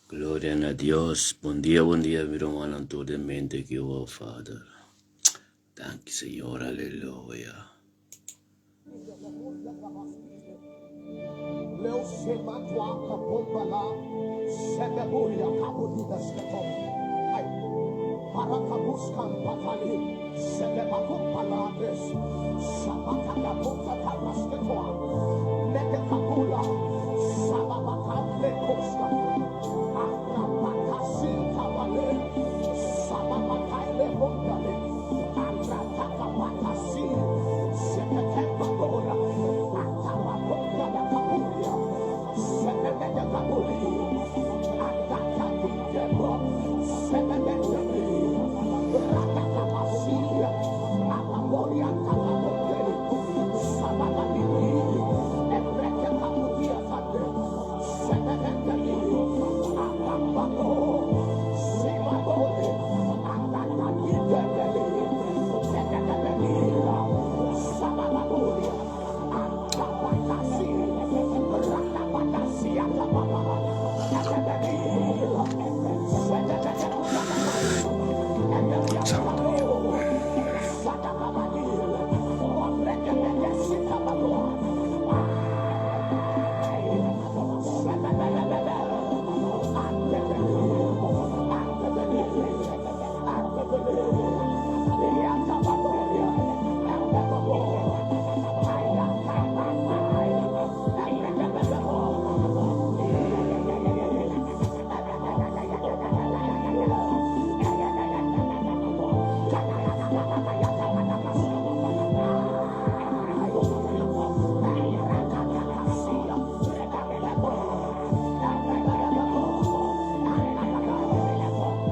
Gloria na Dios. Bon dia, bon dia, mi rumannan tur den mente ki oh Vader. Danki Señor, aleluya.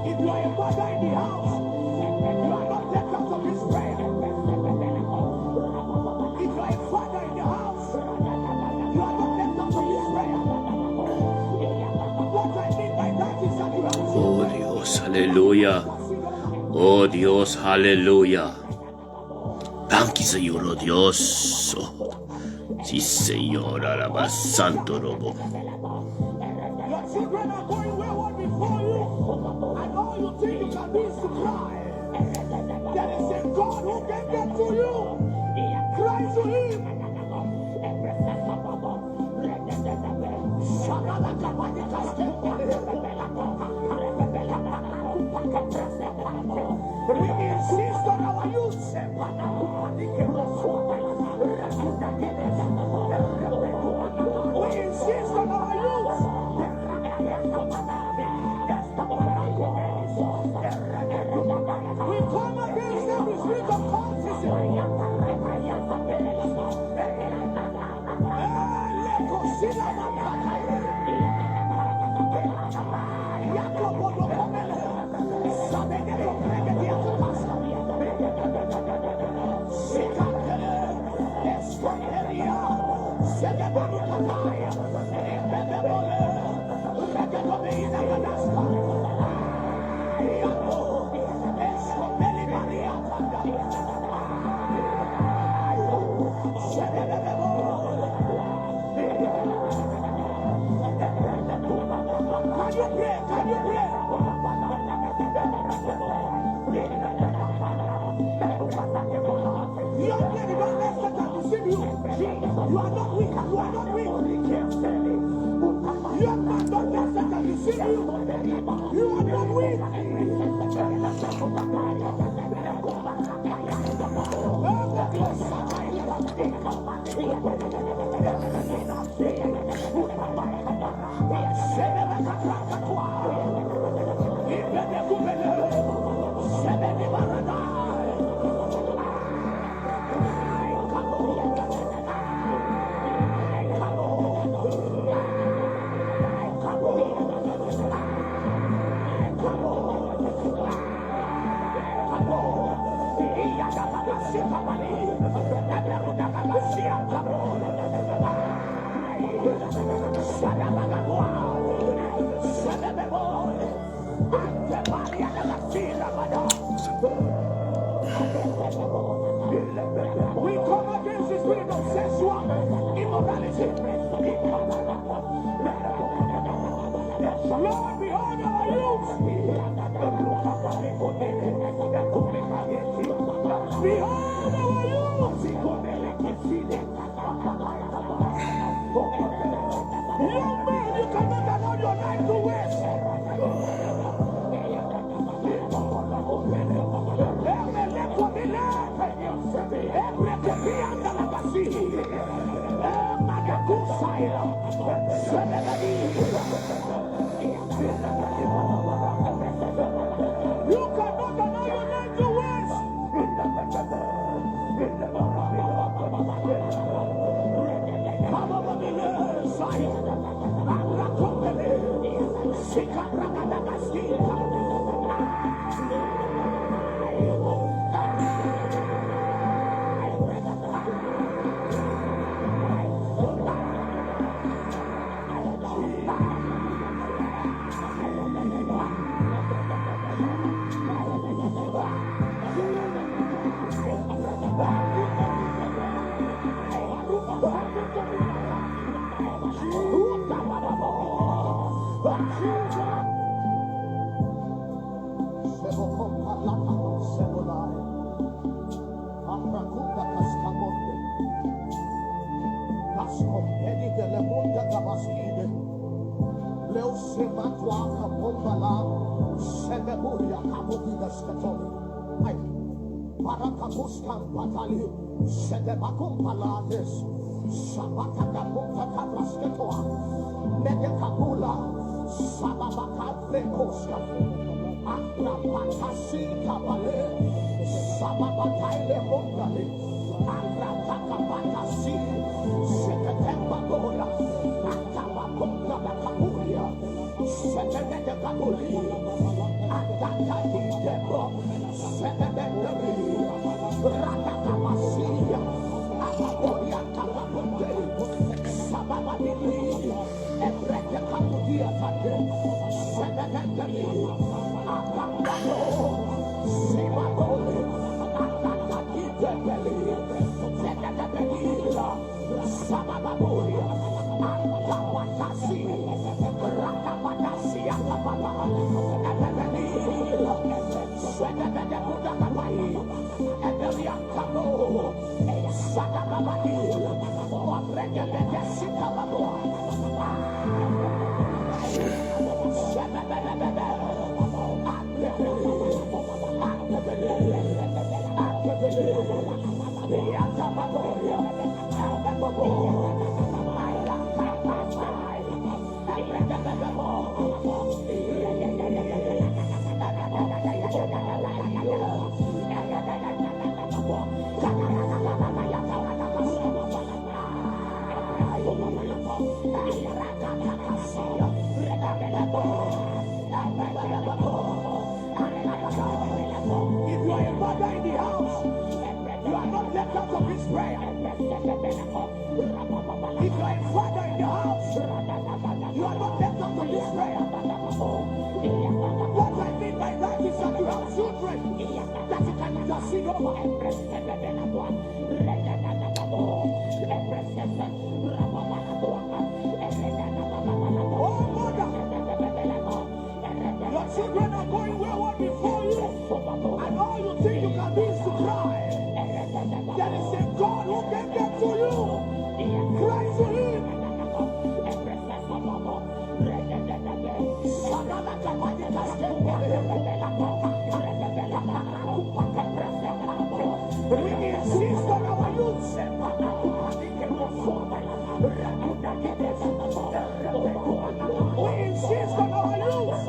If you are a mother in the house, you are not left out of this prayer. If you are a father in the house, you are not left out of this prayer. What I mean by that is that you have Oh children. Dios, aleluya. Oh Dios, aleluya. Danki Señor, oh Dios. Oh, sí, Señor, alaba santo robo. Your children are going wayward before you, and all you think you can do is to cry. There is a God who can get to you. Cry to Him. We insist on our youth. We insist on our youth. We come against every spirit of cultism. Can you pray? Can you pray? Young lady, don't let Satan deceive you. You are not weak. You are not weak. Young man, don't let Satan deceive you. You are not weak. We come against the spirit of sexual immorality. Lord, behold our youth. Behold our youth. Young man, you cannot allow your life to waste. You cannot allow your life to waste. If you are a mother in the house, you are not left out of this prayer. If you are a father in the house, you are not left out of this prayer. What I mean by that is that you have children that you can intercede over. Oh, mother, your children are going wayward before you, and all you think you can do is to cry. There is a God who can get to you. Cry to Him. We insist on our youth. We insist on our youth.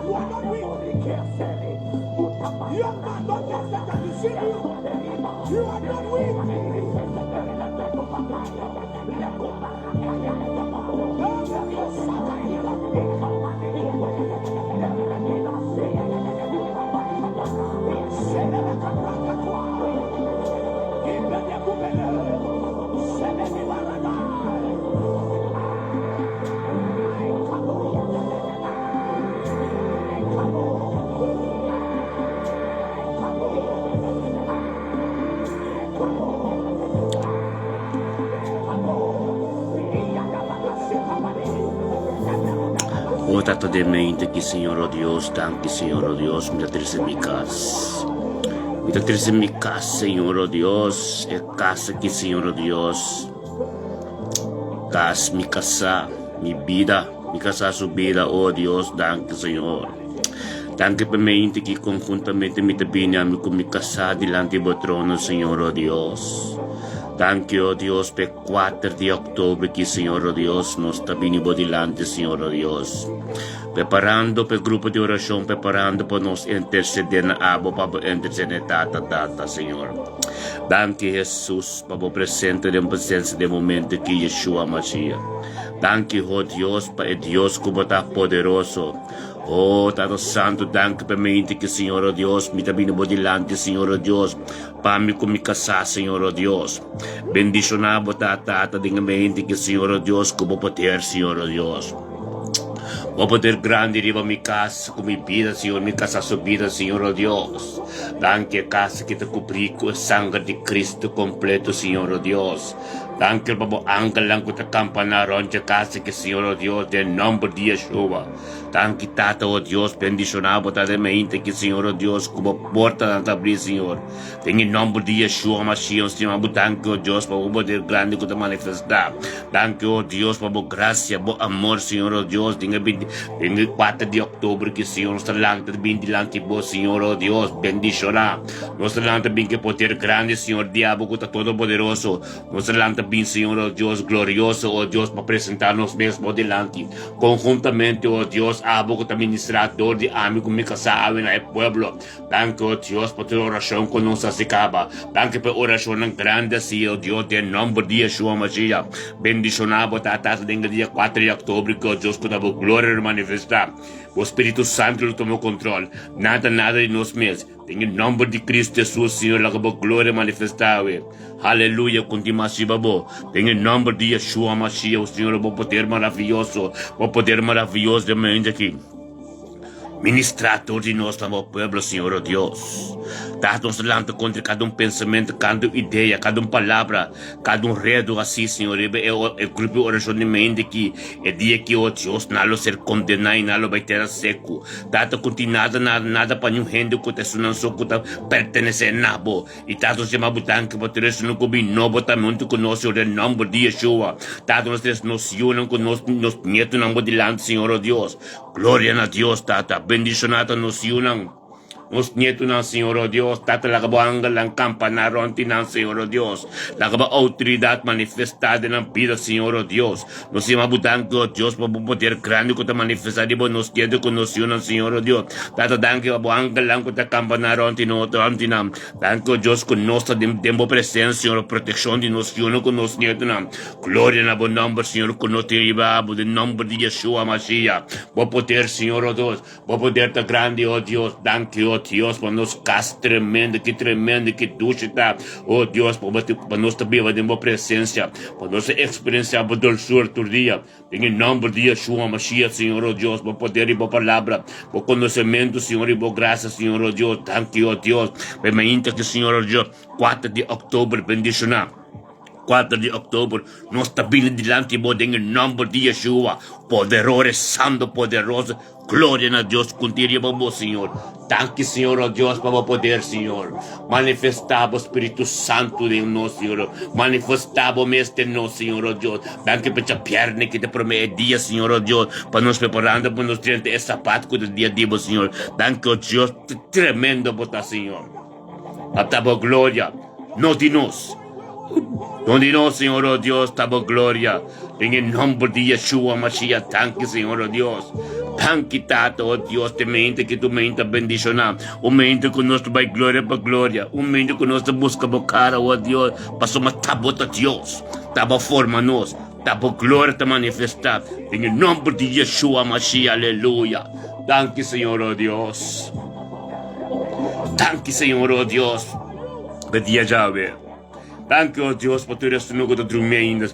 You are not weak. Young man, don't let Satan deceive you. You are not weak. O Tata den mente ki Señor o Dios, danki Señor o Dios, mi ta trese mi kas. Mi ta trese mi kas, Señor o Dios, e kas aki, Señor o Dios. Kas mi kasá, mi bida, mi kasá su bida, o Dios, danki Señor. Danki pa mente ki konhuntamente mi ta bini ami ku mi kasá dilanti bo trono, Señor o Dios. Danki, o Dios, pa e kuater di òktober ki, Señor o Dios, nos ta bini bo dilanti, Señor o Dios. Preparando pa e grupo di orashon, preparando pa nos intersedé na abo, pa bo intersedé Tata, Tata, Señor. Danki, Hesus, pa bo presente den presensia den momento ki, Yeshua Mashiach. Danki, ho Dios, pa e Dios ku bo ta poderoso. Oh, Tata Santu, danki pa mente ki, Señor o Dios, mi ta bini bo dilanti, Señor o Dios. Pa mi ku mi kasá, Señor o Dios. Bendishoná bo ta, Tata, den e mente ki, Señor o Dios, ku bo poder, Señor o Dios. Bo poder grandi riba mi kas ku mi bida, Señor, mi kasá su bida, Señor o Dios. Danki e kas ki ta kubrí ku e sanger di Cristo kompleto, Señor o Dios. Danki pa bo angelnan ku ta kampaná rònt dje kas aki, Señor o Dios, den nòmber di Yeshua. Danki Tata o Dios, bendishoná bo ta den mente ki Señor o Dios ku bo portanan ta abrí Señor. Den e nòmber di Yeshua Mashiach Señor bo danki o Dios pa bo poder grandi ku ta manifestá. Danki o Dios pa bo grasia, bo amor Señor o Dios den e den e kuater di òktober ki Señor nos ta lanta bin dilanti bo Señor o Dios bendishoná. Nos ta lanta bin ku e poder grandi Señor di abo ku ta todopoderoso. Nos ta lanta bin Señor o Dios glorioso o Dios pa presentá nos mes bo dilanti. Konhuntamente, o Dios, abo ku ta ministrá dor di ami ku mi kasá awe na e pueblo. Danki, o Dios, pa tur orashon ku nos hasi kaba. Danki pa e orashonnan grandi asi, o Dios, den nòmber di Yeshua Mashiach. Bendishoná bo ta Tata den e dia kuater di òktober ku, o Dios, ku ta bo gloria lo manifestá. Bo Spiritu Santu lo tuma kontrol. Nada, nada di nos mes. Den e nomber di Cristo Jesus, Señor, laga bo gloria manifestá awe. Haleluya, kontinuá siba bo. Den e nomber di Yeshua Mashiach, Señor, bo poder maraviyoso, bo poder maraviyoso den mente aki. Ministrá tur di nos na bo pueblo, Señor, oh Dios. Tata, nos ta lanta kontra kada un pensamentu, kada un idea, kada un palabra, kada un redo así, Señor, riba e, e grupo di orashon di mente aki. E dia aki, oh Dios, nan lo ser kondená i nan lo bai tera seku. Tata ku tin nada nada nada pa niun hende ku ta esunnan so ku ta pertenesé na bo. I Tata nos yama bo danki pa tur esunnan ku bin nobo tambe huntu ku nos, Señor, den nòmber di Yeshua. Tata nos tres nos yunan ku nos nos nietunan bo dilanti, Señor, o Dios. Gloria na Dios, Tata. Bendishoná ta nos yunan. Nos nietunan, Señor, o Dios, Tata, laga bo angelnan kampaná rònt di nan, Señor, o Dios. Laga bo outoridat manifestá den nan bida, Señor, o Dios. Nos yama bo danki, o Dios, pa bo poder grandi ku ta manifestá riba nos nietu ku nos yunan, Señor, o Dios. Tata, danki pa bo angelnan ku ta kampaná rònt di nos, rònt di nan. Danki, o Dios, ku nos ta den, den bo presensia, Señor, protekshon di nos yunan ku nos nietunan. Gloria na bo nòmber, Señor, ku nos tin riba bo, den nòmber di Yeshua Mashiach. Bo poder, Señor, o Dios. Bo poder ta grandi, oh Dios. Danki, oh Dios, pa nos kas tremendo, ki tremendo, ki dushi ta, oh Dios, pa bo pa nos ta biba den bo presensia, pa nos ta eksperensiá bo dolsura tur dia. Den e nòmber di Yeshua Mashiach, Señor, oh Dios, bo poder i bo palabra, bo konosementu, Señor, i bo grasia, Señor, oh Dios. Danki, oh Dios, pa e mainta aki, Señor, oh Dios, kuater di òktober, bendishoná. Kuater di òktober, nos ta bini dilanti bo den e nòmber di Yeshua, poderore, santo, poderoso. Gloria na Dios kunti riba bo, Señor. Danki, Señor, oh Dios, pa bo poder, Señor. Manifestá bo Spiritu Santu den nos, Señor. Manifestá bo mes den nos, Señor, oh Dios. Danki pa djabièrnè ki ta promé e dia, Señor, oh Dios, pa nos preparando pa nos drenta e sabat ku ta dia di bo, Señor. Danki, oh Dios, tremendo bo ta, Señor. Pa ta bo gloria, no di nos. No di nos, Señor, oh Dios, ta bo gloria. Den e nomber di Yeshua Mashiach, danki, Señor, oh Dios. Danki Tata, oh Dios, te mente ki tu mente bendishoná. Un mente ku nos ta bai gloria pa gloria. Un mente ku nos ta buska bo kara, oh Dios, pasobra ta bo ta Dios. Ta bo forma nos. Ta bo gloria ta manifestá. Den e nomber di Yeshua Mashiach, aleluya. Danki, Señor, oh Dios. Danki, Señor, oh Dios. Be dia djawe. Danki, oh Dios, pa tur esnan ku ta drumi ainda.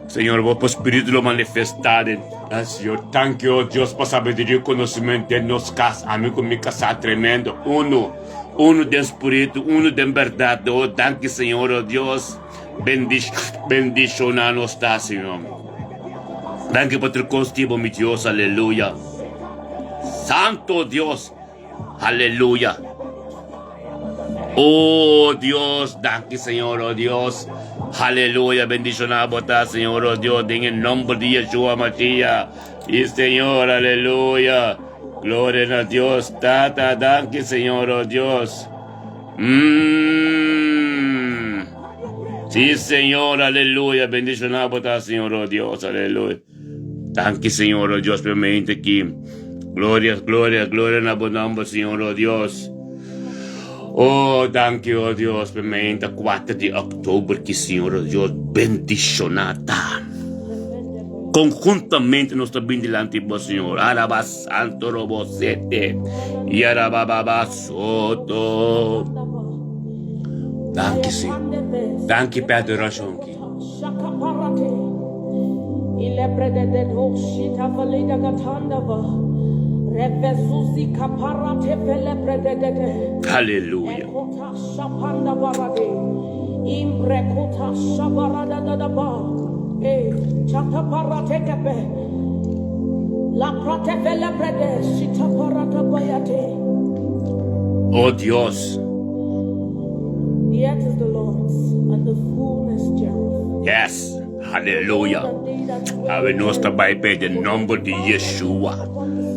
Señor, bo pa Spiritu lo manifestá den ah, Señor. Danki, oh Dios, pa sabiduria i konosementu den nos kas. Ami ku mi kasá tremendo. Uno, uno den Spiritu, uno den bèrdat. Oh, danki, Señor, oh Dios. Bendish, bendishoná nos ta, Señor. Danki pa tur kos di bo, mi Dios. Aleluya. Santo Dios. Aleluya. Oh Dios, danki Señor, oh Dios. Aleluya, bendishoná bo ta, Señor, oh Dios, den e nomber di Yeshua Mashiach. Y Señor, aleluya. Gloria na Dios, Tata, danki Señor, oh Dios. Mm. Sí, Señor, aleluya. Bendishoná bo ta, Señor, oh Dios, aleluya. Danki, Señor, oh Dios, primeramente aki. Gloria, gloria, gloria na bo nomber, Señor, oh Dios. Oh, danki, oh Dios, primeramente 4 di oktober ki, Señor, oh Dios, bendishoná ta. Conjuntamente nos ta bin dilanti bo, Señor. Alaba santo robo sete. Yarabababa soto. Danki, Señor. Danki pa adorashon ki. Aleluya. Oh Dios. The earth is the Lord's and the fullness thereof. Yes, hallelujah. Awe nos ta bai pe den nomber di Yeshua.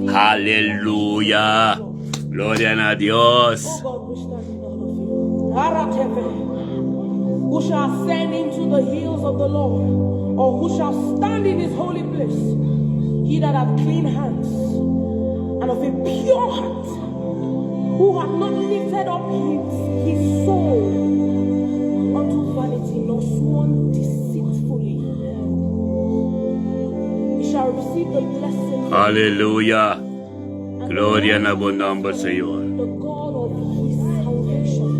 Hallelujah. Gloria na Dios. Oh God, we stand in awe of you. Arateve. Who shall ascend into the hills of the Lord, or who shall stand in his holy place? He that hath clean hands and of a pure heart, who hath not lifted up his, his soul unto vanity, nor sworn deceitfully. He shall receive the blessing from Hallelujah. and the Gloria na bo righteousness nomber, from Señor. the God of his salvation.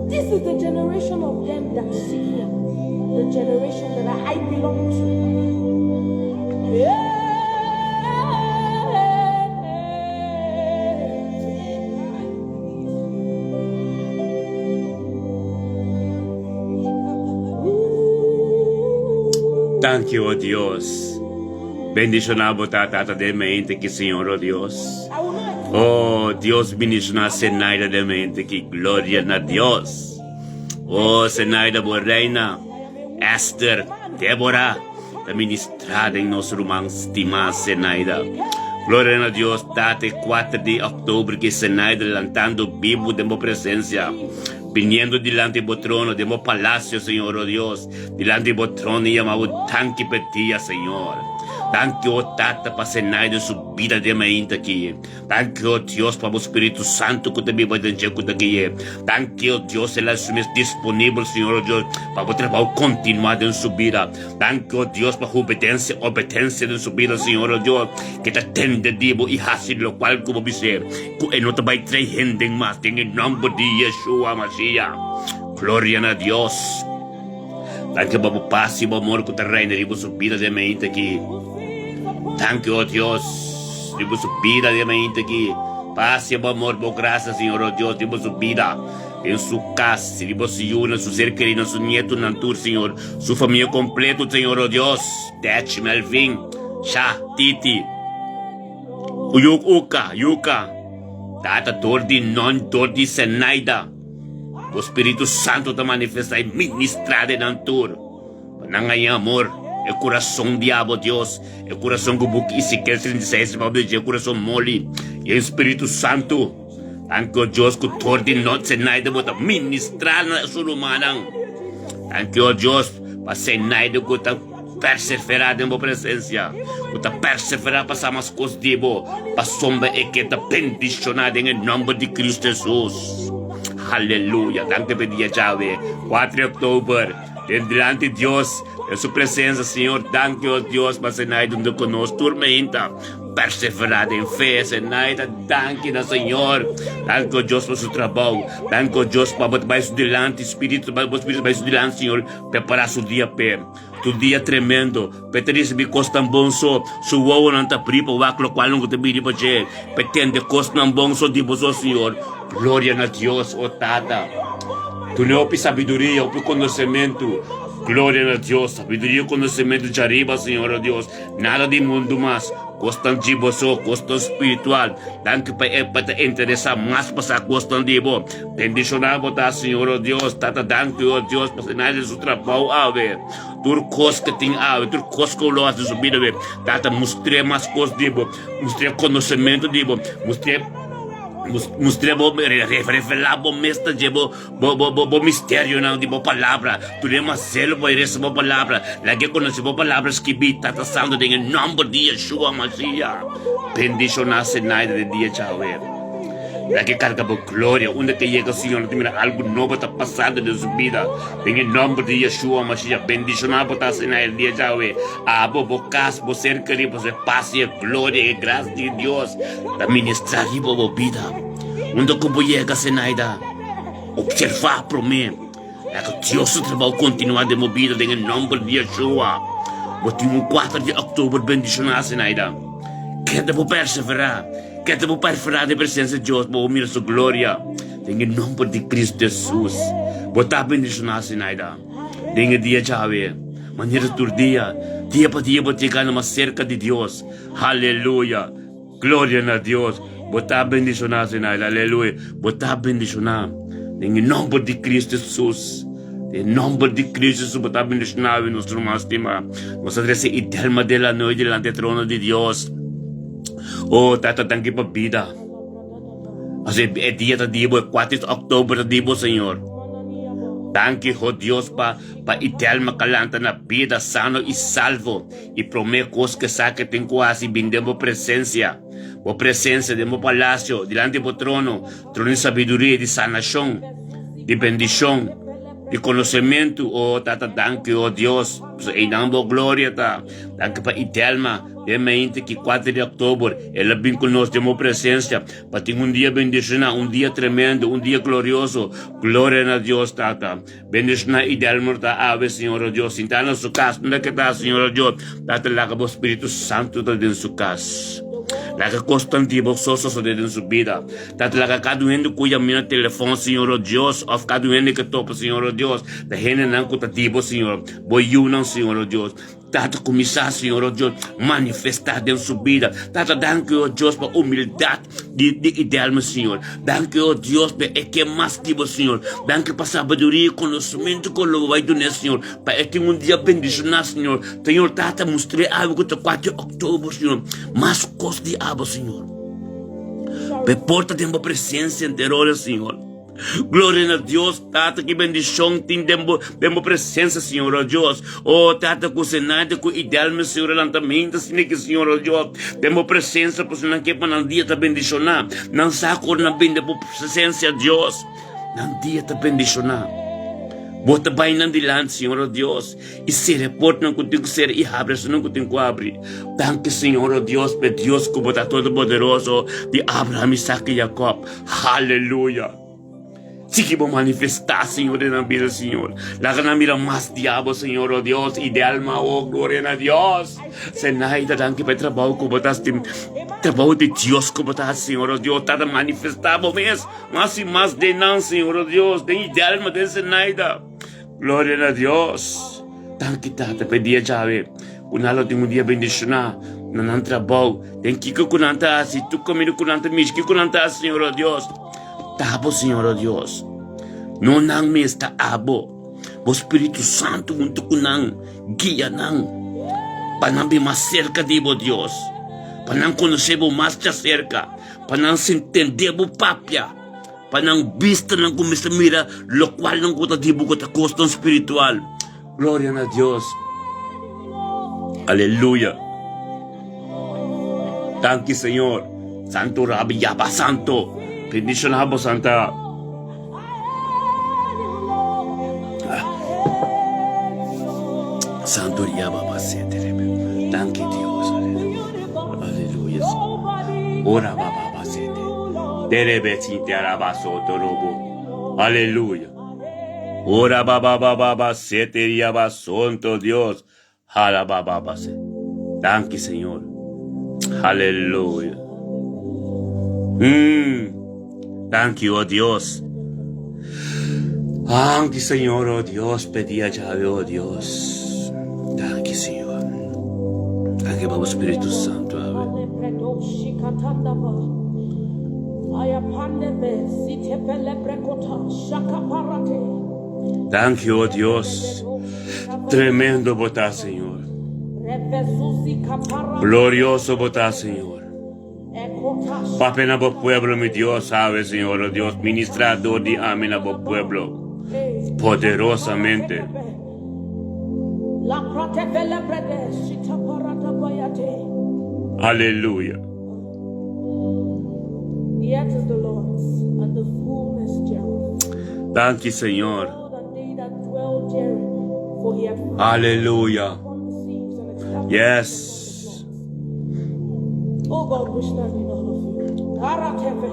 This is the generation of them that seek him, the generation that I belong to. Yeah. Thank you, oh Dios. Bendiciona bo ta Tata den mente ki Señor, oh Dios. Oh Dios bendiciona Zenaida den mente ki gloria na Dios. Oh Zenaida bo reina. Esther, Débora, ta ministrá den nos ruman stimá Zenaida. Gloria na Dios, Tata, e 4 di oktober ki Zenaida lantando bibu den bo presensia, biniendo dilanti bo trono, den bo palacio, Señor, oh Dios, dilanti bo trono i yama bo danki p'e dia, Señor. Danki, oh Tata, pa Zenaida su bida den mainta aki. Danki, o Dios, pa bo Spiritu Santu ku ta biba den dje ku ta gui'é. Danki, o Dios, el a su mes disponibel, Señor, o Dios, pa bo trabou kontinuá den su bida. Danki, o Dios, pa hubedensia, obedensia den su bida, Señor, o Dios, ke ta tende di bo i hasi lokual ku bo bis'é, ku e no ta bai trae hende mas, den e nòmber di Yeshua Mashiach. Gloria na Dios. Danki pa bo pas i bo amor ku ta reina riba su bida den mainta aki. Danki, o Dios, riba su bida den mainta aki. Pas i bo amor, bo grasia, Señor, o Dios, riba su bida, den su kas, riba su yunan, su ser kerinan, su nietunan tur, Señor, su famia kompleto, Señor, o Dios. Dech, Melvin, Sha, Titi, Uyuk, Uka, Yuka, Tata, dor di Non, dor di Zenaida. Bo Spiritu Santu ta manifestá i ministrá den nan tur, pa nan haña amor, e kurason di abo, Dios, e kurason ku buki Ezekiel 36 ta papia di dje, e kurason moli. I e Spiritu Santu, danki, o Dios, ku tur di nochi Zenaida bo ta ministrá na su rumannan. Danki, o Dios, pa Zenaida ku ta. perseverá den bo presensia, ku ta perseverá pa sa mas kos di bo, pasobra e ke ta bendishoná den e nòmber di Kristu Hesus. Aleluya! Danki pa e dia djawe, kuater di òktober, den dilanti Dios, den su presensia. Señor, danki, o Dios, pa asina dunde ku nos tur meinta perseverá den fe. Asina danki na Señor. Danki, o Dios, pa su trabou. Danki, o Dios, pa bo ta bai su dilanti, Spiritu, bo Spiritu bai su dilanti, Señor, prepará su dia p'e. Tu dia tremendo, p'e ta risibí kosnan bon so, su wowonan ta abrí pa wak lokualnan ku ta bini pa dje, p'e tende kosnan bon so di bo so, Señor. Gloria na Dios, o Tata. Dun'é hopi sabiduria, hopi konosementu. Gloria na Dios, sabiduria i konosementu djariba, Señor, o Dios. Nada di mundu mas. Kosnan di bo so, kosnan spiritual. Danki pa e pa ta interesá mas pa sa kosnan di bo. Bendishoná bo ta, Señor, o Dios. Tata, danki, o Dios, pa asina den su trabou awe. Tur kos ke tin awe, tur kos ku lo hasi den su bida awe. Tata, mustr'é mas kos di bo. Mustr'é konosementu di bo. Mustr'é, mustr'é bo, revelá bo mes ta dje bo. Bo, bo, bo, bo misterionan di bo palabra. Tune mas zelo pa resa bo palabra. Laga e konosé bo palabra skibí, Tata Santu, den e nòmber di Yeshua Mashiach. Bendishoná Zenaida den dia djawe. Laga e karga bo gloria. Unda ke yega, Señor, no ta mira algu nobo ta pasando den su bida. Den e nòmber di Yeshua Mashiach, bendishoná bo ta Zenaida den dia djawe. Abo, bo kas, bo ser kerí, pasobra e pas i e gloria i e grasia di Dios ta ministrá riba bo bida. Unda ku bo yega, Zenaida. Observá promé. Laga Dios su trabou kontinuá den bo bida den e nòmber di Yeshua. Bo tin un kuater di òktober bendishoná, Zenaida. Keda bo perseverá. Keda bo perferá den presensia di Dios pa bo mira su gloria den e nòmber di Kristu Hesus. Bo ta bendishoná, Zenaida, den e dia djawe. Manera tur dia, dia pa dia bo ta yegando mas serka di Dios. Haleluya! Gloria na Dios! Bo ta bendishoná, Zenaida. Aleluya! Bo ta bendishoná den e nòmber di Kristu Hesus. Den e nòmber di Kristu Hesus bo ta bendishoná, awe nos ruman stimá. Nos ta trese Idelma Delanoy dilanti e trono di Dios. Oh, Tata, danki pa bida. Pasobra e dia ta di bo, e kuater di òktober ta di bo, Señor. Danki, ho Dios, pa pa Idelma ka lanta na bida sano i salvo. I promé kos ku esaki tin ku hasi, bin den bo presensia, bo presensia den bo palasio, dilanti bo trono, trono di sabiduria, di sanashon, di bendishon, di konosementu. O Tata, danki, o Dios, pasobra einan bo gloria ta. Danki pa Idelma, den mainta ki kuater di òktober, el a bin ku nos den bo presensia. Pa tin un dia bendishoná, un dia tremendo, un dia glorioso. Gloria na Dios, Tata. Bendishoná Idelmer ta awe, Señor o Dios. Sintá na su kas, unda ke ta, Señor o Dios. Tata, laga bo Spiritu Santu ta den su kas. Laga kosnan di bo so sosodé den su bida. Tata, laga kada un hende ku yam'é na telefòn, Señor o Dios, òf kada un hende ke topa, Señor o Dios, ta hendenan ku ta di bo, Señor, bo yunan, Señor o Dios. Tata kuminsá, Señor, oh Dios, manifestá den su bida. Tata, danki, oh Dios, pa humildat di, di Idelma, Señor. Danki, oh Dios, pa e ke mas di bo, Señor. Danki pa sabiduria i konosementu ku lo bo bai dun'é, Señor, pa e tin un dia bendishoná, Señor. Señor, Tata, mustr'é awe ku ta kuater di òktober, Señor, mas kos di abo, Señor. Pa e por ta den bo presensia entero ora, Señor. Gloria na Dios, Tata, ki bendicion tin den bo, den bo presencia, Señor, oh Dios. Oh, Tata, cu Zenaida, cu Idelma, Señor, lantamente, asina ki, Señor, oh Dios, den bo presencia, pasobra nan ke pa nan dia ta bendiciona. Nan sa cu ora nan bin den bo presencia, Dios, nan dia ta bendiciona. Bo ta bai nan dilanti, Señor, oh Dios, i sera e portnan cu tin cu sera i habri esunnan cu tin cu habri. Danki, Señor, oh Dios, p'e Dios cu bo ta Todopoderoso di Abraham, Isaac i Jacob. Haleluya! Sigui bo manifestá, Señor, den nan bida, Señor. Laga nan mira mas di abo, Señor, oh Dios, i Delma, oh, gloria na Dios. Zenaida, danki pa e trabou ku bo ta hasi, trabou di Dios ku bo ta hasi, Señor, oh Dios. Tata, manifestá bo mes mas i mas den nan, Señor, oh Dios, den Idelma, den Zenaida. Gloria na Dios. Danki, Tata, pa e dia djawe. Ku nan lo tin un dia bendishoná na nan trabou, den kiko ku nan ta hasi, tur kaminda ku nan ta mishi, kiko nan ta hasi, Señor o Dios. Ta abo, Señor o Dios. No nan mes, ta abo. Bo Spiritu Santu huntu ku nan, guia nan pa nan bin mas serka di bo, Dios, pa nan konosé bo mas djaserka, pa nan sintendé bo papia, pa nan bistanan kuminsá mira lokual nan ku ta di bo ku ta kosnan spiritual. Gloria na Dios. Aleluya. Danki Señor. Santo Rabi Yaba Santo. Bendiciona bo Santa. Santo Yaba Basete. Danki Dios. Aleluya. Ora baba basete. Derebe sinte araba soto robo. Aleluya. Ora baba baba basete yaba sonto Dios. Hala baba base. Danki Señor. Aleluya. Danki, oh Dios. Danki, Señor, oh Dios, pedí a llave, oh Dios. Danki, Señor. Danki, Baba Spiritu Santo, ave. Danki, oh Dios. Tremendo bo ta, Señor. Glorioso bo ta, Señor. Papia na bo pueblo, mi Dios, sabe, Señor, oh Dios, ministra dor di ami na bo pueblo. Poderosamente. Aleluya. The earth is the Lord's and the fullness thereof. Danki, Señor. Aleluya. Yes. Oh God, we stand in all of you. Arateve.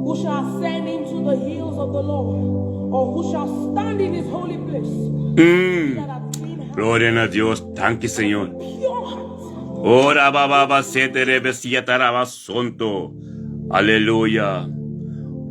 Who shall ascend into the hills of the Lord, or who shall stand in his holy place? That hath clean hands, Gloria na Dios. Danki, Señor. pure heart. Ora baba basete rebesia taraba sonto. Aleluya.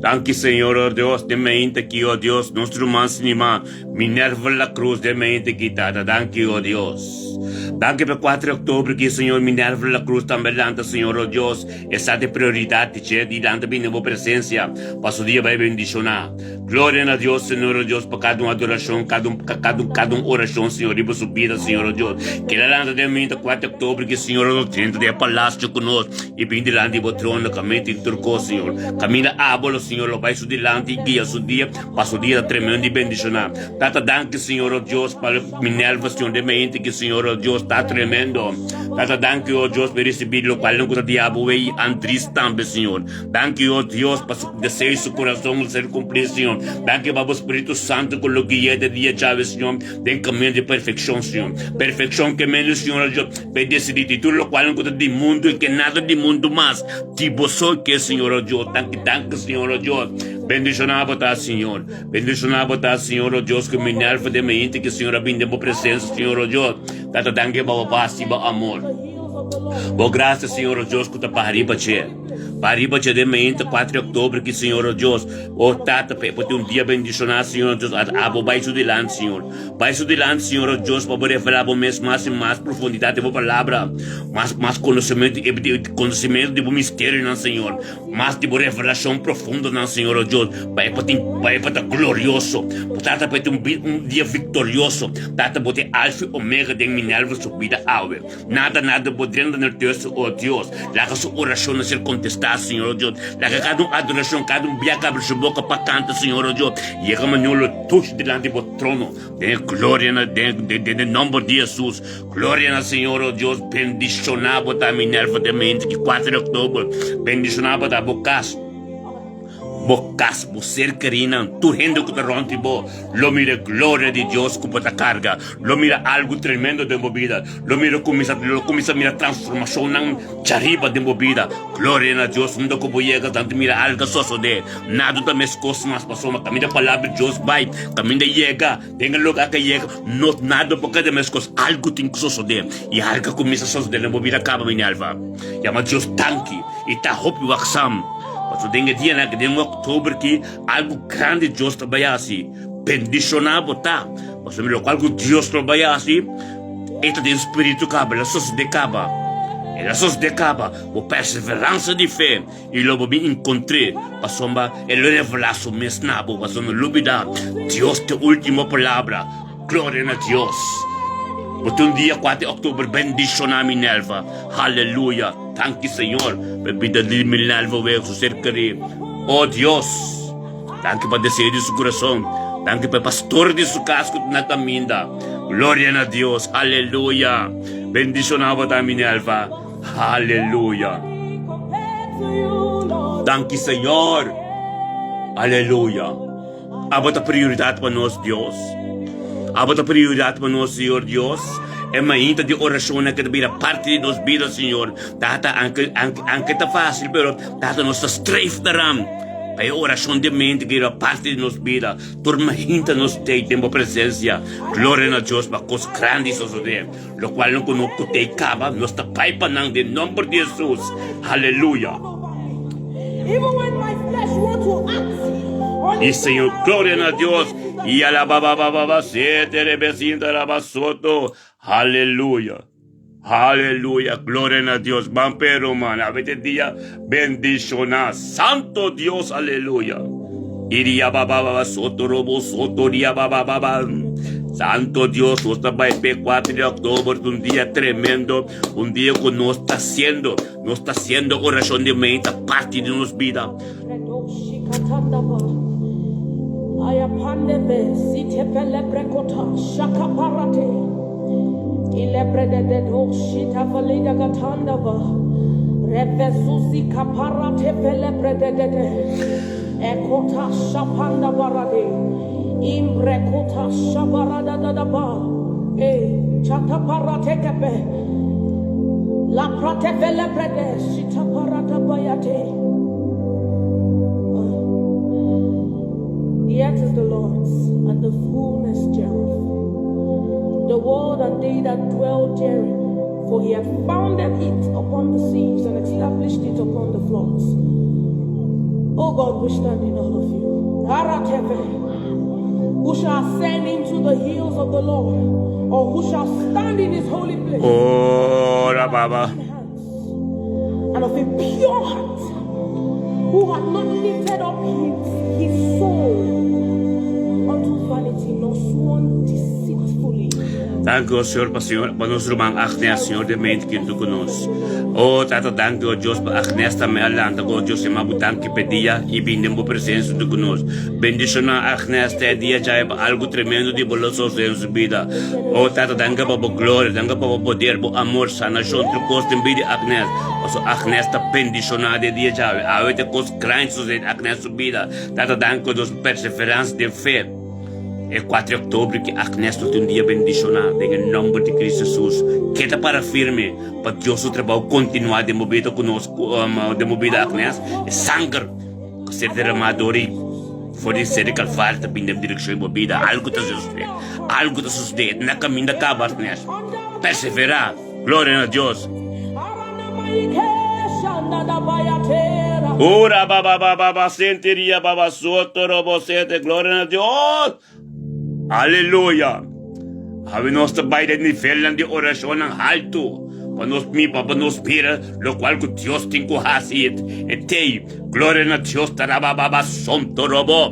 Danki Señor, oh Dios, den mente aki, oh Dios, nos ruman sinima, Minerva La Cruz den mente aki, Tata. Danki, oh Dios. Danki pa 4 di oktober ki Señor Minerva La Cruz tambe lanta, Señor, oh Dios, e sa di prioridad di dje di lanta bini den bo presencia pa su dia bai bendiciona. Gloria na Dios, Señor, oh Dios, pa cada un adoracion, cada un, cada un, cada un oracion, Señor, riba su bida, Señor, oh Dios. Keda lanta den mente 4 di oktober ki Señor, oh Dios, drenta den e palacio cu nos. I bin dilanti di bo trono, kaminda tin tur kos, Señor. Kaminda abo lo, Señor, lo bai su dilanti i guia su dia, pa su dia ta tremendo i bendishoná. Tata, danki, Señor, o Dios, pa Minerva, Señor, den mente ki, Señor, o Dios, ta tremendo. Tata, danki, o Dios, pa e risibí lokual nan ku ta di abo wei i Andris tambe, Señor. Danki, o Dios, pa su deseo i su kurason lo ser kumplí, Señor. Danki pa bo Spiritu Santu ku lo gui'é den dia djawe, Señor, den kaminda di perfekshon, Señor. Perfekshon ke menos, Señor, o Dios. Pe decidí di tur locual cu ta di mundo y ke nada di mundo mas di bo so ke Señor o Dios. Danki, danki Señor o Dios. Bendicioná bo ta Señor. Bendicioná bo ta Señor o Dios cu Minerva den mi hente ke Señor a bini den bo presencia Señor o Dios. Tata danki pa bo paz y bo amor. Bo gracia Señor o Dios cu ta baha riba dje. Baha riba dje den mi hente 4 di october ki Señor o Dios. O Tata pe bo tin un dia bendicioná Señor o Dios. Abo bay su dilanti Señor. Bai su dilanti, Señor o Dios, pa bo revelá bo mes mas i mas profundidat den bo palabra, mas mas konosementu i konosementu di bo misterionan, Señor, mas di bo revelashon profundonan, Señor o Dios, pa e por tin, pa e por ta glorioso. Tata, pa e tin un un dia viktorioso. Tata, bo ta e Alfa i Omega den Minerva su bida awe. Nada, nada bo drenta na tersu, o Dios. Laga su orashonnan ser kontestá, Señor, o Dios. Laga kada un adorashon, kada un bia ku abri su boka pa kanta, Señor, o Dios, yega manera lo tush dilanti bo trono. Den e gloria na, den, den, den e nomber di Jesus. Gloria na Señor, o Dios. Bendishoná bo ta Minerva den mente ki 4 di oktober. Bendishoná bo ta bo kas. Bo kas, bo ser kerinan, tur hende ku ta rònt di bo lo mira e gloria di Dios ku bo ta karga, lo mira algu tremendo den bo bida, lo mira kuminsá, lo kuminsá mira transformashonnan djariba den bo bida. Gloria na Dios, unda ku bo yega nan ta mira algu a sosodé. Nada ta meskos mas pasobra kaminda palabra di Dios bai, kaminda yega, den e lugar ku e yega, no nada por keda meskos, algu tin ku sosodé i algu a kuminsá sosodé den bo bida kaba, mi Nelva. Yama Dios danki i ta hopi waksam. Pasobra den e dianan aki, den oktober aki, algu grandi Dios ta bai hasi. Bendishoná bo ta, pasobra lokual ku Dios lo bai hasi, e ta den spiritu kaba, el a sosodé kaba. El a sosodé kaba. Bo perseveransa di fe i lo bo bin enkontr'é, pasobra e lo revelá su mes na bo. Pasobra no lubidá, Dios tin último palabra. Gloria na Dios! Bo tin un dia 4 di oktober bendishoná Minerva. Haleluya! Danki Señor pa e bida di Minerva wee su ser kerí. Oh Dios! Danki pa deseo di su kurason. Danki pa e pastor di su kas ku ta na kaminda. Gloria na Dios. Aleluya. Bendishoná bo ta Minelva. Aleluya. Danki Señor. Aleluya. Abo ta prioridat pa nos Dios. Abo ta prioridat pa nos Señor Dios. E mainta di orashonnan ke ta bira parti di nos bida Señor. Tata anke anke anke ta fásil pero Tata nos ta streef daran pa e orashon di mente ke bira parti di nos bida. Tur mainta nos tei den bo presensia. Gloria na Dios pa kos grandi sosodé. Lokual no ku no ku tei kaba nos ta bai pa nan den nomber di Hesus. Haleluya. Y Señor, gloria na Dios. Y alababababa sete rebesinta rabasoto. Aleluya. Aleluya. Gloria na Dios. Ban pero man. A vete dia bendiciona. Santo Dios. Aleluya. Iria bababa soto robo soto ria bababa. Santo Dios, nos ta bai pe 4 de oktober, un dia tremendo, un dia ku nos ta haciendo. Nos ta hasiendo orashon di mei ta parti di nos bida. The earth is the Lord's, and the fullness thereof, the world and they that dwell therein. For he hath founded it upon the seas and established it upon the floods. O God, we stand in awe of you. Arateve. Who shall ascend into the hills of the Lord, or who shall stand in his holy place? Ora baba. And of a pure heart, who hath not lifted up his, his soul unto vanity, nor sworn deceitfully. Danki o Señor pa Señor pa nos ruman Agnes Señor de mente kintu ku nos. O Tata danki o Dios pa Agnes tambe a lanta ku o Dios yama bo danki p'e dia i bin den bo presensia huntu ku nos. Bendiciona Agnes te e dia djawe pa algu tremendo di bo lo sosode den su bida. O Tata danki pa bo gloria, danki pa bo poder, bo amor, sanashon, tur kos den bida di Agnes. Pasobra Agnes ta bendiciona den dia djawe. Awe ta kos grandi sosode den Agnes su bida. Tata danki o Dios pa perseveransia den fe. E kuater di oktober ki Agnes lo tin un dia bendishoná den e nòmber di Cristo Jesus. Keda para firme pa Dios su trabou kontinuá den bo bida ku nos den bo bida Agnes. E sanger ku ser deramá dor di for di ser di Kalvario ta bin den direkshon di bo bida. Algu ta sosodé, algu ta sosodé. Na kaminda kaba Agnes. Perseverá. Gloria na Dios. Ora baba baba ba sentiria baba soto robo sete. Gloria na Dios. Aleluya. Awe nos ta bai den nivelnan di orashonnan haltu pa nos mi pa nos mira lokual ku Dios tin ku hasi e tei. Gloria na Dios taraba baba sonto robo.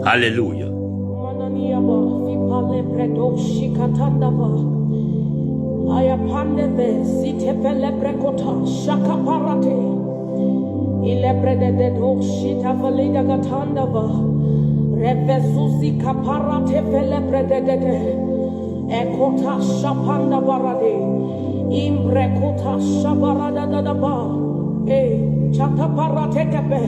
Aleluya. Imbrekota shabaradadadaba. Eh, chataparatekape.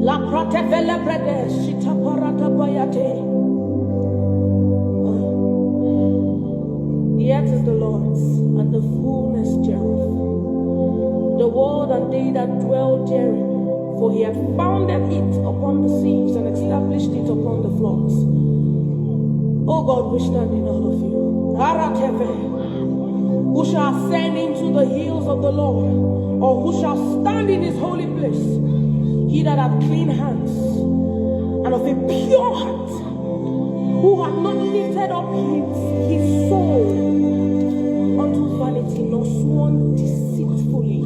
La pratefelebrede shitaparatabayate. The earth is the Lord's, and the fullness thereof, the world and they that dwell therein. For he hath founded it upon the seas and established it upon the floods. O God, we stand in awe of you. Arateve. Who shall ascend into the hills of the Lord, or who shall stand in his holy place? He that hath clean hands and of a pure heart, who hath not lifted up his, his soul unto vanity, nor sworn deceitfully.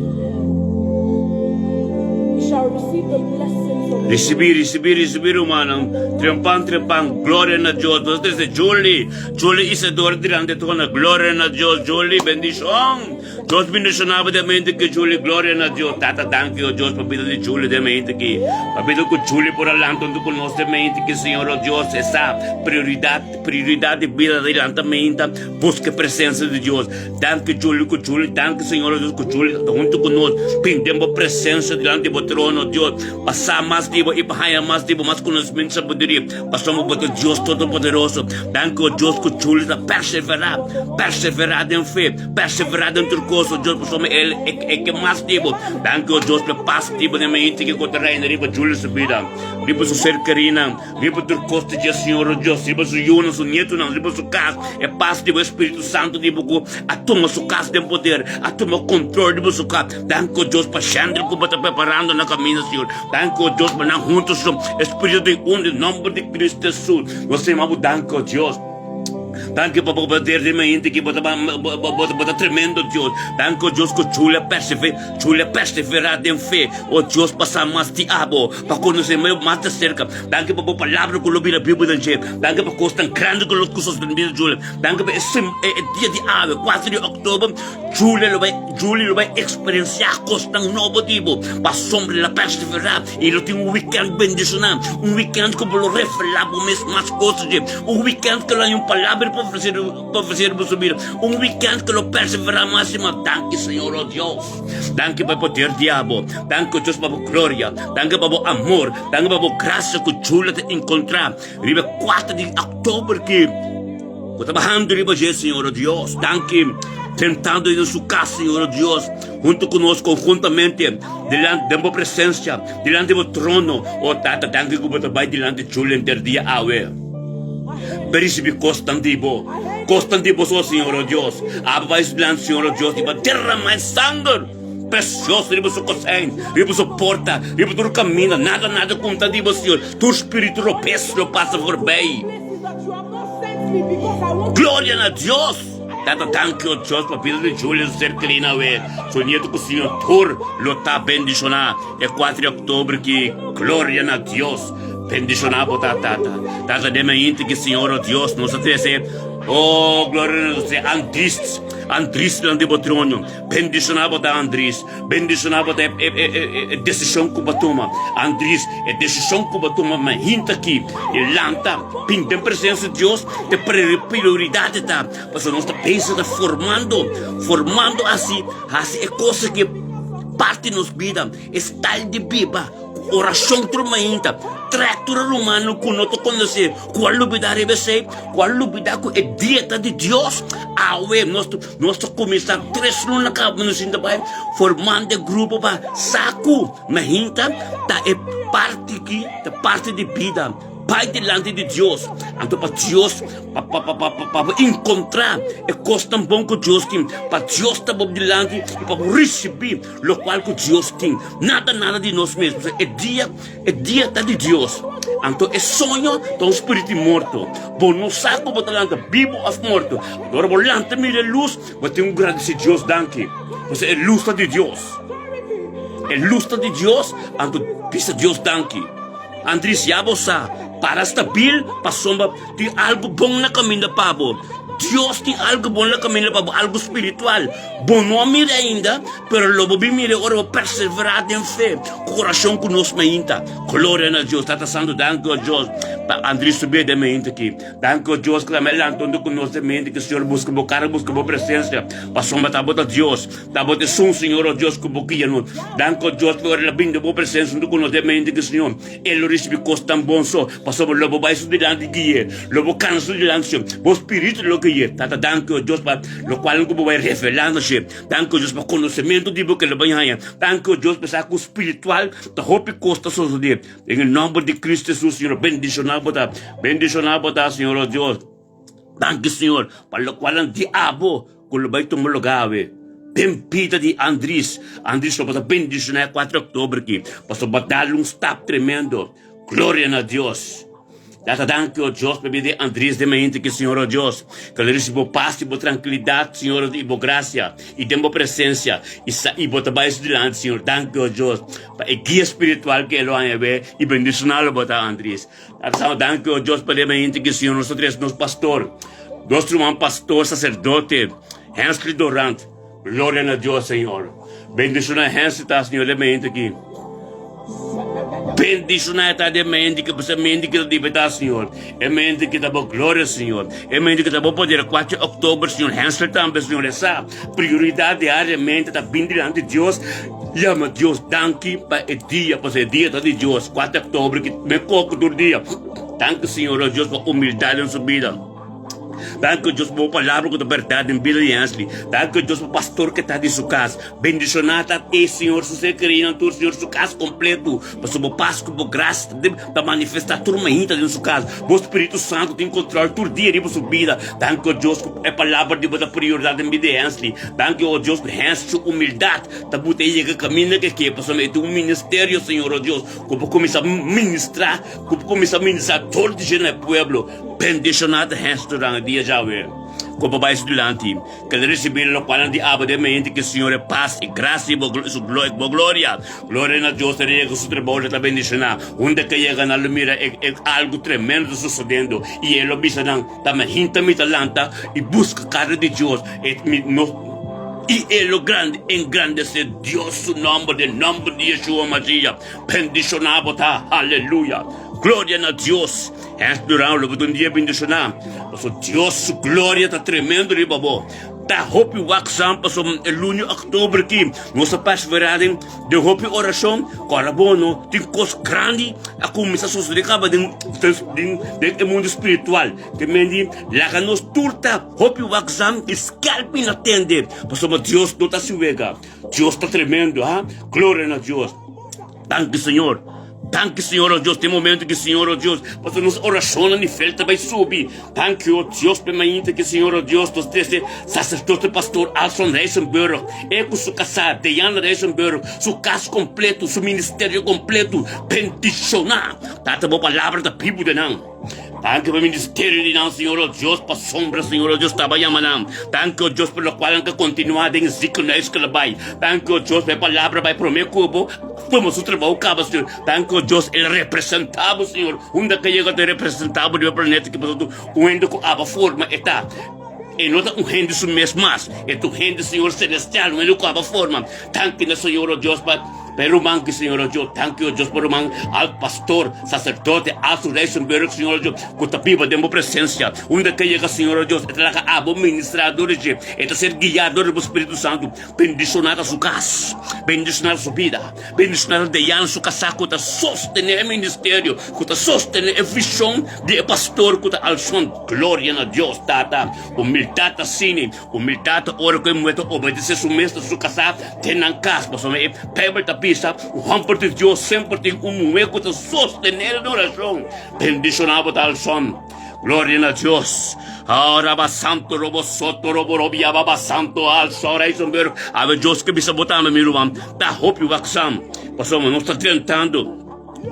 He shall receive the blessing from the Risibí, risibí, risibí, rumannan. Trempan, trempan. Gloria na Dios. Nos trese Julie. Julie Isadora dilanti trono. Gloria na Dios. Julie, bendishon. Dios bendiciona bo den mente ki Julie gloria na Dios tata danki o Dios pa bida di Julie den mente ki pa bida ku Julie por a lanta huntu ku nos den mente ki Señor o Dios e sa prioridad prioridad di bida di lanta meinta buska e presencia di Dios danki Julie ku Julie danki Señor o Dios ku Julie ta huntu ku nos bin den bo presencia dilanti bo trono Dios pa sa mas di bo i pa haya mas di bo mas conocimiento sabiduria Pasobra bo ta Dios Todopoderoso. Danki, o Dios, ku Julie ta perseverá, perseverá den fe, perseverá den tur kos, o Dios, pasobra el e ke mas di bo. Danki, o Dios, pa e pas di bo den mente ku ta reina riba Julie su bida, riba su ser kerinan, riba tur kos di dje, Señor, o Dios, riba su yunan, su nietunan, riba su kas. E pas di bo, e Spiritu Santu di bo ku a tuma su kas den poder, a tuma kontrol riba su kas. Danki, o Dios, pa Shandra ku bo ta preparando na kaminda, Señor. Danki, o Dios, pa nan huntu su Espíritu di un den nomber di Cristo Jesus. Nos ta yama bo danki, o Dios. Danki pa bo poder den mainta ki bo ta bo ta tremendo, Dios. Danki, o Dios, ku Julia persever Julia persevera den fe, o Dios, pa sa mas di abo, pa konosé mas di serka. Danki pa bo palabra ku lo bira bibu den dje. Danki pa kosnan grandi ku lo sosodé den bida Julia. Danki pa e e dia di awe, kuater di òktober, Julia lo bai Julie lo bai eksperensiá kosnan nobo di bo. Pasobra el a perseverá i lo tin un wikènt bendishoná, un wikènt ku bo lo revelá bo mes mas kos di dje, un wikènt ku lo haña un palabra pa ofresé pa ofresé riba su bida, un wikènt ku lo perseverá mas i mas. Danki Señor, o Dios. Danki pa e poder di abo. Danki, o Dios, pa bo gloria. Danki pa bo amor. Danki pa bo grasia ku Julia ta enkontrá. Riba e kuater di oktober ki bo ta bahando riba dje, Señor o Dios. Danki sentando den su kas, Señor o Dios, hunto ku nos konhuntamente dilanti den bo presensia, dilanti bo trono. O Tata, danki ku bo ta bai dilanti Julian henter dia awe. Pa risibi kosnan di bo, kosnan di bo so, Señor o Dios. Abo bai su dilanti, Señor o Dios, i bo derama e sanger. Precioso riba su cosijn, riba su porta, riba tur caminda, nada nada cu ta di bo Señor, tur spiritu robes lo pasa voorbij. Gloria na Dios! Tata danki o Dios pa bida di Julia su ser kerí awe, su nieto cu Señor tur lo ta bendiciona e cuatro di october ki, gloria na Dios! Bendiciona bo ta Tata. Tata den mainti ki Señor o Dios nos a trece, oh gloria na Dios, Andries, Andries dilanti bo trono. Bendishoná bo ta, Andries. Bendishoná bo ta e, e, e, e desishon ku bo tuma. Andries, e desishon ku bo tuma mainta aki, di lanta, bin den presensia di Dios, ta e prioridat ta. Pasobra nos ta pensa ta formando, formando hasi, hasi e kos aki parti nos bida, e style di biba. Orashon tur mainta, trèk tur e rumannan ku no ta konosé, ku a lubidá riba esei, ku a lubidá ku e dia ta di Dios. Awe nos ta nos ta kuminsá tres luna kaba nos sinta bai formando e grupo pa sa ku mainta ta e parti ki ta parti di bida. Bai dilanti di Dios, anto pa Dios pa pa pa pa pa bo enkontrá e kosnan bon ku Dios tin, pa Dios ta bo dilanti i pa bo risibí lokual ku Dios tin. Nada nada di nos mes, pasobra e dia e dia ta di Dios. Anto e soño ta un spiritu morto. Bo no sa ku bo ta lanta bibu òf morto. Ora bo lanta mira e lus, bo tin ku gradisí Dios danki, pasobra e lus ta di Dios. E lus ta di Dios, anto bisa Dios danki. Andries, ya bo sa, para stabil pasobra tin algu bon na kaminda pa bo. Dios tin algu bon na kaminda pa bo, algu spiritual. Bo no a mira ainda, pero lo bo bin mira ora bo perseverá den fe, ku korashon ku nos mainta. Gloria na Dios. Tata Santu, danki o Dios pa Andries su bida mainta aki. Danki o Dios ku ta me lanta huntu ku nos den mente ki Señor buska bo kara, buska bo presensia, pasobra ta bo ta Dios. Ta bo ta esun, Señor, o Dios, ku bo guia nos. Danki, o Dios, pa ora el a bini den bo presensia huntu ku nos den mente ki Señor, el lo risibi kos tan bon so, pasobra lo bo bai su dilanti gui'é, lo bo kana su dilanti, Señor. Bo spiritu lo gui'é. Tata, danki, o Dios, pa lokual ku bo bai revelá nos dje. Danki, o Dios, pa konosementu di bo ku el lo bai haña. Danki, o Dios, pa sa ku spiritual ta hopi kos ta sosodé. Den e nòmber di Kristu Hesus, Señor, bendishoná bo ta. Bendishoná bo ta, Señor, o Dios. Danki, Señor, pa lokualnan di abo ku lo bai tuma lugá awe den bida di Andries. Andries lo bo ta bendishoná e kuater di òktober aki, pasobra bo a dal un stap tremendo. Gloria na Dios! Tata danki, o Dios, pa bida di Andries den mainta aki, Señor, o Dios, ku lo risibi bo pas i bo trankilidat, Señor, i bo grasia, i den bo presensia, i sa i bo ta bai su dilanti, Señor. Danki, o Dios, pa e guia spiritual ku e lo haña awe, i bendishoná lo bo ta, Andries. Tata Santu, danki, o Dios, pa den mainta aki, Señor, nos ta trese nos pastor, nos ruman pastor, saserdote, Hensley Dorant. Gloria na Dios, Señor. Bendiciona Hensley ta, Señor, de mente aki. Bendiciona e ta de mente ki pasa mente ki ta libertad, Señor. E mente ki ta bo gloria, Señor. E mente ki ta bo poder. 4 di oktober, Señor. Hensley tambe, Señor. E sa prioridad diariamente ta bin dilanti Dios. Yama Dios danki pa e dia, pasobra e dia ta di Dios. 4 di oktober ki me koko tur dia. Danki, Señor, oh Dios, pa humildad den su bida. Danki Dios pa bo palabra ku ta bèrdat den bida di Hensley. Danki Dios pa pastor ke ta di su kas. Bendishoná ta e Señor su ser kerinan tur Señor su kas kompletu. Pasobra bo pas ku bo gras ta manifestá tur mainta den su kas. Bo Spiritu Santu tin kontrol tur dia riba su bida. Danki Dios ku e palabra di bo ta prioridat den bida di Hensley. Danki o Dios ku Hensley su humildat ta buta e yega kaminda ke ke pasobra e tin un ministerio Señor o Dios ku bo kuminsá ministrá ku bo kuminsá ministrá tur di dje na e pueblo. Bendishoná ta hende durante dia djawe ku bo bai su dilanti, ku el risibí lokualnan di abo den mente ku Señor e pas i grasia i bo su bo gloria. Gloria na Dios ta yega su trabou lo ta bendishoná. Unda ke yega nan lo mira e e algu tremendo ta sosodendo i e lo bisa nan, Ta mahinta mi ta lanta i buska kara di Dios e mi no i e lo grandi engrandesé Dios su nòmber den nòmber di Yeshua Mashiach. Bendishoná bo ta. Aleluya. Gloria na Dios. Hens Durán lo bo ta un dia bendishoná, pasobra Dios su gloria ta tremendo riba bo. Ta hopi wakzam pasobra e luna di òktober aki nos a perseverá den den hopi orashon. Kòrda bo no, tin kos grandi a kuminsá sosodé kaba den den den e mundu spiritual. Te men di laga nos tur ta hopi wakzam i skèrpi na tende, pasobra Dios no ta hasi wega. Dios ta tremendo, ha? Gloria na Dios. Danki Señor. Danki Señor oh Dios, den momento ki Señor oh Dios, pasobra nos orashonnan di fel ta bai subi. Danki oh Dios p'e mainta ki Señor oh Dios nos trese Saserdote Pastor Alson Rijsenburg, e ku su kasá Diana Rijsenburg, su kas kompleto, su ministerio kompleto bendishoná. Tata bo palabra ta bibu den nan. Danki pa ministerio di nan Señor oh Dios, pasobra Señor oh Dios taba yama nan. Danki oh Dios pa lokual nan ta kontinuá den e ziekenhuis ku el a bai. Danki oh Dios pa e palabra bai promé ku bo. Tuma su trabou kaba, Señor. Danki, oh Dios, el representá bo, Señor. Unda ke yega ta representá bo riba planeta ki pasobra tu un hende ku aba forma e ta. E no ta un hende su mes mas, e ta un hende, Señor, selestial, un hende ku aba forma. Danki na Señor, oh Dios, pa pa e ruman ki, Señor, oh Dios. Danki, oh Dios, pa ruman al pastor, saserdote, Arthur Rijsenburg, Señor, oh Dios, ku ta biba den bo presensia. Unda ke yega, Señor, oh Dios, e ta laga abo ministrá dor di dje. E ta ser guiá dor di bo Spiritu Santu. Bendishoná ta su kas, bendishoná ta su bida, bendishoná ta Deyan su kasá ku ta sostené e ministerio, ku ta sostené e vishon di e pastor ku ta alson. Gloria na Dios Tata. Humildat ta asina, humildat ta ora ku e muhé ta obedesé su mes na su kasá den nan kas, pasobra e Beibel ta bisa, un hòmber di Dios semper tin un muhé ku ta sostené den orashon. Bendishoná bo ta alson. Gloria na Dios. Ora ba santo robo soto robo robia baba santo al sora Eisenberg. Ave Dios ke bisa bo tambe mi ruman. Ta hopi waksam. Pasobra nos ta drentando.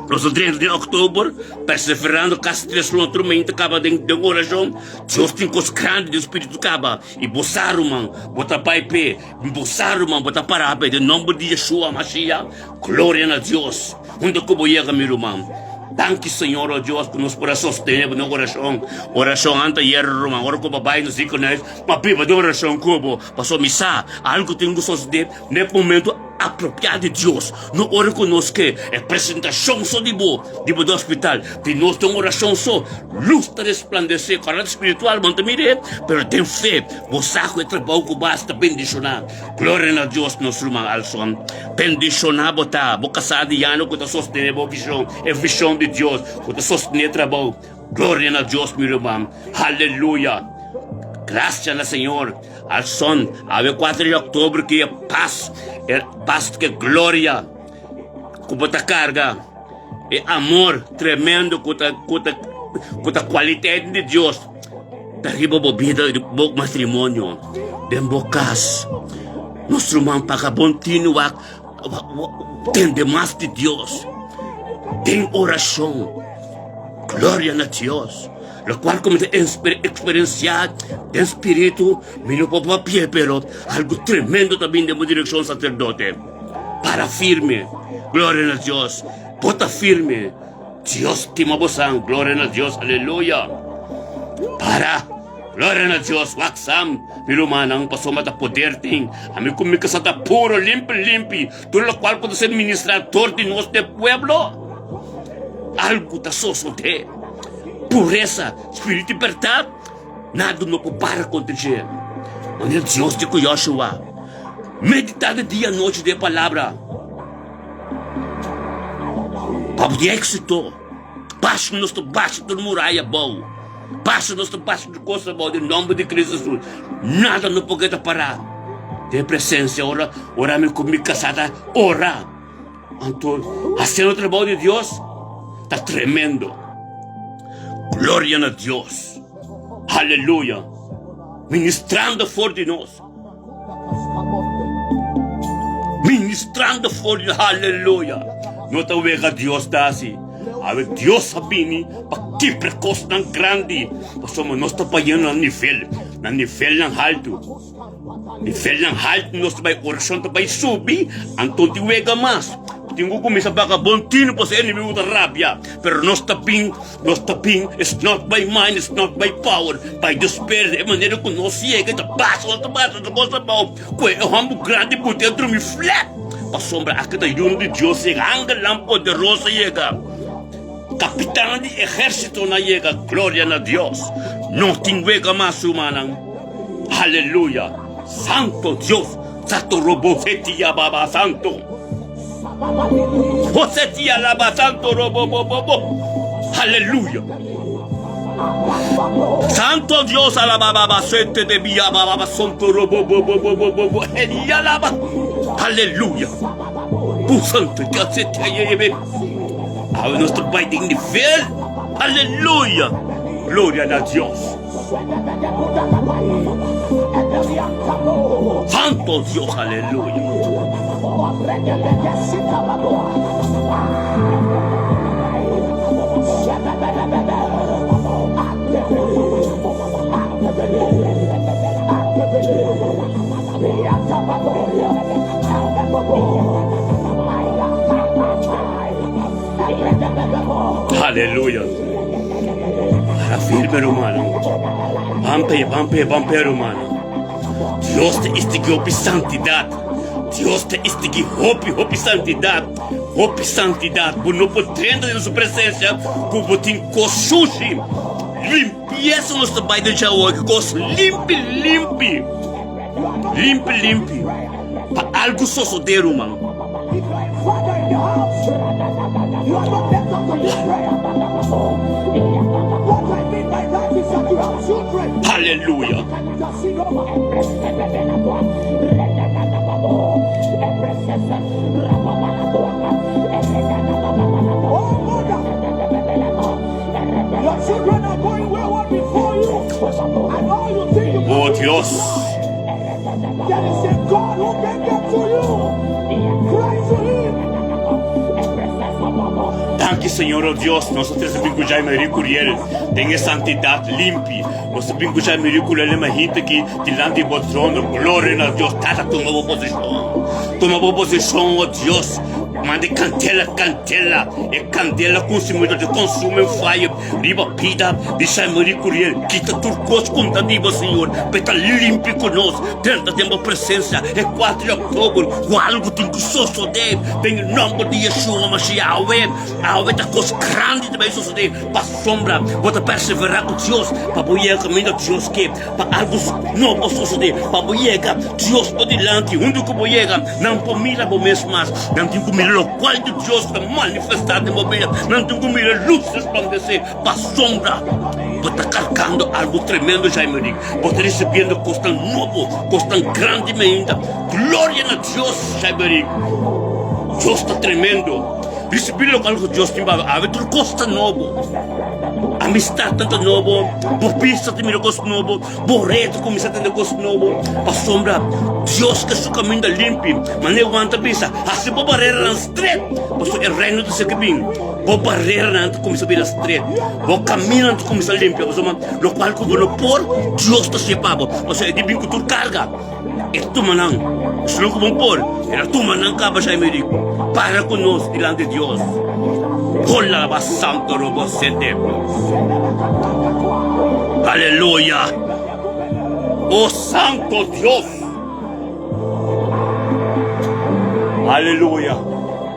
Nos ta drenta den oktober, perseverando kasi tres luna tur mainta kaba den den orashon. Dios tin kos grandi den spiritu kaba. I bo sa ruman, bo ta bai p'e. Bo sa ruman, bo ta para p'e den nomber di Yeshua Mashiach. Gloria na Dios. Hunto ku bo yega mi ruman. Danki Señor oh Dios ku nos por a sostené bo den orashon. Orashon anta yera ruman. Ora ku bo bai nos ziekenhuis, pa biba den orashon ku bo. Pasobra mi sa algu tin ku sosodé na e momento apropiá di Dios. No ora ku nos ke e presentashon so di bo, di bo den hospital. Di nos den orashon so, lus ta resplandesé. Kòrda spiritual bo no ta mir'é, pero den fe bo sa ku e trabou ku bo hasi ta bendishoná. Gloria na Dios nos ruman Alson. Bendishoná bo ta, bo kasá Diana ku ta sostené bo vishon, e vishon di Dios, ku ta sostené e trabou. Gloria na Dios mi ruman. Haleluya. Gracia na Señor. Alson, awe 4 di oktober ki e pas, e pas ke gloria ku bo ta karga, e amor tremendo ku ta ku ta ku ta kualitet di Dios ta riba bo bida, bo matrimonio, den bo kas. Nos ruman paga bon tinu wak tende mas di Dios den orashon. Gloria na Dios. Lokual ku mi ta eksperensiá den spiritu, mi no por papia, pero algu tremendo ta bini den bo direkshon, saserdote. Para firme. Gloria na Dios. Bo ta firme. Dios stima bosan. Gloria na Dios. Aleluya. Para. Gloria na Dios, wak Sam, mi rumannan, pasobra ta poder tin. Ami ku mi kasa ta puro, limpi limpi. Tur lokual ku ta ser ministrá dor di nos den pueblo, algu ta sosodé. Puresa, spiritu i bèrdat, nada no por para kontra dje. Manera Dios di ku Yoshua, Meditá di dia i anochi den e palabra, pa bo tin éksito. Basha nos ta basha tur muraya abou. Basha nos ta basha tur kos abou den nòmber di Cristo Jesus. Nada no por keda pará den e presensia ora ora mi ku mi kasá ta ora. Anto hasiendo trabou di Dios ta tremendo. Gloria na Dios. Aleluya. Ministrando for di nos. Ministrando for di aleluya. No ta wega Dios ta hasi. Awe Dios a bini pa kibra kosnan grandi. Pasobra nos ta bayendo na nivel, na nivelnan haltu. Nivelnan haltu nos ta bai, orashon ta bai subi, anto tin wega mas. Tin ku kuminsá paga bon tinu pasobra e enemigu ta rabia. Pero nos ta bin. Nos ta bin, it's not by mind, it's not by power, by the Spirit. E manera ku nos yega ta pasa, nos ta pasa, nos ta bou ku e hòmber grandi buta e drumi flat. Pasobra aki ta yuno di Dios yega, angelnan poderoso yega, kapitannan di ehérsitonan yega. Gloria na Dios! No tin wega mas, rumannan. Aleluya! Santo Dios! Sato robo fetia baba santo. José tia laba santo robo bo bo bo. Aleluya. Santo Dios alaba baba sete de bia baba santo robo bo bo bo bo bo bo. Elia laba. Aleluya. Bu santo Dios sete yebe. Awe nuestro bai den nivel. Aleluya. Gloria na Dios. Santo Dios, aleluya. Aleluya. Para firme, hermano. Ban pe, ban pe, ban pe, hermano. Dios ta istigui hopi santidad. Dios ta istigui hopi, hopi santidad. Hopi santidad. Bo no por drenta den su presencia ku bo tin kos sushi. Limpieza nos ta bai den djawoy. Kos limpi, limpi. Limpi, limpi. Pa algu sosodé, ruman. Aleluya! O Dios! Danki Señor o Dios, nos a trese bin ku Jaime Marie Curiel den e santidad limpi. Nos ta bin ku Jaime Marie Curiel e mahita aki dilanti di bo trono. Gloria na Dios. Tata tuma bo posishon. Tuma bo posishon o Dios. Manda e kandela, kandela, e kandela konsumidor di consuming fire. Riba bida di Shaimarie Curiel, kita tur kos ku ta di bo, Señor, pa e ta limpi ku nos. Drenta den bo presensia e kuater di oktober, ku algu tin ku sosodé den e nòmber di Yeshua Mashiach. Awe, awe ta kos grandi ta bai sosodé. Pasobra bo ta perseverá ku Dios pa bo yega kaminda Dios ke, pa algu nobo sosodé, pa bo yega Dios bo dilanti. Huntu ku bo yega, nan por mira bo mes mas. Nan tin ku mira lokual di Dios ta manifestá den bo bida. Nan tin ku mira lus resplandesé pa sombra. Bo ta kargando algu tremendo, Jaime Rick. Bo ta risibiendo kosnan nobo, kosnan grandi mainta. Gloria na Dios, Jaime Rick. Dios ta tremendo. Risibí lokual ku Dios tin pa bo. Awe tur kos ta nobo. Amistadnan ta nobo, bo bista ta mira kos nobo. Bo rei ta kuminsá tende kos nobo, pasobra Dios ke su kaminda limpi. Manera Juan ta bisa, Hasi bo bareranan stret, pasobra e Reino ta seki bin. Bo bareranan ta kuminsá bira stret, bo kamindanan ta kuminsá limpia, pasobra lokual ku bo no por, Dios ta hasié pa bo, pasobra e di bin ku tur karga. E tuma nan, esun ku bo por, el a tuma nan kaba shai mi di, Para ku nos dilanti Dios. Hola, santo robo sete. Aleluya. Oh Santo Dios! Aleluya!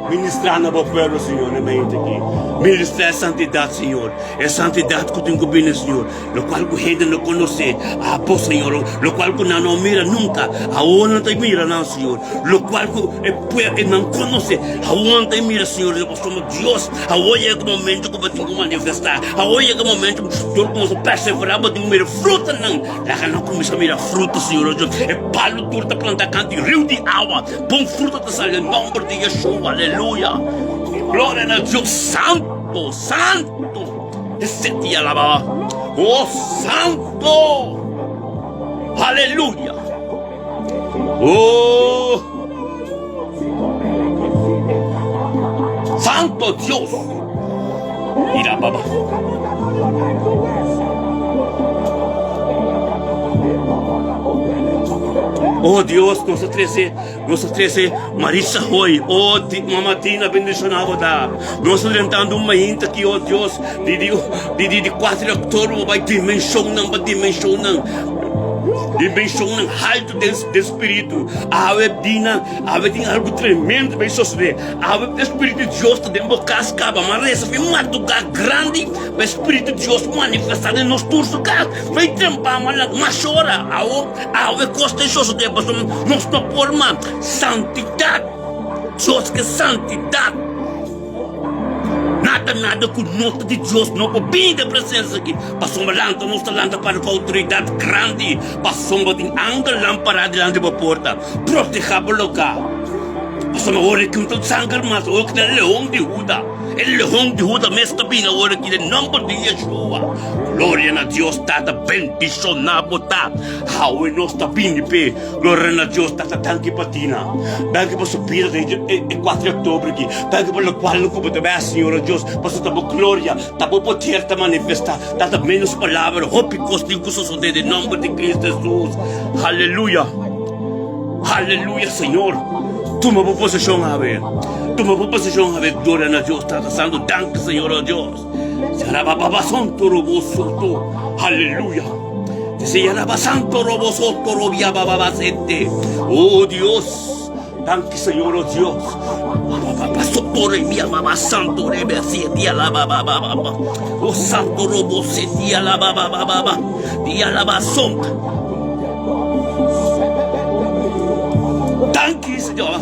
Ministrá na bo pueblo, Señor, na mente aki. Ministrá e santidat, Señor. E santidat ku tin ku bini, Señor. Lokual ku hende no konosé, abo, Señor. Lokual ku nan no mira nunka, awor nan ta mira nan, Señor. Lokual ku e pueblo nan konosé, awor nan ta mira, Señor. Pasobra Dios, awor yega e momento ku bo tin ku manifestá. Awor yega e momento dor ku nos a perseverá, bo tin ku mira frutanan. Laga nan kuminsá mira fruta, Señor Dios. E palu tur ta plantá kantu di riu di awa. Bon fruta ta sali den nòmber di Yeshua. Aleluya! Gloria na Dios! Santu, santu! Esei ti alabá. Oh, santu! Aleluya! Oh! Santo Dios! Mira, baba. Oh Dios, nos a trece, nos a trece Marisa Hoy. Oh, di, Mama Tina, bendiciona bo ta. Nos a levantando un mainta aki, oh Dios, di, di, di, di, di 4 di october, bai dimensionnan, ba dimensionnan. Dimensionnan halto den, den spiritu. Awe dina, awe tin algo tremendo bay sosode. Awe e Spiritu di Dios ta den bo kas kaba. Ma resa fin marduga grandi pa e Spiritu di Dios manifesta den nos tur su kas. Bay trempa ma la mas ora. Awo, awe kos ta sosode pasobra nos no por mas. Santidat, Dios ke santidat. Nada nada ku no ta di Dios no por bini den presensia aki. Pasobra lanta nos ta lanta para ku outoridat grandi. Pasobra tin angelnan pará dilanti bo porta, protehá bo lugá. Pasobra ora ki un ta sanger mas, ora ki ta e Leon di Huda, e Leon di Huda mes ta bini awor aki den nòmber di Yeshua. Gloria na Dios Tata, bendishoná bo ta. Awe nos ta bini p'e. Gloria na Dios Tata, danki pa Tina. Danki pa su bida den e kuater di oktober aki. Danki pa lokual ku bo ta bai hasi, Señor Dios, pasobra ta bo gloria, ta bo poder ta manifestá. Tata, menos palabra, hopi kos tin ku sosodé den nòmber di Cristo Hesus. Aleluya! Aleluya, Señor! Tuma bo poseshon awe. Tuma bo poseshon awe. Gloria na Dios, Tata Santu. Danki, Señor, oh Dios. Sarabababasonto robo soto. Aleluya. Seyarabasanto robo soto robiabababasete. Oh Dios. Danki, Señor, oh Dios. Bababasoto rebiababasanto rebesiete alababababa. Oh Santo robo sete alababababa. Dialabasonta. Danki, Señor.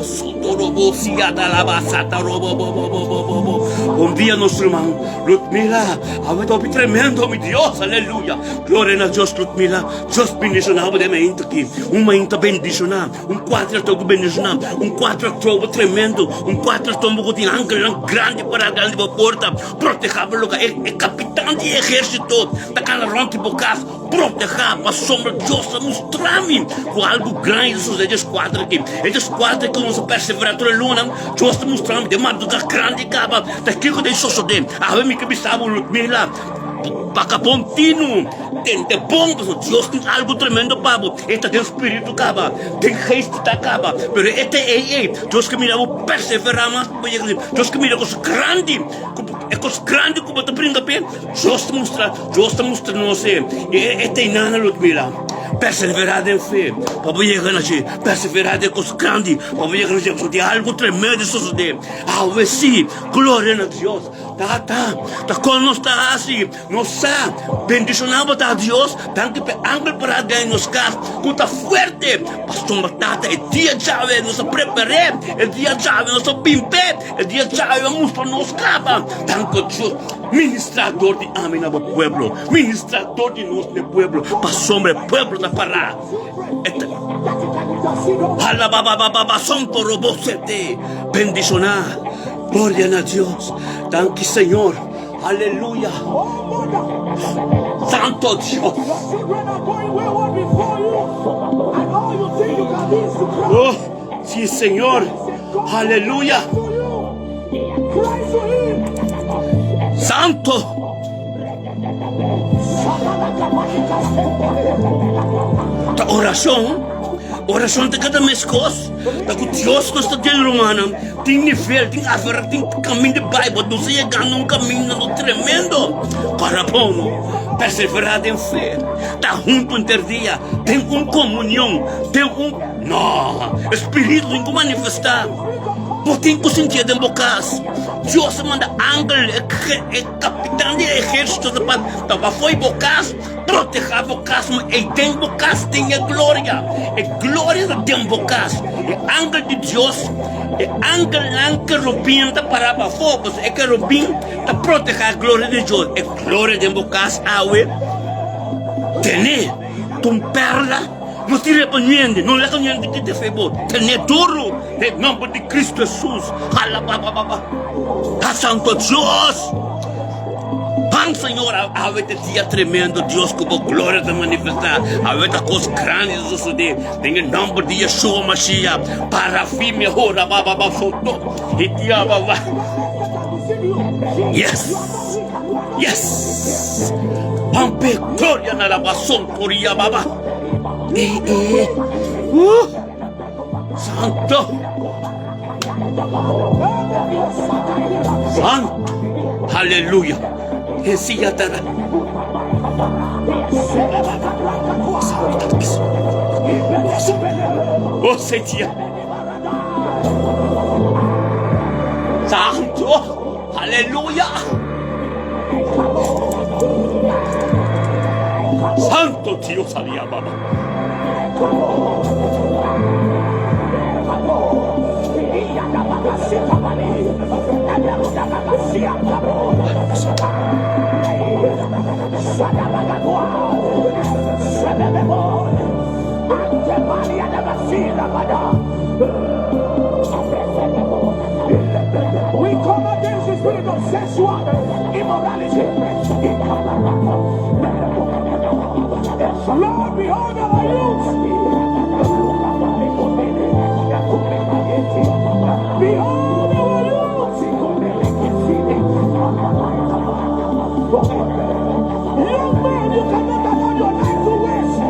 Bon dia, nos ruman Ludmila. Awe ta hopi tremendo, mi Dios. Aleluya. Gloria na Dios, Ludmila. Dios bendiciona bo den mainta aki. Un mainta bendiciona. Un cuatro october bendiciona. Un cuatro october tremendo. Un cuatro october cu tin angelnan grandi para grandi bo porta. Proteha bo loka. E capitan di ehercito ta cana rond di bo cas. Protehá, pasobra Dios a mustra mi ku algu grandi ta sosodé dje skuadra aki. E dje skuadra ku nos a perseverá tur e lunanan, Dios ta mustra mi den madrugá grandi kaba ta kiko ta sosodé. Awe mi ke bisa bo, Ludmila, baka bon tinu, tende bon, pasobra Dios tin algu tremendo pa bo. E ta den spiritu kaba, den geest ta kaba, pero e ta ei ei. Dios ke mira bo perseverá mas pa bo yega asina. Dios ke mira kos grandi, e kos grandi ku bo ta bringa p'e. Dios ta mustra, Dios ta mustra nos e, e teinana Ludmila. Perseverá den fe pa bo yega na dje. Perseverá den kos grandi pa bo yega na dje. Pasobra tin algu tremendo sosodé. Awe sí, gloria na Dios. Tata, ta kon nos ta hasi? Nos sa, bendishoná bo ta Dios. Danki pa e angel pará den nos kas ku ta fuerte. Pasobra Tata, e dia djawe nos a prepar'é, e dia djawe nos a bimp'é, e dia djawe a mustra nos kaba. Danki Dios. Ministra dor di ami na bo pueblo, ministra dor di nos na e pueblo, pasobra e pueblo ta pará. E ta Alababababasontorobosete. Bendishoná. Gloria na Dios. Danki Señor. Aleluya. Santo Dios. Oh, sí, Señor. Aleluya. Santo. Ta oracion. Orashon ta keda meskos. Ta ku Dios nos ta den, rumannan. Tin nivel, tin aferá, tin kaminda di bai. Bo nos ta yegando un kaminda no tremendo. Kòrda bon, perseverá den fe. Ta huntu henter dia, den un komunion, den un. No! E spiritu tin ku manifestá. Bo tin ku sintié den bo kas. Dios a manda angel, e kapitan di e ehérsito ta pa ta fo'i bo kas. Protehá bo kas, ma ei den bo kas tin e gloria. E gloria ta den bo kas. E angel di Dios, e angelnan kerubin ta pará pafó, pasobra e kerubin ta protehá e gloria di Dios. E gloria den bo kas awe, ten'é ta un pèrla. No tir'é pa niende, no laga niende kita fe bo. Ten'é duru den nòmber di Kristu Hesus. Alababababa. Ha Santo Dios! Pan Señor, awe ta dia tremendo, Dios ku bo gloria ta manifestá, awe ta kos grandi ta sosodé, den e nòmber di Yeshua Mashiach, para firme hora ba ba ba soto, i dia ba ba. Yes! Yes! Pan p'e gloria na la ba sonto ria ba ba. Eh eh. Uh! Santo! Santo! Aleluya! Hesía tara. Oh, Setia. Santo! Aleluya! Santo Dios, alía baba. We come against the spirit of sexual immorality. Lord, behold our youth. Behold our youth. Young man, you cannot allow your life to waste.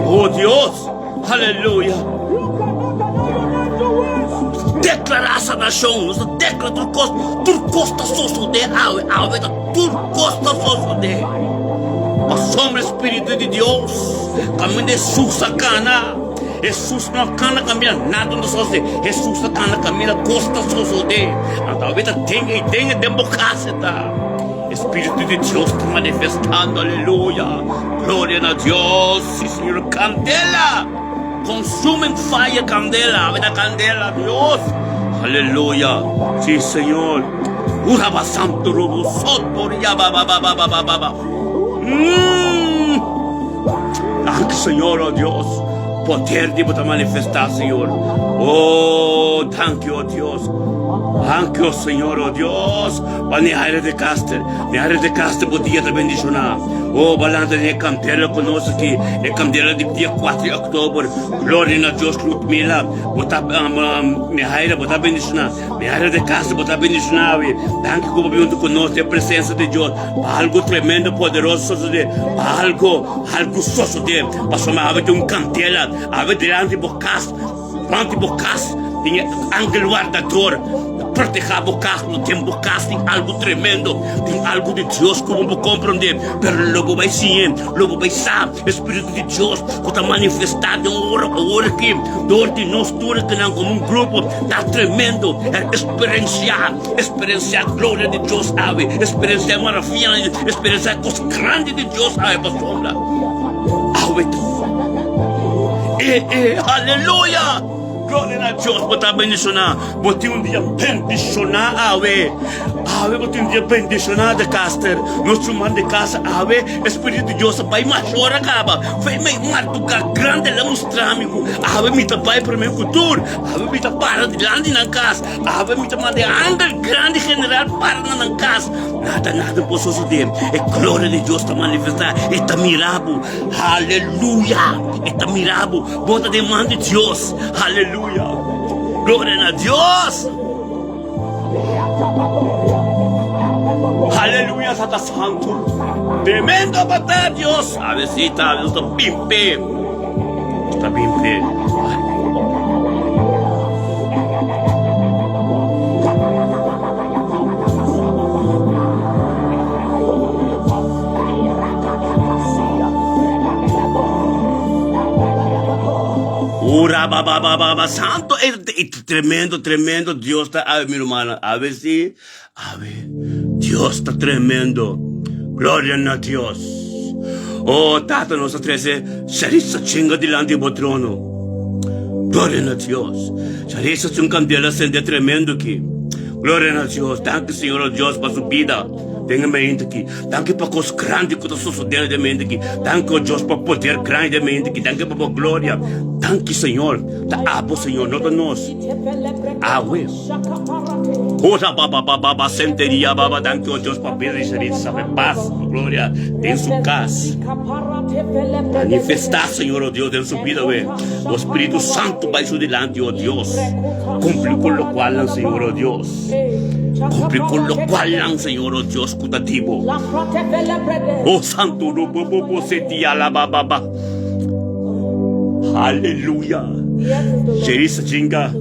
Oh Dios, aleluya. Deklará sanashon, nos ta deklará tur kos, tur kos ta sosodé awe, awe ta tur kos ta sosodé. Pasobra e Spiritu di Dios kaminda Hesus a kana. Hesus no a kana kaminda nada no ta sosodé. Hesus a kana kaminda kos ta sosodé. Anto awe ta den ei den den bo kas e ta. E Spiritu di Dios ta manifestando, aleluya. Gloria na Dios, si Señor. Kandela! Consuming fire kandela, awe ta kandela, Dios. Aleluya, si Señor. Uraba santo robo soto riaba ba ba ba ba ba ba ba. Mm. Danki Señor, oh Dios. Poder di bo ta manifestá, Señor. Oh, danki, oh Dios. Danki, oh Señor, oh Dios. Pa Nehaira de Caster. Nehaira de Caster, bo dia ta bendishoná. Oh, balanta den e kandela ku nos aki. E kandela di dia 4 di oktober. Gloria na Dios, Ludmila. Bo ta, um, um, Nehaira, bo ta bendishoná. Mi área de casa bo ta bendiciona awe. Danki ku bo bin huntu ku nos den presencia di Dios pa algo tremendo poderoso sosode, pa algo algo sosode. Pasobra awe tin un candela awe dilanti bo cas, dilanti bo cas tin e angel wardador ta proteha bo cas. No den bo cas tin algo tremendo, tin algo di Dios ku bo no por comprende, pero lo bo bai siñe, lo bo bai sa. E Spiritu di Dios ku ta manifestá den ora awor aki dor di nos tur kinan komo un grupo ta tremendo. Eksperensiá, eksperensiá gloria di Dios awe, eksperensiá maravianan di Dios, eksperensiá kos grandi di Dios awe pasobra awe ta E e aleluya! Gloria na Dios, bo ta bendishoná, bo tin un dia bendishoná awe. Awe bo tin dia bendishoná de Caster. Nos ruman de casa awe e Spiritu di Dios a bai mas ora kaba. Fe mei marduga grandi el a mustra mi ku awe mi ta bai promé ku tur. Awe mi ta para dilanti nan kas. Awe mi ta manda e angel grandi general para na nan kas. Nada nada por sosodé. E gloria di Dios ta manifestá. E ta mira bo. Haleluya! E ta mira bo. Bo ta den man di Dios. Haleluya! Gloria na Dios! Haleluya Tata Santu. Tremendo bo ta Dios. Avesita Dios ta pimpe. Ta pimpe. Ura ba ba ba ba ba santo Tremendo, tremendo Dios ta awe mi rumannan. Awe si, awe Dios ta tremendo. Gloria na Dios. Oh, Tata, nos ta trece Charissa chinga dilanti bo trono. Gloria na Dios. Charissa su un candela sende tremendo aki. Gloria na Dios. Danki, Señor, oh Dios, pa su bida den e mente aki. Danki pa kos grandi ku ta sosodendo den e mente aki. Danki, oh Dios, pa poder grandi den e mente aki. Danki pa bo gloria. Danki, Señor. Ta abo, Señor, no ta nos. Awe. Ora ba ba ba ba ba senteria ba ba danki o Dios pa bida di Sharitza pa paz pa gloria den su cas. Manifesta Señor o Dios den su bida we. O Spiritu Santo bai su dilanti o Dios. Cumpli cu locual nan Señor o Dios. Cumpli cu locual nan Señor o Dios cu ta di bo. O Santo ro bo bo bo setia la ba ba ba. Aleluya! Jerisa jinga,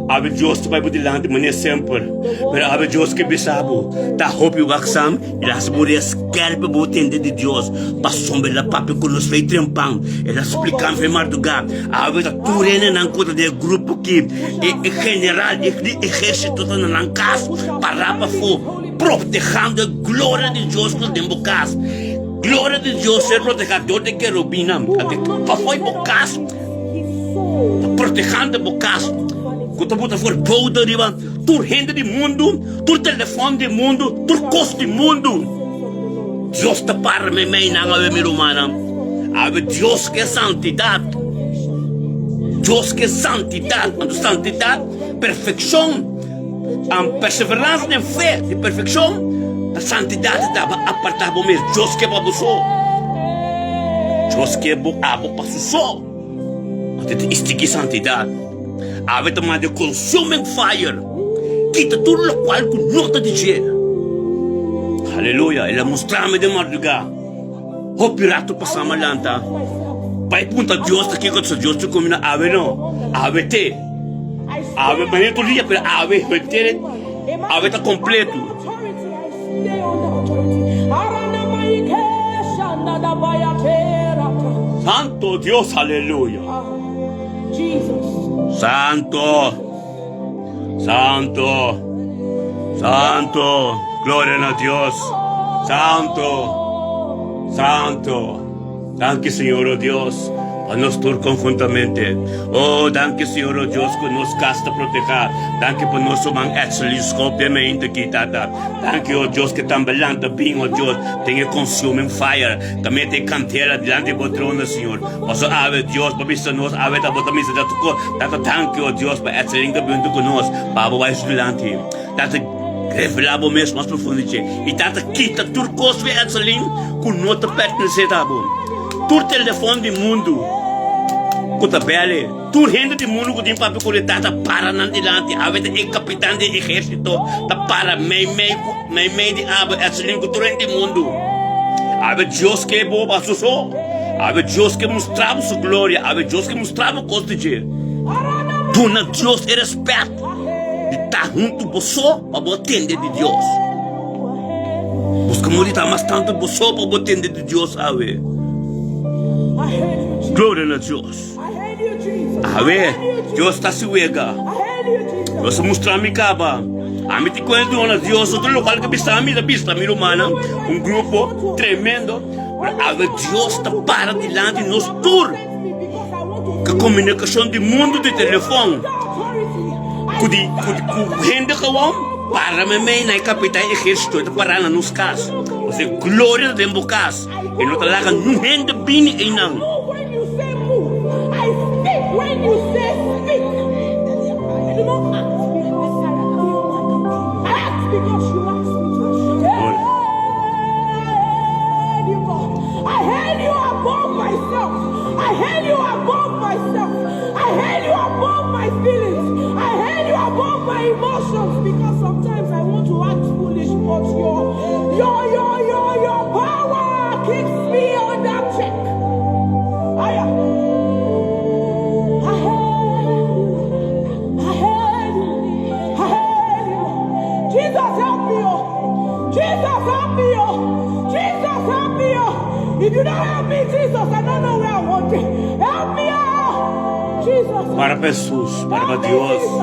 awe Dios ta bai bo dilanti manera semper, pero awe Dios ke bisa bo, ta hopi waksam i el a hasi bo rea skerp bo tende di Dios, pasobra el a papia ku nos fei trempan, el a splika fei mardugá, awe ta tur hendenan ku ta den e grupo ki, e general di ehérsito ta na nan kas, pará pafó, protehando e gloria di Dios ku ta den bo kas. Gloria di Dios ser proteha dor di kerubinnan pafó di bo kas, ta protehando bo kas ku ta bota for bouda riba tur hende di mundu, tur telefòn di mundu, tur kos di mundu. Dios ta para meimei nan awe mi rumannan. Awe Dios ke santidat. Dios ke santidat. Anto santidat, perfekshon. Am perseveransa den fe di perfekshon, ta santidat ta daba apartá bo mes. Dios ke pa bo so. Dios ke bo abo pa su so. Anto ta istigi santidat. Awe ta manda e consuming fire kita tur lokual ku no ta di dje. Aleluya! El a mustra mi den mardugá. Hopi rato pasá mi a lanta bai punta Dios ta kiko ta Dios ta kumi na awe no. Awe te. Awe manera tur dia pero awe henter awe ta completo. Santo Dios aleluya. Santo Santo Santo gloria na Dios Santo Santo. Danki Señor o Dios pa nos tur conjuntamente. Oh danki Señor o Dios cu nos cas ta proteha. Danki pa nos ruman Edsel y Scop den mente aki Tata. Danki o Dios ke tambe lanta bin o Dios den e consuming fire ta mete e candela dilanti bo trono Señor. Paso awe Dios bo bisa nos awe ta bo ta misa ta tuco Tata danki o Dios pa Edsel inga bin hunto cu nos pa bo bai su dilanti. Tata Revelá bo mes mas profundo dje i tata kita tur kos ku e Etzelin ku no ta pertenesé ta bo. Tur telefòn di mundu ku ta bèl'e, tur hende di mundu ku tin papia ku e tata para nan dilanti. Awe ta e kapitan di e ehérsito ta para meimei ku meimei di abo Etzelin ku tur hende di mundu. Awe Dios ke bo pa su so. Awe Dios ke mustra bo su gloria. Awe Dios ke mustra bo kos di dje. Duna Dios e rèspèt. Di ta huntu bo so pa bo tende di Dios. Buska modo di ta mas tantu bo so pa bo tende di Dios awe. Gloria na Dios. Awe, Dios ta si wega. Dios a mustra mi kaba. Ami ti kuenta duna Dios otro lokual ke bisa mi ta bisa mi rumannan un grupo tremendo. Pero awe Dios ta para dilanti nos tur. Ke komunikashon di mundu di telefòn ku di ku hende gewoon. Para meimei na e kapitan e ehérsito, e ta pará na nos kas. Pasobra e gloria ta den bo kas, e no ta laga niun hende bini einan. Para pa Hesus, para pa Dios.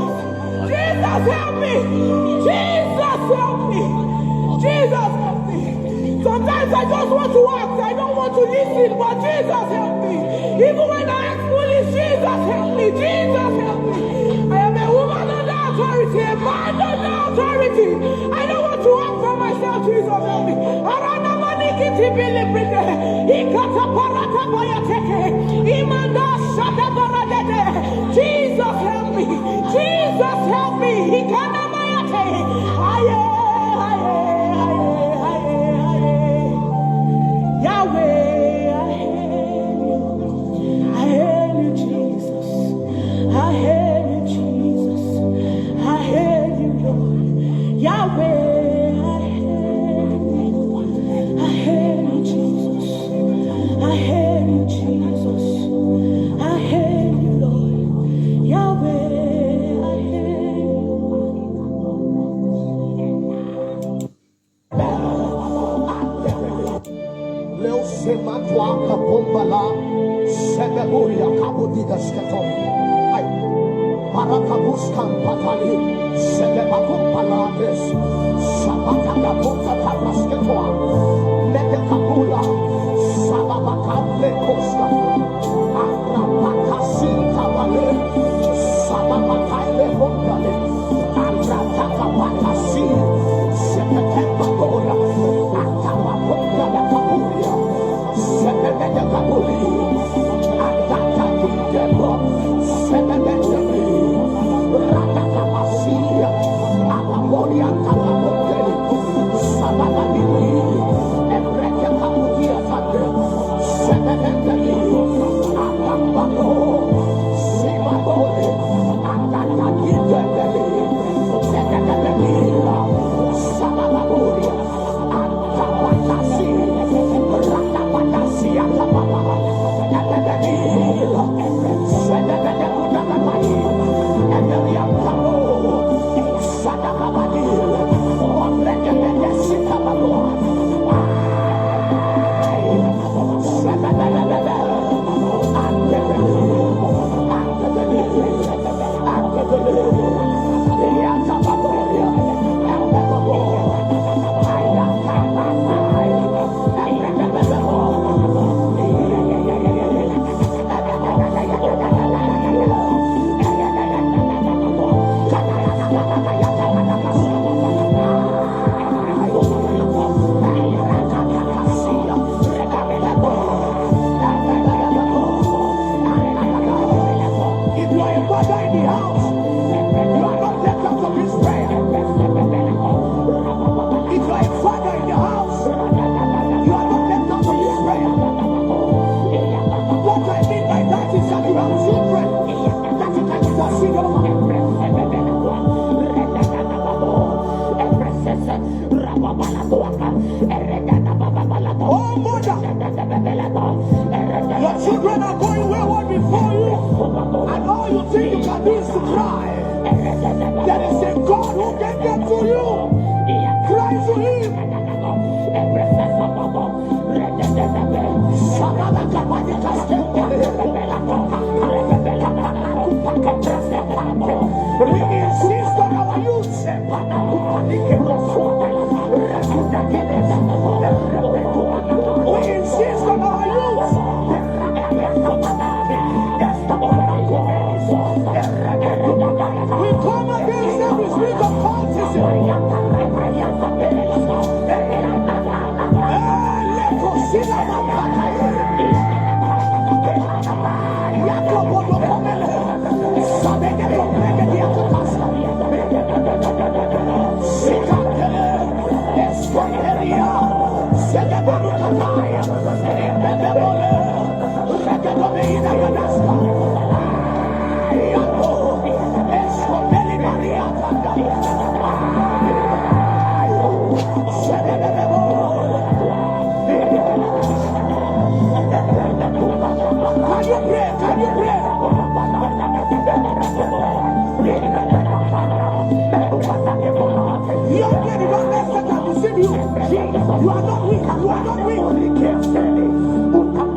You are not weak. You are not weak.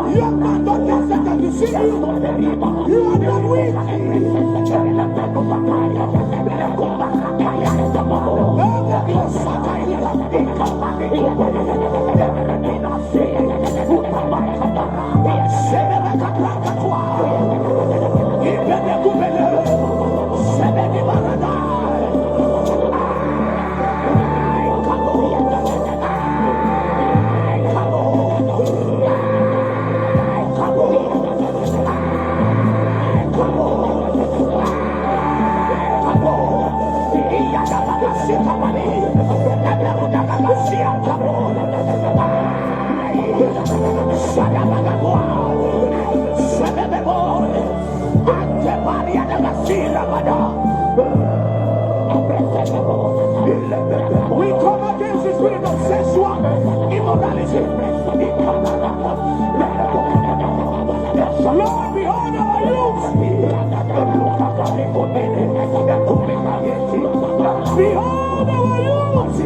Young man, don't let Satan deceive you. You are not weak. We come against the spirit of sexual immorality. Lord, behold our youth. Behold our youth.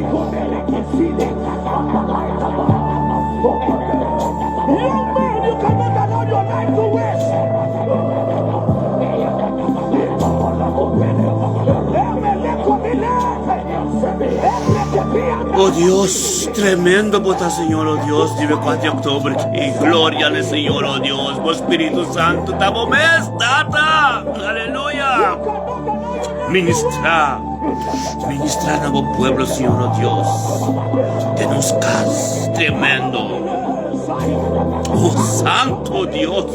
Young man, you cannot allow your life to waste. Oh Dios, tremendo bo ta Señor, oh Dios, di 4 di october ki gloria na Señor, oh Dios, bo Spiritu Santo ta bo mes, Tata, aleluya. Ministra, ministra na bo pueblo, Señor, oh Dios, den nos cas, tremendo. Oh Santo Dios.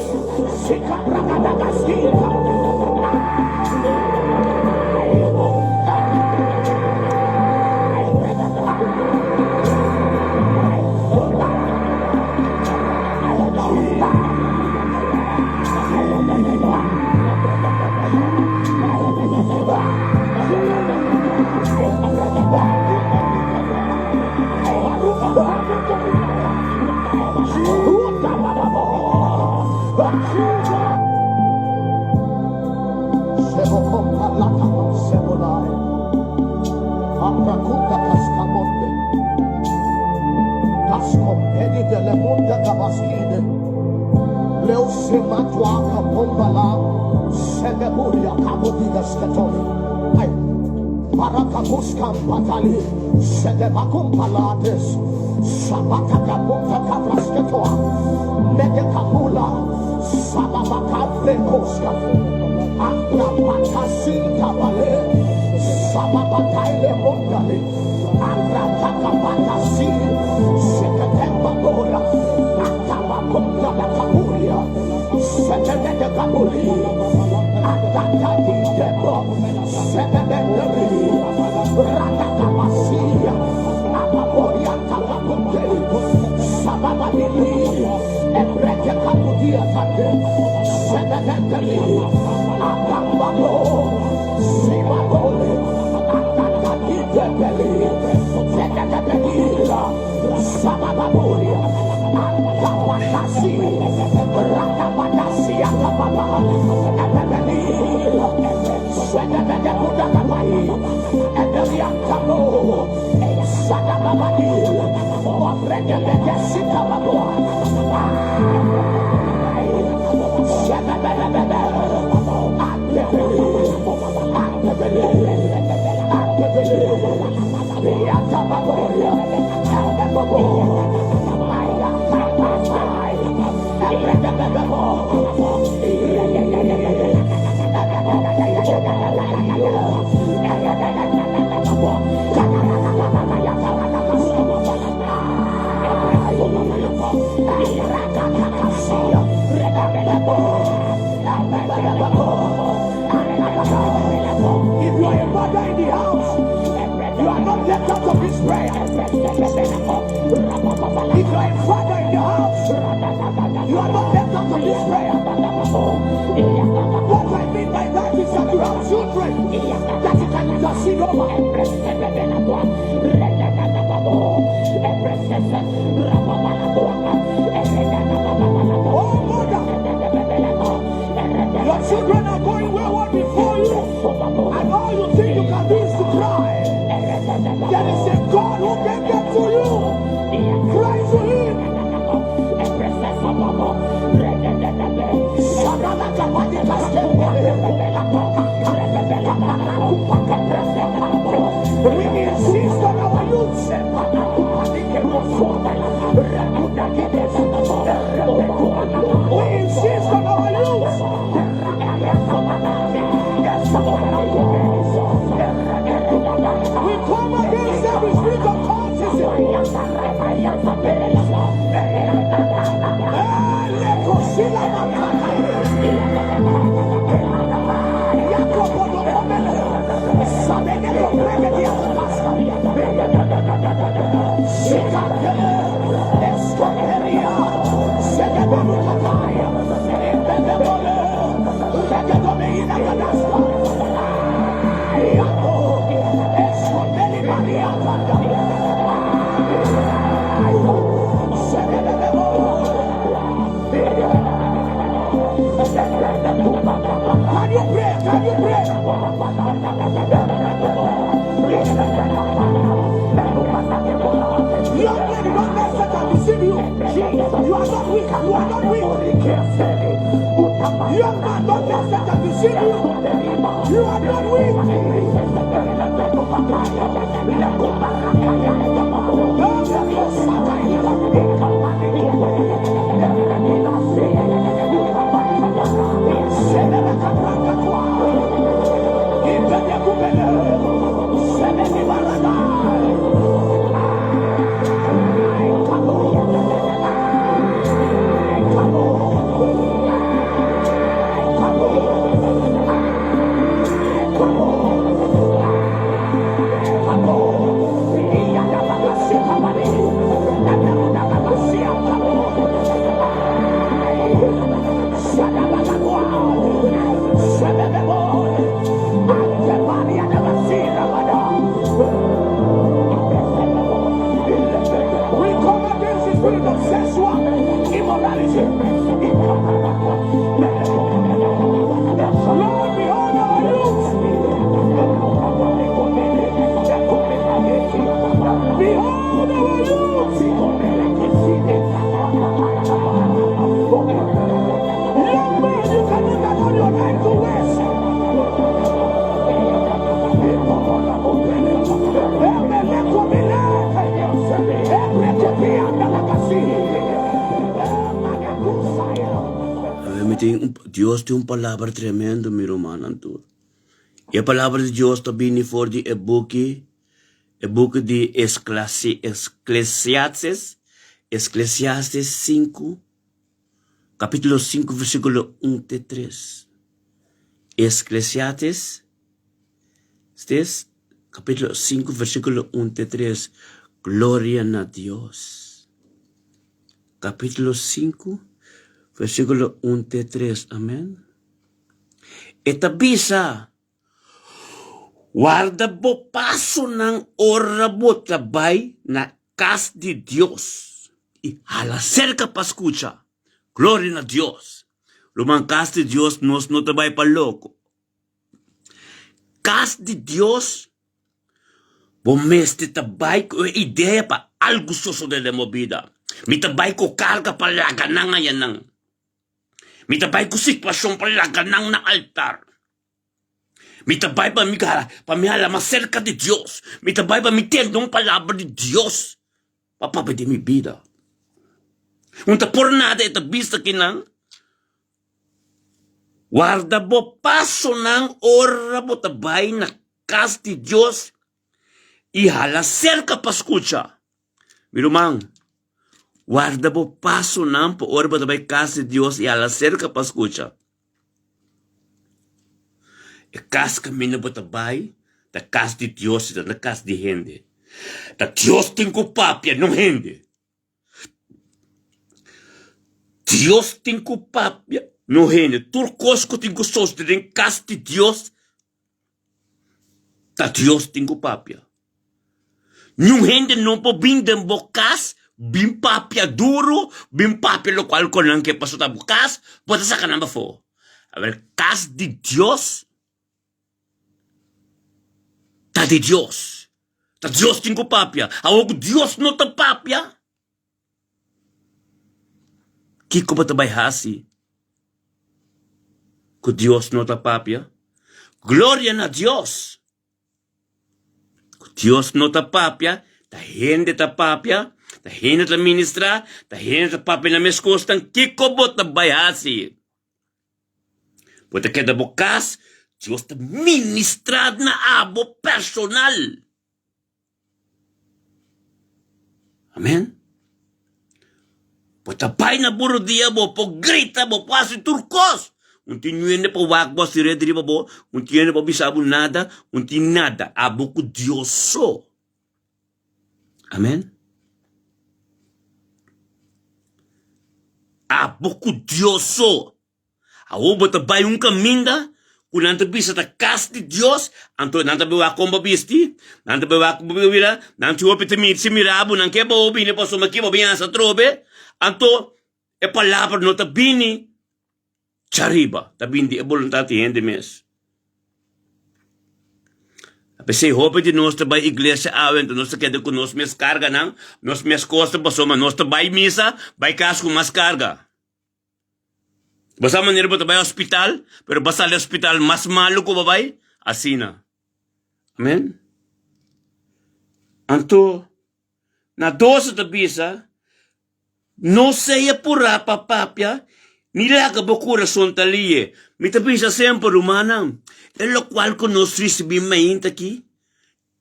If you are a mother in the house, you are not left out of this prayer. If you are a father in the house, you are not left out of this prayer. What I mean by that is that you have children that you can intercede over. Oh, mother, your children are going wayward before you, and all you think you can do is to cry. There is a God who can get to you. Can you pray? Can you pray? Young lady, don't let Satan deceive you. You are not weak. You are not weak. Young man, don't let Satan deceive you. You are not weak. We come against the spirit of sexual immorality. Lord, behold our youth. Behold our youth. Young man, you cannot allow your life to waste. Mi tin un, Dios tin un palabra tremendo, mi rumannan tur. E palabra di Dios ta bini for di e buki, e buki di Esklasi, Esklesiastes, Esklesiastes 5, kapítulo 5, versíkulo 1 te 3. Esklesiastes, stes, kapítulo 5, versíkulo 1 te 3. Gloria na Dios. Kapítulo 5, versíkulo 1 te 3. Amèn. E ta bisa, Warda bo pasonan ora bo ta bai na kas di Dios i hala serka pa skucha. Gloria na Dios! Ruman, kas di Dios nos no ta bai pa loko. Kas di Dios bo mester ta bai ku e idea pa algu sosode den bo bida. Mi ta bai ku karga pa laga nan ayanan. Mi ta bai ku situashon pa laga nan na altar. Mi ta bai pa mi gara, pa mi hala mas serka di Dios. Mi ta bai pa mi tende un palabra di Dios pa papia den mi bida. Un ta por nada e ta bisa kinan, Warda bo pasonan ora bo ta bai na kas di Dios i hala serka pa skucha. Mi ruman, warda bo pasonan pa ora bo ta bai kas di Dios i hala serka pa skucha. E kas kaminda bo ta bai ta kas di Dios i ta na kas di hende. Ta Dios tin ku papia, no hende. Dios tin ku papia, no hende. Tur kos ku tin ku sosode den kas di Dios Ta Dios tin ku papia. Niun hende no por bin den bo kas bin papia duru, bin papia lokual ku nan ke pasobra ta bo kas, bo ta saka nan pafó. Awor kas di Dios ta di Dios. Ta Dios tin ku papia. Awor ku Dios no ta papia, kiko bo ta bai hasi ku Dios no ta papia? Gloria na Dios! Ku Dios no ta papia, ta hende ta papia, ta hende ta ministrá, ta hende ta papia na mes kosnan, kiko bo ta bai hasi? Bo ta keda bo kas, Dios ta ministrá na abo personal. Amen. Bo ta bai na bo rodia, bo por grita, bo por hasi tur kos. Un tin hende pa wak bo hasi red riba bo, un tin hende pa bisa bo nada, un tin nada. Abo ku Dios so. Amen. Abo ku Dios so. Awor bo ta bai un kaminda ku. ku nan ta bisa ta kas di Dios, anto nan ta bai wak kon bo bisti, nan ta bai wak kon bo bira, nan tin hopi ta mira, si mira bo nan ke bo bini pasobra ki bo bin hasa atrobe, anto e palabra no ta bini djariba, ta bini di e boluntat di hende mes. P'esei hopi di nos ta bai iglesia awe, anto nos ta keda ku nos mes karganan, nos mes kosnan pasobra nos ta bai misa, bai kas ku mas karga. Bo sa manera bo ta bai hospital, pero bo sali hospital mas malu ku bo bai, asina. Amen. Anto, na dos ta bisa, no sea purá pa papia, ni laga bo kurason ta lie. Mi ta bisa semper, rumannan, e lokual ku nos risibí mainta aki,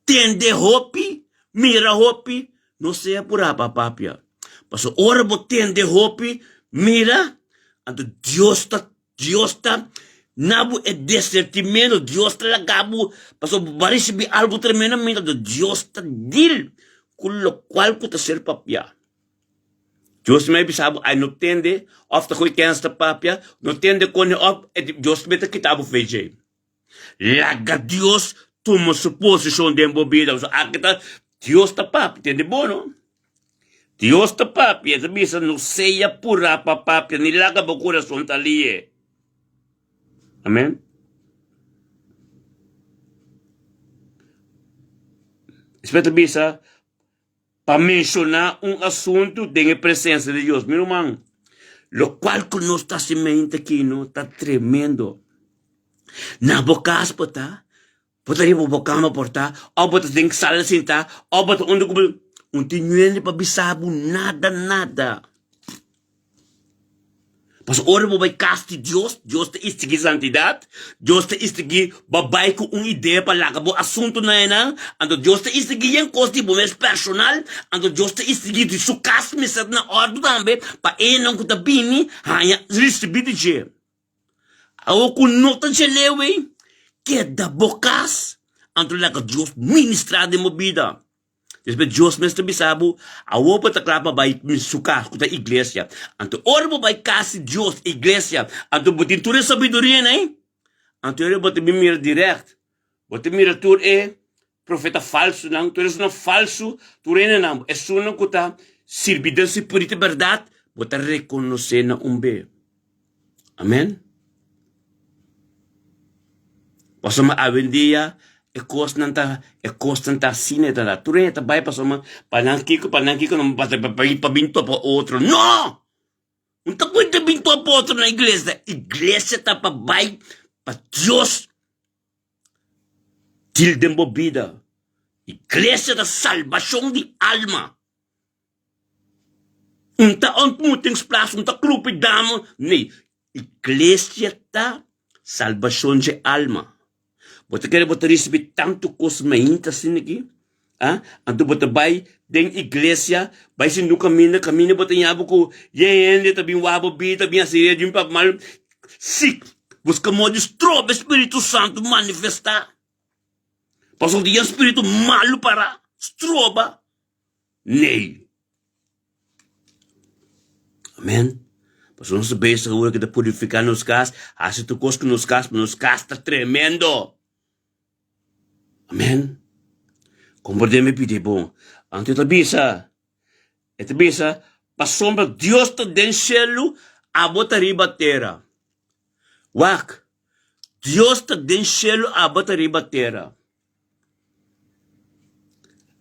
Tende hopi, mira hopi, no sea purá pa papia. Pasobra ora bo tende hopi, mira, anto Dios ta, Dios ta na bo e desertimento, Dios ta laga bo, pasobra bo a risibí algu tremendamente, anto Dios ta deal ku lokual ku ta ser papiá. Dios mei bisa bo, ay no tende, òf ta koe kens ta papia, no tende kone òf, Dios mei ta kita bo fe djei. Laga Dios tuma su posishon den bo bida. Pasobra aki ta Dios ta papia, tende bo no? Dios ta papia, e ta bisa no sea purá pa papia, ni laga bo kurason ta lie. Amen. Despues ta bisa pa menshoná un asuntu den e presensia di Dios. Mi ruman, lokual ku nos ta hasi mente aki no ta tremendo. Na bo kas bo ta, bo ta riba bo kama por ta, òf bo ta den sala sintá, òf bo ta unda ku bo, un tin hende pa bisa bo nada nada. Pasobra ora bo bai kas di Dios, Dios ta istigí santidat, Dios ta istigí bo bai ku un idea pa laga bo asuntunan einan, anto Dios ta istigí yen kos di bo mes personal, anto Dios ta istigí di su kas mester na òrdu tambe pa einan ku ta bini haña risibí di dje. Awor ku no ta dje leu ei, keda bo kas, anto laga Dios ministrá den bo bida. Despues Dios mes ta bisa bo, awor bo ta kla pa bai su kas, ku ta iglesia. Anto ora bo bai kas di Dios, iglesia, anto bo tin tur e sabiduria nei, anto ora bo ta bin mira dirèkt, bo ta mira tur e profeta falsunan, tur esunnan falsu, tur hendenan, esunnan ku ta sirbi den spiritu di bèrdat, bo ta rekonosé nan un be. Amen. Pasobra awendia e kosnan ta e kosnan ta asina e ta da. Tur hende ta bai pasobra pa nan kiko pa nan kiko nan pa pa bin topa otro. No! No ta kuenta bin topa otro na iglesia. Iglesia ta pa bai pa Dios dil den bo bida. Iglesia ta salbashon di alma. Un ta ontmoetingsplaats, un ta club di dame. Nee, iglesia ta salbacion dje alma. Bo ta kere bo ta ricibi tanto cos mainta asina aki? Ah, anto bo ta bai den iglesia, bai sinta un caminda, caminda bo ta ña bo cu yen hende ta bin wak bo bida, ta bin haci e di un papia malo. Si, busca modo di stroba e Spiritu Santo manifesta. Pasobra tin yen spiritu malo para stroba. Nee. Amen. Pasobra nos ta bezig awor ki ta purifiká nos kas, hasi tur kos ku nos kas, pa nos kas ta tremendo. Amen. Komprendé mi pidi bon. Anto e ta bisa, e ta bisa, pasobra Dios ta den shelu, abo ta riba tera. Wak, Dios ta den shelu, abo ta riba tera.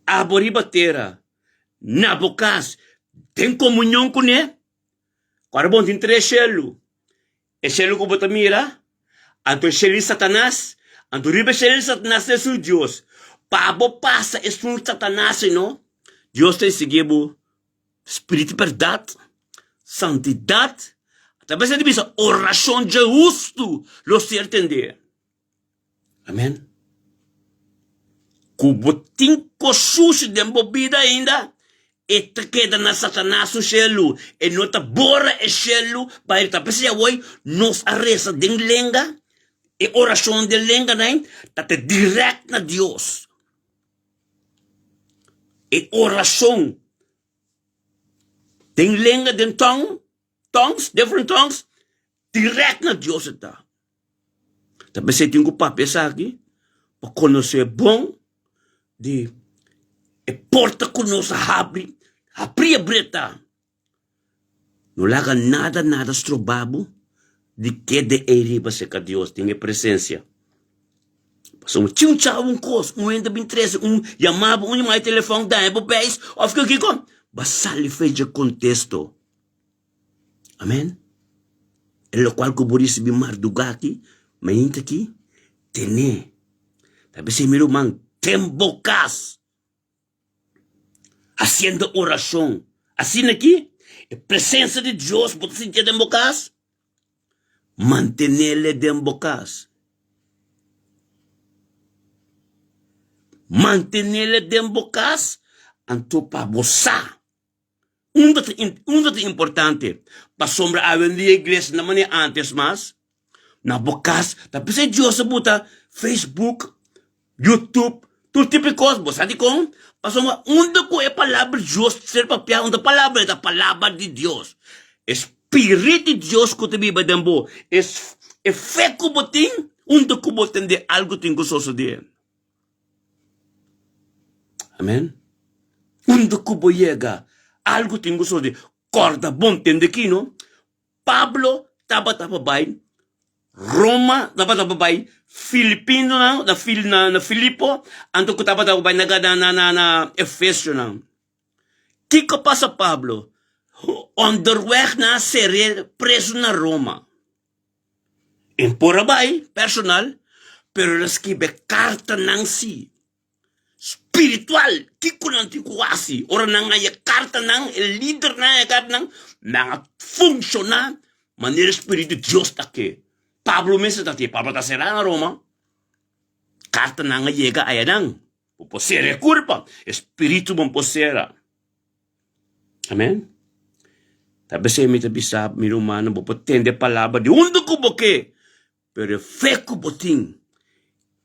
Abo riba tera, na bo kas, den komunion kuné. Ora bo tin tres shelu, e shelu ku bo ta mira, anto e shelu di Satanas, anto riba e shelu di Satanas ta esun Dios. Pa bo pasa esun Satanas ei no, Dios ta eksigi bo spiritu di bèrdat, santidat, atrabes di bisa orashon dje hustu lo ser tendé. Amen. Ku bo tin kos sushi den bo bida ainda, e ta keda na Satanas su shelu. E no ta bora e shelu pa e ta. P'esei awor nos a resa den lenga, e orashon den lenganan ta te dirèkt na Dios. E orashon den lenga, den tong, tongues, different tongues, dirèkt na Dios e ta. Ta p'esei tin ku papia esaki pa konosé bon di e porta ku nos a habri, habri e breta. No laga nada nada stroba bo di keda ei riba serka Dios den e presensia. Pasobra tin un chau un kos, un hende bin trese un yama bo, un yama e telefòn daña bo beis òf kiko kiko, bo a sali for dje kontesto. Amen. E lokual ku bo risibí mardugá aki, mainta aki, ten'é. Ta p'esei mi ruman, ten bo kas hasiendo orashon. Asina ki e presensia di Dios bo ta sintié den bo kas, mantenele den bo kas. Mantenele den bo kas, anto pa bo sa. Unda ta unda ta importante? Pasobra awendia iglesia na manera antes mas. Na bo kas ta p'esei Dios a buta Facebook, YouTube, tur tipo di kos. Bo sa dikon? Pasobra unda ku e palabra di Dios ser papia, unda palabra ta palabra di Dios. E spirit di Dios ku ta biba den bo, e e fe ku bo tin, unda ku bo tende algu tin ku sosodé. Amen. Unda ku bo yega, algu tin ku sosodé. Kòrda bon tende aki no, Pablo tabata pa bai Roma, tabata pa bai Filipinonan, na Fil na na Filipo, anto ku tabata pa bai na na na na na Efesionan. Kiko pasa Pablo? Onderweg nan a ser'é preso na Roma. E por a bai personal, pero el a skibi e kartanan si. Spiritual, kiko nan tin ku hasi? Ora nan haña e kartanan, e lidernan haña e kartanan, nan a funshoná manera e spiritu di Dios ta ke. Pablo mes ta tin, Pablo ta será na Roma, kartanan a yega ayanan. Bo por sera e kurpa, e spiritu bo por sera. Amen. Ta p'esei mi ta bisa mi rumannan, bo por tende e palabra di unda ku bo ke, pero e fe ku bo tin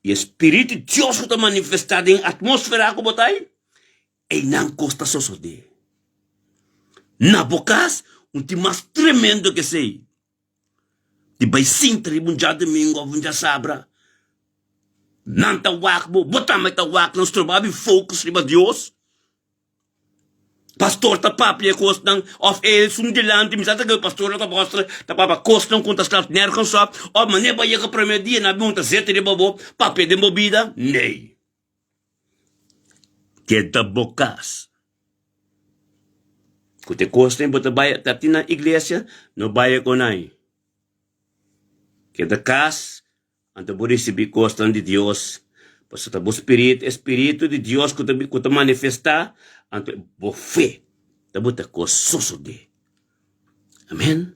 i e spiritu di Dios ku ta manifestá den atmósfera ku bo ta ei, einan kos ta sosodé. Na bo kas, un tin mas tremendo ke esei. Di bai sinta riba un djadumingu òf un djasabra, nan ta wak bo, bo tambe ta wak nan, stroba bi focus riba Dios. Pastor ta papia e kosnan òf e esun dilanti mi sa ta ke pastor ta mostra ta papia kosnan ku ta sta nergens op òf manera bo a yega prome dia nan a bin ta zeta riba bo papia den bo bida nee keda bo kas ku te kosnan bo ta bai ta tin na iglesia no bai ku nan keda kas. Anto bo risibí kosnan di Dios, pasobra ta bo spiritu, e spiritu di Dios ku ta ku ta manifestá, anto bo fe ta buta kos sosodé. Amèn.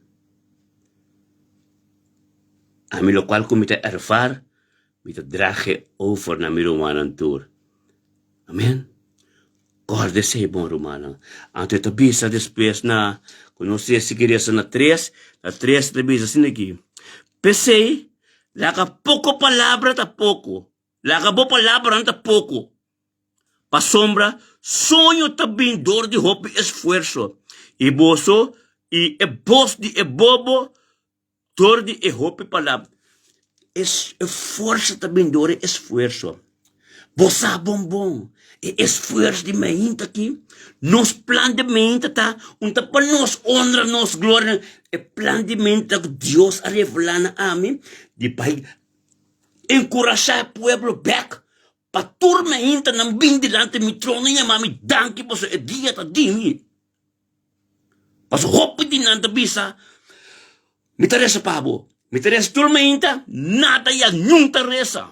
Ami lokual ku mi ta erfar, mi ta drag'e over na mi rumannan tur. Amèn. Kòrda esei bon rumannan. Anto e ta bisa despues na ku nos sigui resa na tres, na tres e ta bisa asina aki, P'esei, laga poko palabra ta poko, laga bo palabranan ta poko, pasobra soño ta bin dor di hopi esfuerso, i boso i e bos di e bobo dor di e hopi palabra. E forsa ta bin dor e esfuerso. Bo sa bon bon, e esfuerso di mainta aki, nos plan di mainta ta un ta pa nos honra, nos gloria. E plan di mainta ku Dios a revelá na ami di bai enkurashá e pueblo bèk pa tur maintanan bin dilanti mi trono i yama mi danki pasobra e dia ta di mi. Pasobra hopi di nan ta bisa, Mi ta resa pa bo. Mi ta resa tur mainta, nada ya niun ta resa.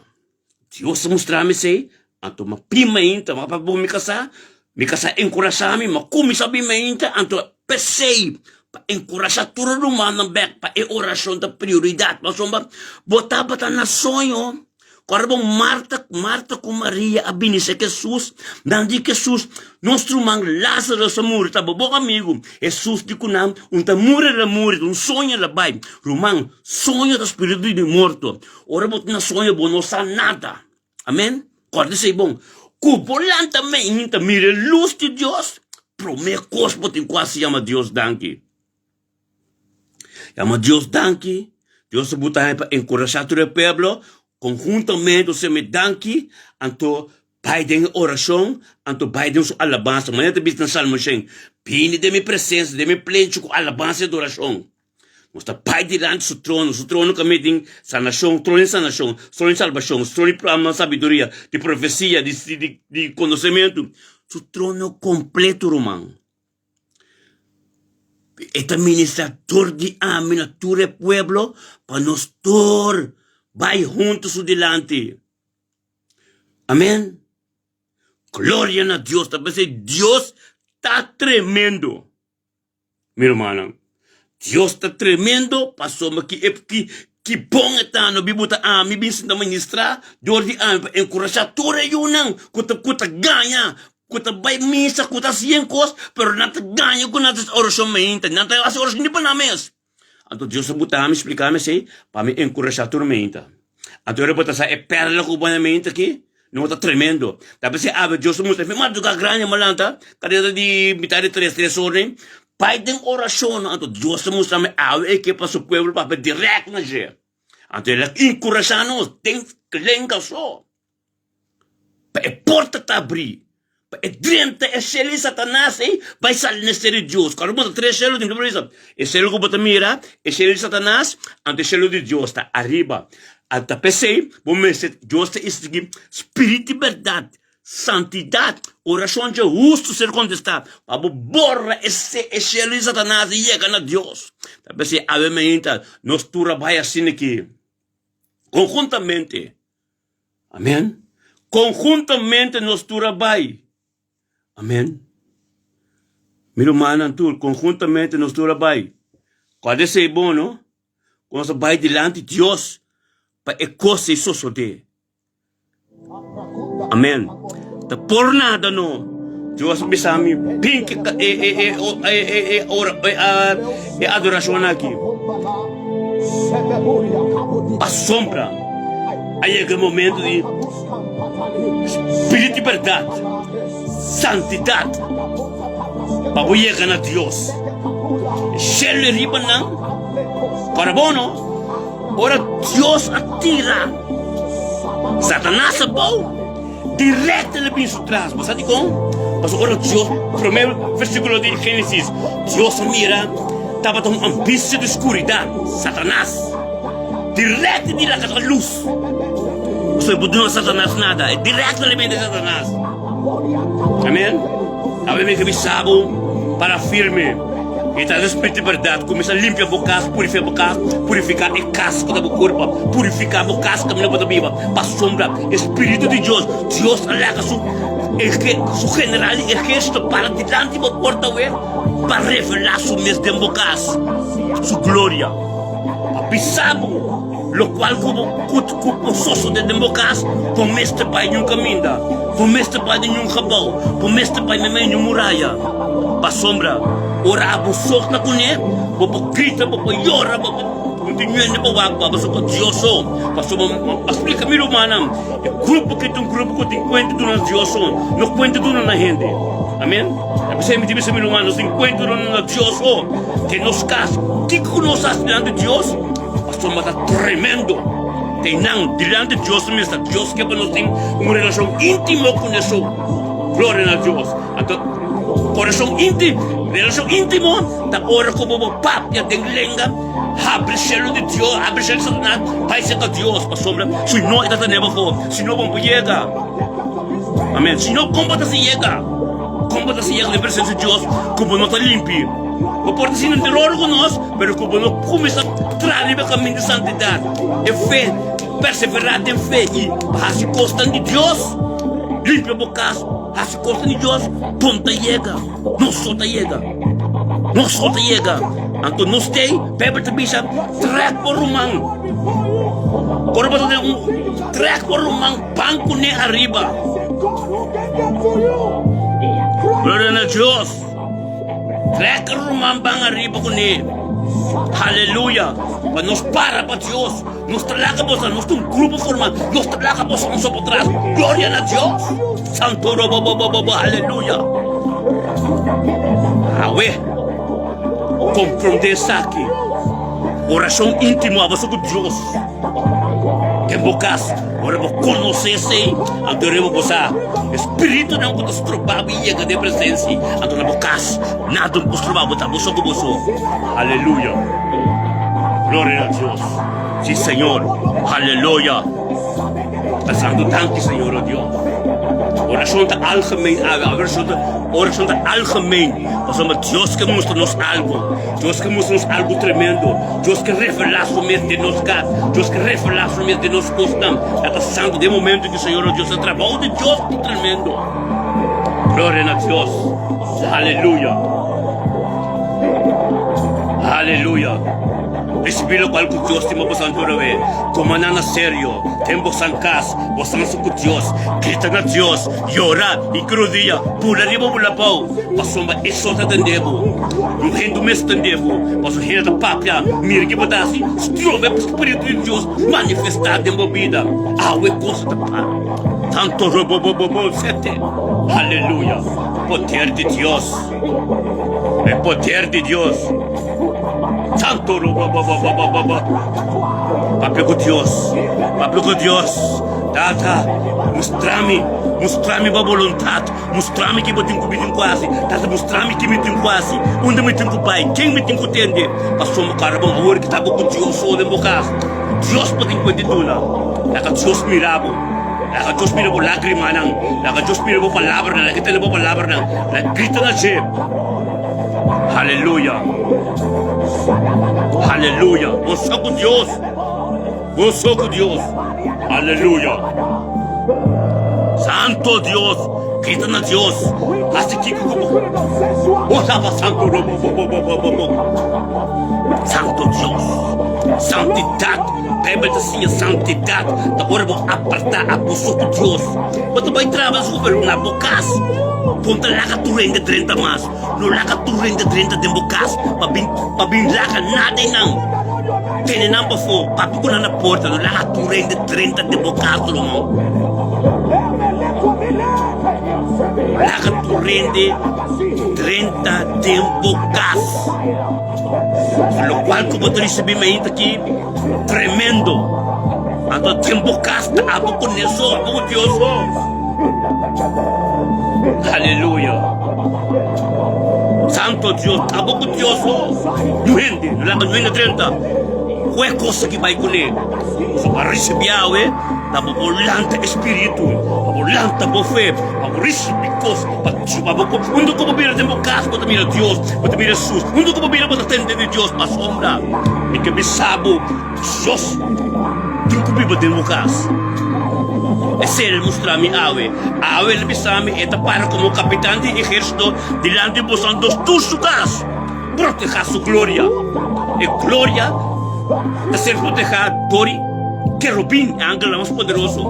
Dios a mustra mi esei, anto mi a pidi mainta, mi a papia ku mi kasá, mi kasá a enkurashá mi, mi a kuminsá bin mainta, anto p'esei pa enkurashá tur e rumannan bèk pa e orashon ta prioridat, pasobra bo tabata na soño. Ora bo Marta, Marta ku Maria a bini serka Hesus, nan di ku Hesus, Nos ruman Lázaro a muri, ta bo bon amigu. Hesus di ku nan, Un ta muri, el a muri, ta un soño el a bai. Ruman, soño ta spiritu di morto. Ora bo ta na soño, bo no sa nada. Amen? Kòrda esei bon. Ku bo lanta meinta mira e lus di Dios, promé kos bo tin ku hasi yama Dios danki. Yama Dios danki. Dios a buta mi pa enkurashá tur e pueblo konhuntamente nos seme danki anto bai den e orashon anto bai den su alabansa manera ta bisa na Salmo shen bini den mi presensia den mi plenchi ku alabansa i adorashon nos ta bai dilanti su trono su trono kaminda tin sanashon trono di sanashon trono di salbashon trono di sabiduria di profesia di konosementu su trono kompleto ruman. E ta ministra tur di ami na tur e pueblo pa nos tur bai huntu su dilanti. Amen. Gloria na Dios. Ta pens'e Dios ta tremendo. Mi rumannan, Dios ta tremendo pasobra ki e ki ki bon e ta no bibu ta ami bin sinta ministra dor di ami pa enkurashá tur e yunan ku ta ku ta gaña ku ta bai misa ku ta hasi yen kos pero nan ta gaña ku nan ta hasi orashon mainta nan ta hasi orashon di pa nan mes. Anto Dios a buta mi splika mi esei pa mi enkurashá tur mainta. Anto ora bo ta sa e pèrla ku bo na mente aki no ta tremendo. Ta p'esei awe Dios a mustra mi madrugá grandi mi a lanta kadera di mitad di tres tres or nei bai den orashon. Anto Dios a mustra mi awe e ke pa su pueblo papia dirèkt na dje. Anto el a enkurashá nos den lenga so. Pa e porta ta abrí, pa e drenta e shelu di Satanas ei bai sali na e shelu di Dios. Kòrda bo ta tres shelu den Biblia bisa, e shelu ku bo ta mira, e shelu di Satanas, anto e shelu di Dios ta ariba. Anto ta p'esei bo mester, Dios ta exigí spirit di bèrdat, santidat, orashon dje hustu ser kontestá, pa bo bora e e shelu di Satanas i yega na Dios. Ta p'esei awe mainta nos tur a bai asin'aki, konhuntamente. Amen. Konhuntamente nos tur a bai. Amen. Mi rumannan tur, konhuntamente nos tur a bai. Kòrda esei bon, no? Ku nos a bai dilanti Dios pa e kos ei sosodé. Amen. Ta por nada no. Dios a bisa mi, bin ke e e e e e e ora e e adorashon aki. Pasobra a yega e momento di spiritu di bèrdat, santidat, pa bo yega na Dios. E shelu e riba nan, ora bo no, ora Dios a tira Satanas abou, Direct el a bin su tras. Bo sa dikon? Pasobra ora Dios, promé versíkulo di Génesis, Dios a mira tabata un ambisio di skuridat, Satanas. Direct di laga ta lus. Pasobra bo duna Satanas nada, e direct el a bin di Satanas. Amen. Awe mi ke bisa bo, para firme. I ta spiritu di bèrdat. Kuminsá limpia bo kas, purifiká bo kas, purifiká e kas ku ta bo kurpa, purifiká bo kas kaminda bo ta biba, pasobra e spiritu di Dios, Dios a laga su su general di ehérsito para dilanti bo porta awe pa revelá su mes den bo kas, su gloria, pa bisa bo. Lokual ku bo ku por sosodé den bo kas, bo mester bai di un kaminda, bo mester bai den un gebou, bo mester bai meimei di un muraya. Pasobra ora abo sokna kuné, bo por grita, bo por yora, bo por no tin hende pa wak bo, pasobra Dios so. Pasobra a splika mi rumannan, e grupo aki ta un grupo ku tin kuenta duna Dios so, no kuenta duna na hende. Amen. Ta p'esei mi tin bisa mi ruman, nos tin kuenta duna na Dios so. Den nos kas, kiko ku nos hasi dilanti Dios? Pasobra ta tremendo te nan dilanti Dios mes ta Dios ke pa nos tin un relashon íntimo ku Hesu. Gloria na Dios. Anto korashon ínti relashon íntimo ta ora ku bo bo papia den lenga habri shelu di Dios habri shelu di Satanas bai serka Dios pasobra si no e ta tene bo afó si no bo no por yega. Amen. Si no kon bo ta si yega? Kon bo ta si yega den presensia di Dios ku bo no ta limpi? Bo por ta sinti un teror ku nos, pero ku bo no kuminsá traha riba e kaminda di santidat, e fe, perseverá den fe i hasi kosnan di Dios, limpia bo kas, hasi kosnan di Dios, bon ta yega, nos so ta yega, nos so ta yega. Anto nos t'ei, Beibel ta bisa, trèk bo ruman. Ora bo ta den un, trèk bo ruman, ban kuné ariba. Gloria na Dios. Trek ruman ban ariba kuné. Haleluya! Pa nos para pa Dios. Nos ta laga boso, nos ta un grupo forma. Nos ta laga boso un so tras. Gloria na Dios. Santo robo bo bo bo bo. Haleluya. Awe, comprende esaki. Orashon íntimo abo so ku Dios. Den bo kas, ora bo konosé esei, anto riba bo sa e spiritunan ku ta stroba bo yega den presensia. Anto na bo kas, nada no por stroba bo, ta bo so ku bo so. Aleluya! Gloria na Dios! Si, Señor! Aleluya! Ta santu danki, Señor, o Dios. Orashon ta algemeen awe. Orashon ta, orashon ta algemeen. Pasobra Dios ke mustra nos algu. Dios ke mustra nos algu tremendo. Dios ke revelá su mes den nos kas. Dios ke revelá su mes den nos kosnan. E ta santu den momento ku Señor o Dios ta trabou di Dios ta tremendo. Gloria na Dios. Aleluya. Aleluya. Risibí lokual ku Dios tin pa bosan tur awe. Tuma nan na serio. Den bosan kas, bosan su ku Dios. Grita na Dios, yora i krudia, bula riba bo labou, pasobra e so ta tende bo. Un hende mes tende bo, pasobra hende ta papia, mira ke bo ta hasi, stroba e spiritu di Dios manifestá den bo bida. Awe kos ta para. Tanto robobobobo sete. Aleluya! Poder di Dios! E poder di Dios! Santo robobobobobo. Papia ku Dios, papia ku Dios. Tata, mustrami, mustrami bo boluntat, mustrami ki bo tin ku mi tin ku hasi. Tata, mustrami ki mi tin ku hasi, unda mi tin ku bai, ken mi tin ku tende. Pasobra bo kara bon awor ki ta bo ku Dios so den bo kas. Dios bo tin ku di duna. Laga Dios mira bo. Laga Dios mira bo lagrimanan. Laga Dios mira bo palabranan. Laga tende bo palabranan. Laga grita na dje. Aleluya! Aleluya! Bo so ku Dios! Bo so ku Dios! Aleluya! Santo Dios! Grita na Dios! Hasi kiko ku bo. Bo laba santo ro bo bo bo bo bo bo. Santo Dios! Santidat! Bijbel ta siña santidat ta ora bo apartá abo so ku Dios. Bo ta bai traba su pero na bo kas. Bon ta laga tur hende drenta mas. No laga tur hende drenta den bo kas pa bin pa bin laga nada einan. Tene nan pafó, papia ku nan na porta. No laga tur hende drenta den bo kas, ruman. Laga tur hende drenta den bo kas. Lokual ku bo ta risibí mainta aki, tremendo. Anto den bo kas ta abo ku ne so, abo ku Dios so. Aleluya. Santo Dios, abo ku Dios so. Niun hende, no laga niun hende drenta. Kue kosa ki bai kuné? So pa risibí awe, ta bo por lanta e spiritu, pa bo lanta bo fe, pa bo risibí kos, pa pa bo Huntu ku bo bira den bo kas, bo ta mira Dios, bo ta mira Hesus. Huntu ku bo bira, bo ta tende di Dios pasobra mi ke bisa bo. Dios tin ku biba den bo kas. Esei el mustra mi awe. Awe el bisa mi e ta para komo kapitan di ehérsito dilanti di boso anto tur su kas. Protehá su gloria. E gloria ta ser protehá dor di kerubin, e angelnan mas poderoso.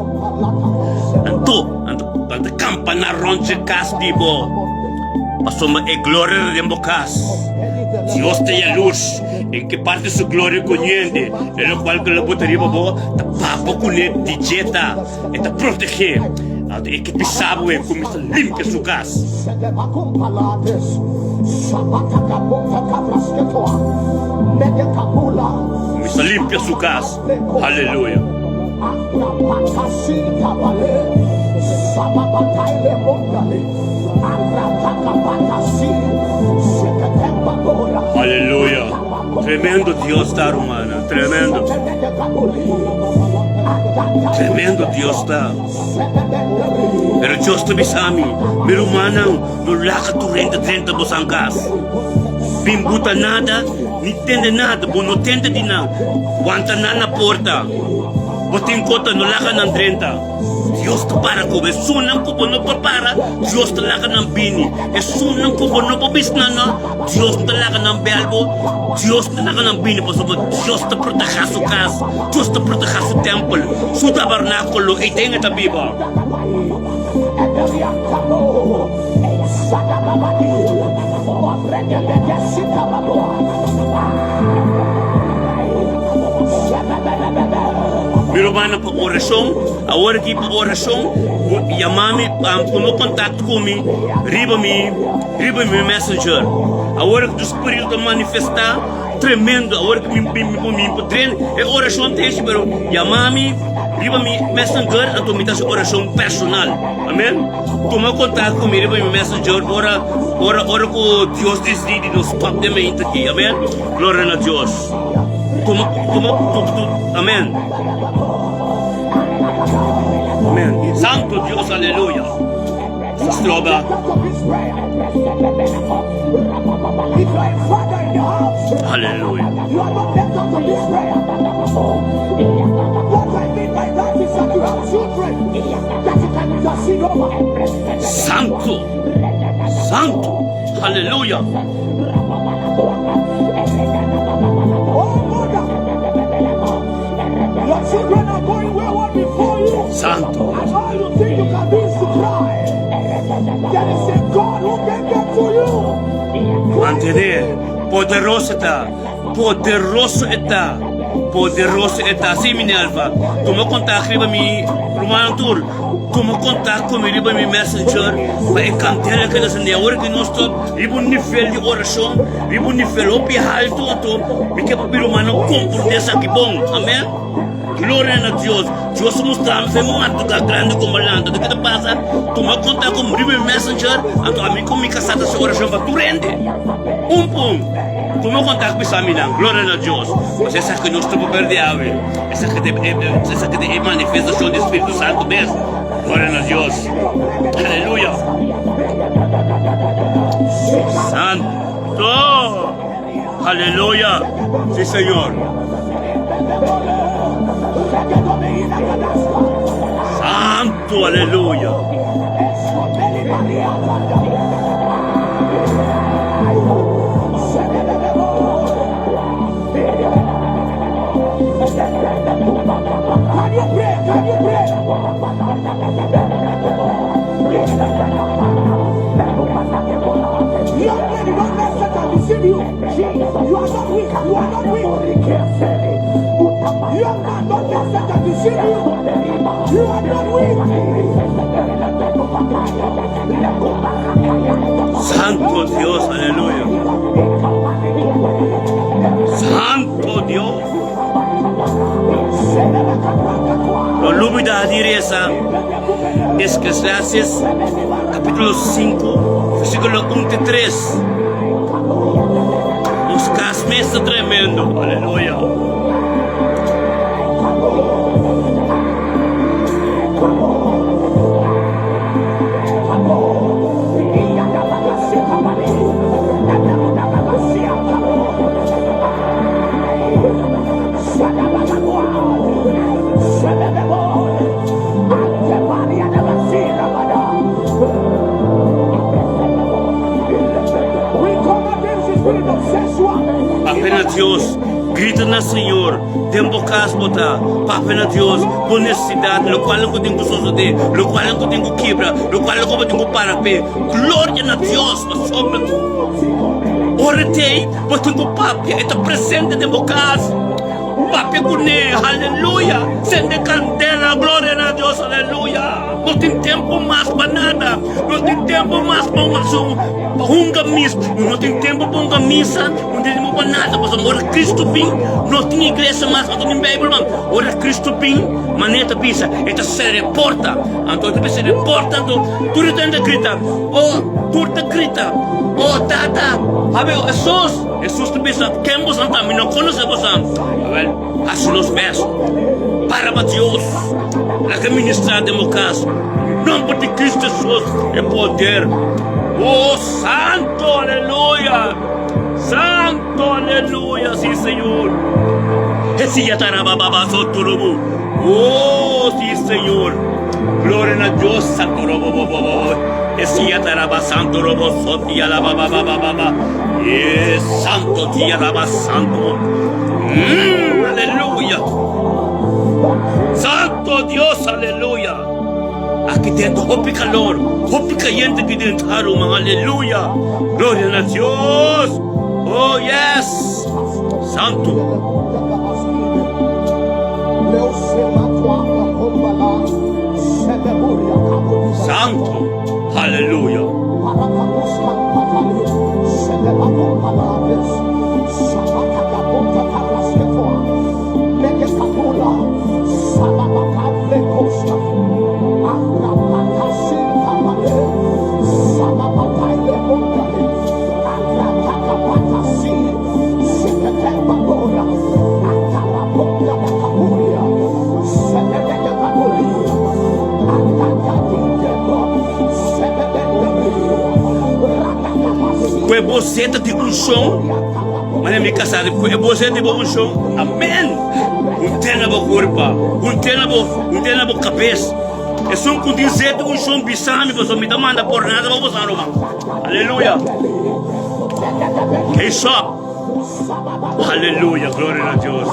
Anto, nan ta kampaná rònt dje kas di bo, pasobra e gloria ta den bo kas. Dios ta yalurs. En ke parti su gloria ku niente, e lokual ku lo bota riba bo ta papa kuné di dje ta, e ta protegé. Anto e ke bisa bo e kuminsá limpia su kas. Kuminsá limpia su kas. Aleluya. Aleluya! Tremendo Dios ta, rumannan. Tremendo. Tremendo Dios ta. Pero Dios ta bisa mi, mi rumannan, no laga tur hende drenta bosan kas. Bin buta nada, ni tende nada. Bo no tende di nan. Wanta nan na porta. Bo tin kota, no laga nan drenta. Dios ta para ku bo. Esunnan ku bo no por para, Dios ta laga nan bini. Esunnan ku bo no por bisa nan no, Dios no ta laga nan bel bo. Dios ta laga nan bini pasobra Dios ta protehá su kas, Dios ta protehá su tèmpel, su tabernákulo, ei den e ta biba. Mi rumannan pa orashon. Awor aki pa orashon, bo yama mi, tuma kontakto ku mi riba mi riba mi messenger. Awor ku tu spiritu ta manifestá, Tremendo, awor ku mi mi mi por drenta e orashon ta hesi pero yama mi riba mi messenger anto mi ta hasi orashon personal. Amen. Tuma kontakto ku mi riba mi messenger ora ora ora ku Dios disidi di nos stop den mente aki. Amen. Gloria na Dios. Tuma tuma tu tu amen. Amen. Santo Dios, aleluya. Stroba. Aleluya. Santo. Santo. Aleluya. Santo. Mantene, poderoso ta, poderoso e ta, poderoso e ta. Sí, mi Nelva, tuma kontak riba mi, rumannan tur, tuma kontak ku mi riba mi messenger pa e kandela keda sende. Awor ki nos ta riba un nivel di orashon, riba un nivel hopi haltu, anto mi ke pa mi rumannan komprondé esaki bon. Amen. Gloria na Dios. Dios a mustra mi fe matuga grandi como lanta. Anto ke ta pasa? Tuma kontak ku mi riba mi messenger, anto ami ku mi kasá ta hasi orashon pa tur hende. Un pa un. Tuma kontak bisa mi nan. Gloria na Dios. Pasobra esaki nos ta por perde awe. Esaki ta esaki ta e manifestashon di Spiritu Santu mes. Gloria na Dios. Aleluya. Santo. Aleluya! Sí, Señor. Santo, aleluya. Can you pray? Can you pray? Young lady, don't let Satan deceive you. You are not weak. You are not weak. Young man, don't let Satan deceive you. You are not weak. Santo Dios, aleluya. Santo Dios. No lubida di reza Eclesiastes capítulo 5, versículo 1 te 3. Nos cas mes ta tremendo. Aleluya. Papia na Dios, grita na Señor, den bo cas bo ta, papia na Dios bo necesidad, locual cu tin cu sosode, locual cu tin cu kibra, locual cu bo tin cu para p'e. Gloria na Dios pasobra ora t'ey bo tin cu papia, e ta presente den bo cas. Papia kuné, aleluya! Sende kandela, gloria na Dios, aleluya! No tin tempu mas pa nada, no tin tempu mas pa un asun, pa hunga misa, no tin tempu pa hunga misa, no tin tempu pa nada, pasobra ora Cristo bin, no tin iglesia mas, no tin Bijbel mas. Ora Cristo bin, manera ta bisa, e ta sera e porta, anto e ta bisa sera e porta, anto tur e ta grita, oh, tur ta grita, oh, Tata, habe Jesus! Hesus ta bisa, Ken bosan ta? Mi no konosé bosan. Awel, hasi nos bes. Para pa Dios. Laga ministrá den bo kas. Nomber di Cristo Hesus, e poder. Oh, santo, aleluya! Santo, aleluya! Sí, Señor. Hesiyatarabababasotorobo. Oh, sí, Señor. Gloria na Dios. Satorobobobobo. Hesiyatarabasantorobo sotialabababababa. E santo dia raba santo. Aleluya. Santo Dios, aleluya. Aki dentro hopi calor, hopi cayente aki dentro, ruman, aleluya. Gloria na Dios. Oh, yes. Santo. Santo. Aleluya. Ku e boseta di unshon, manera mi kasá di ku e boseta di bo unshon, amen, hunté na bo kurpa, hunté na bo, hunté na bo kabes. Esun ku tin zet di unshon bisa mi, pasobra mi ta manda por nada pa boso ruman. Aleluya. Hey sop. Aleluya, gloria na Dios.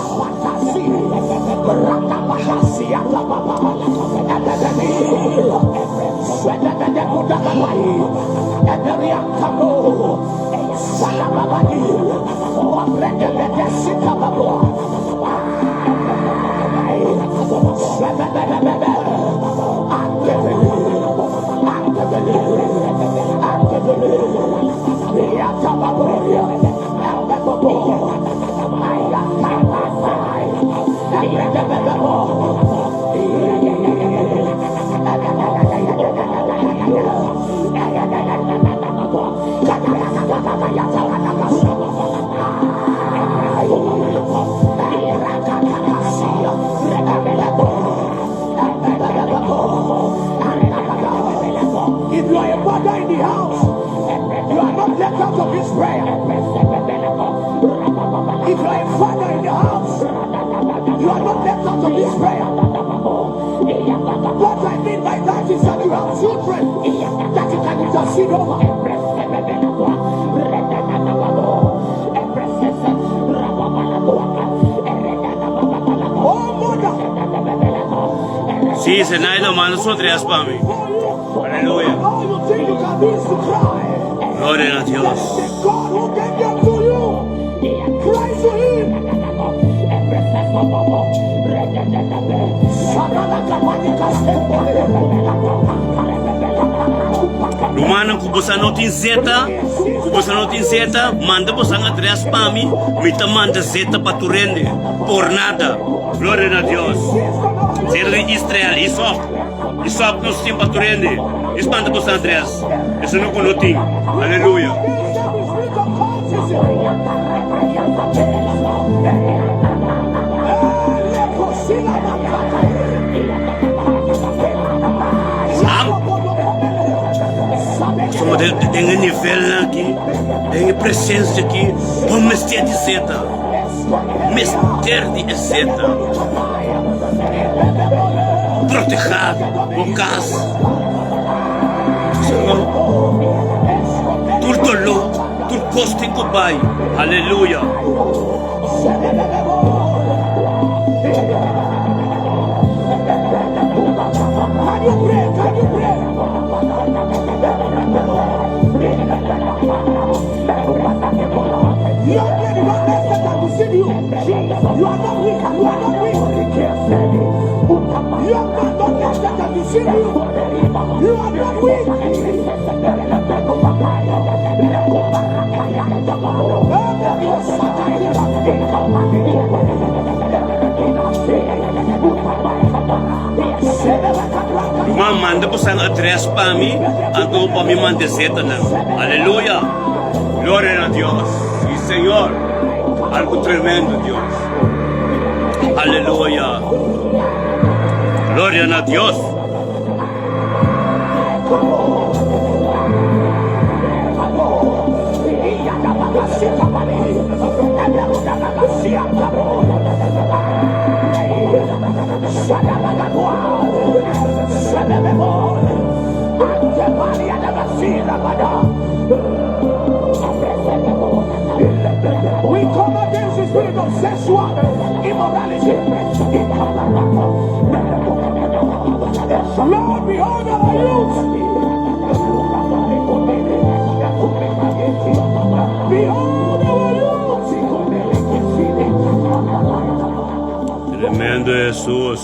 If you are a father in the house, you are not left out of this prayer. If you are a father in the house, you are not left out of this prayer. What I mean by that is that you have children that you can intercede over. Oh, mother. Sí, Zenaida, manda su adres pa mi. Aleluya. All you think you can do is to cry. Gloria na Dios. There is a God who gave them to you. Cry to him. Rumannan ku boso no tin zeta, ku boso no tin zeta, manda boso adres pa mi, mi ta manda zeta pa tur hende, por nada. Gloria na Dios. Zeta di Israel, Isop, Isop nos tin pa tur hende. Is manda boso adres. Esun ku no tin. Aleluya. Pasobra den e nivelnan aki, den e presensia aki, bo mester di seta. Mester di e seta. Protehá bo kas. Señor, tur doló, tur kos tin ku bai. Aleluya. Can you pray? Can you pray? Young lady, don't let Satan deceive you. You are not weak. You are not weak. Young man, don't let Satan deceive you. You are not weak. Ruman, manda boso adres pa mi, anto pa mi manda zetanan. Aleluya! Gloria na Dios! Si, Señor! Algo tremendo, Dios! Aleluya! Gloria na Dios! We come against the spirit of sexual immorality. Lord, behold our youth. Behold our youth. Tremendo Hesus.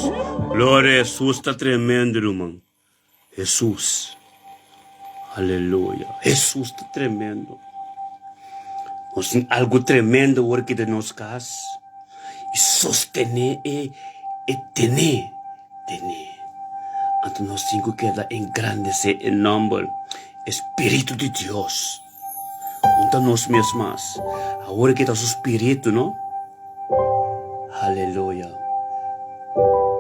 Gloria Hesus ta tremendo ruman. Hesus. Aleluya. Hesus ta tremendo. Nos tin algo tremendo awor ki den nos kas. I sostené e e tené, tené. Anto nos tin ku keda engrandesé e nòmber, e Spiritu di Dios. No ta nos mes mas. Awor ki ta su Spiritu, no? Aleluya.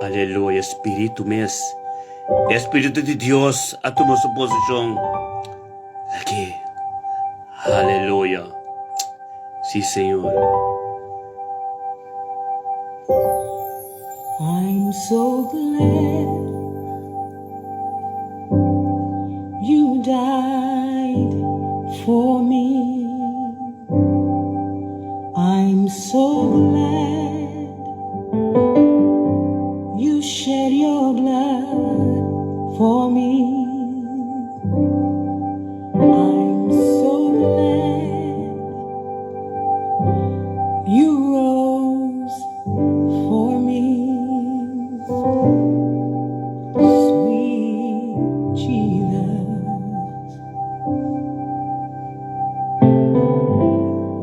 Aleluya, Spiritu mes. E Spiritu di Dios a tuma su posishon aki. Aleluya. Sí, Señor. I'm so glad you died for me. I'm so glad you shed your blood for me. I'm so glad you rose for me. Sweet Jesus,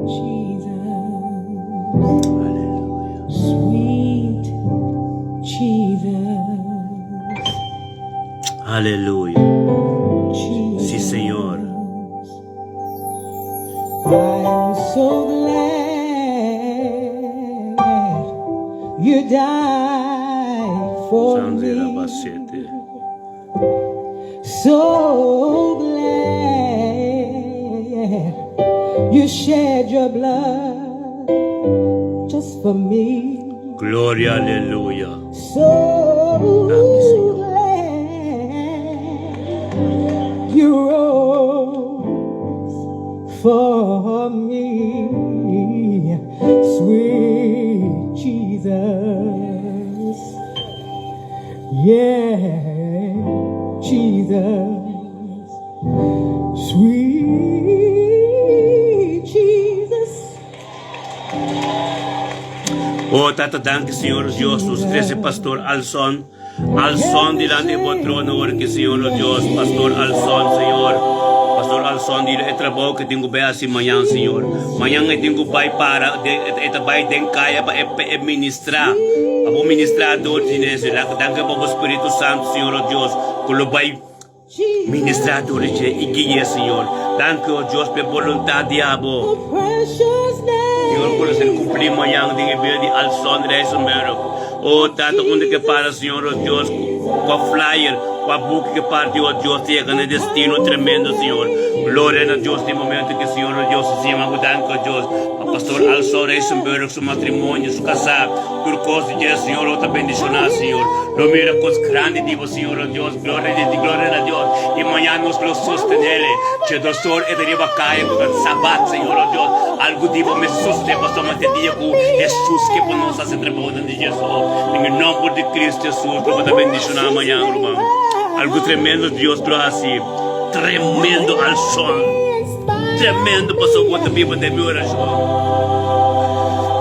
Jesus, Aleluya. sweet Jesus, Aleluya. Sí, Señor. Jesus. I'm so glad you died for Sandra me. Basete. So glad you shed your blood just for me. Gloria, aleluya. So Danki, Señor. glad you rose for me, sweet Jesus. Yeah, Jesus, sweet Jesus. Oh, Tata, danki, Señor Dios. Nos trese Pastor Alson. Alson dilanti bo trono, ora ku Señor Dios. Pastor Alson, Señor. Pastor Alson, dile e trabou ku tin ku bai hasi mañan, Señor. Mañan e tin ku bai para, e ta bai den kaya pa e ministrá. Pa bo ministrá dor di dje. Danki pa bo Spiritu Santu, Señor Dios, ku lo bai ministrá dor di dje i guia, Señor. Danki, oh Dios, pa e boluntat di abo. Señor, por ser kumplí mañan den e bida di Alson Rijsenburg. Oh, Tata, unda ku e para, Señor, oh Dios, ku flyer, ku buki ku parti, oh Dios, yega na destino tremendo, Señor. Gloria na Dios, den momento ku Señor, oh Dios, asina, danki, oh Dios, pa Pastor Alson Rijsenburg, su matrimonio, su kasá, tur kos di Dios, Señor, oh, ta bendishoná, Señor. Lo mira kos grandi di bo, Señor, oh Dios, gloria di gloria na Dios. I mañan nos lo sostené. Che dokter, e riba kaya ku sabat, Señor, oh Dios. Algu di bo mes sostené, pastor, ma dia ku Jesus ke pa nos hasi trabou di Jesus. Den nòmber di Cristo Jesus, ku ta bendishoná mañan, ruman. Algu tremendo Dios lo hasi. Tremendo Alson. Tremendo, pastor, ku ta biba den mi orashon.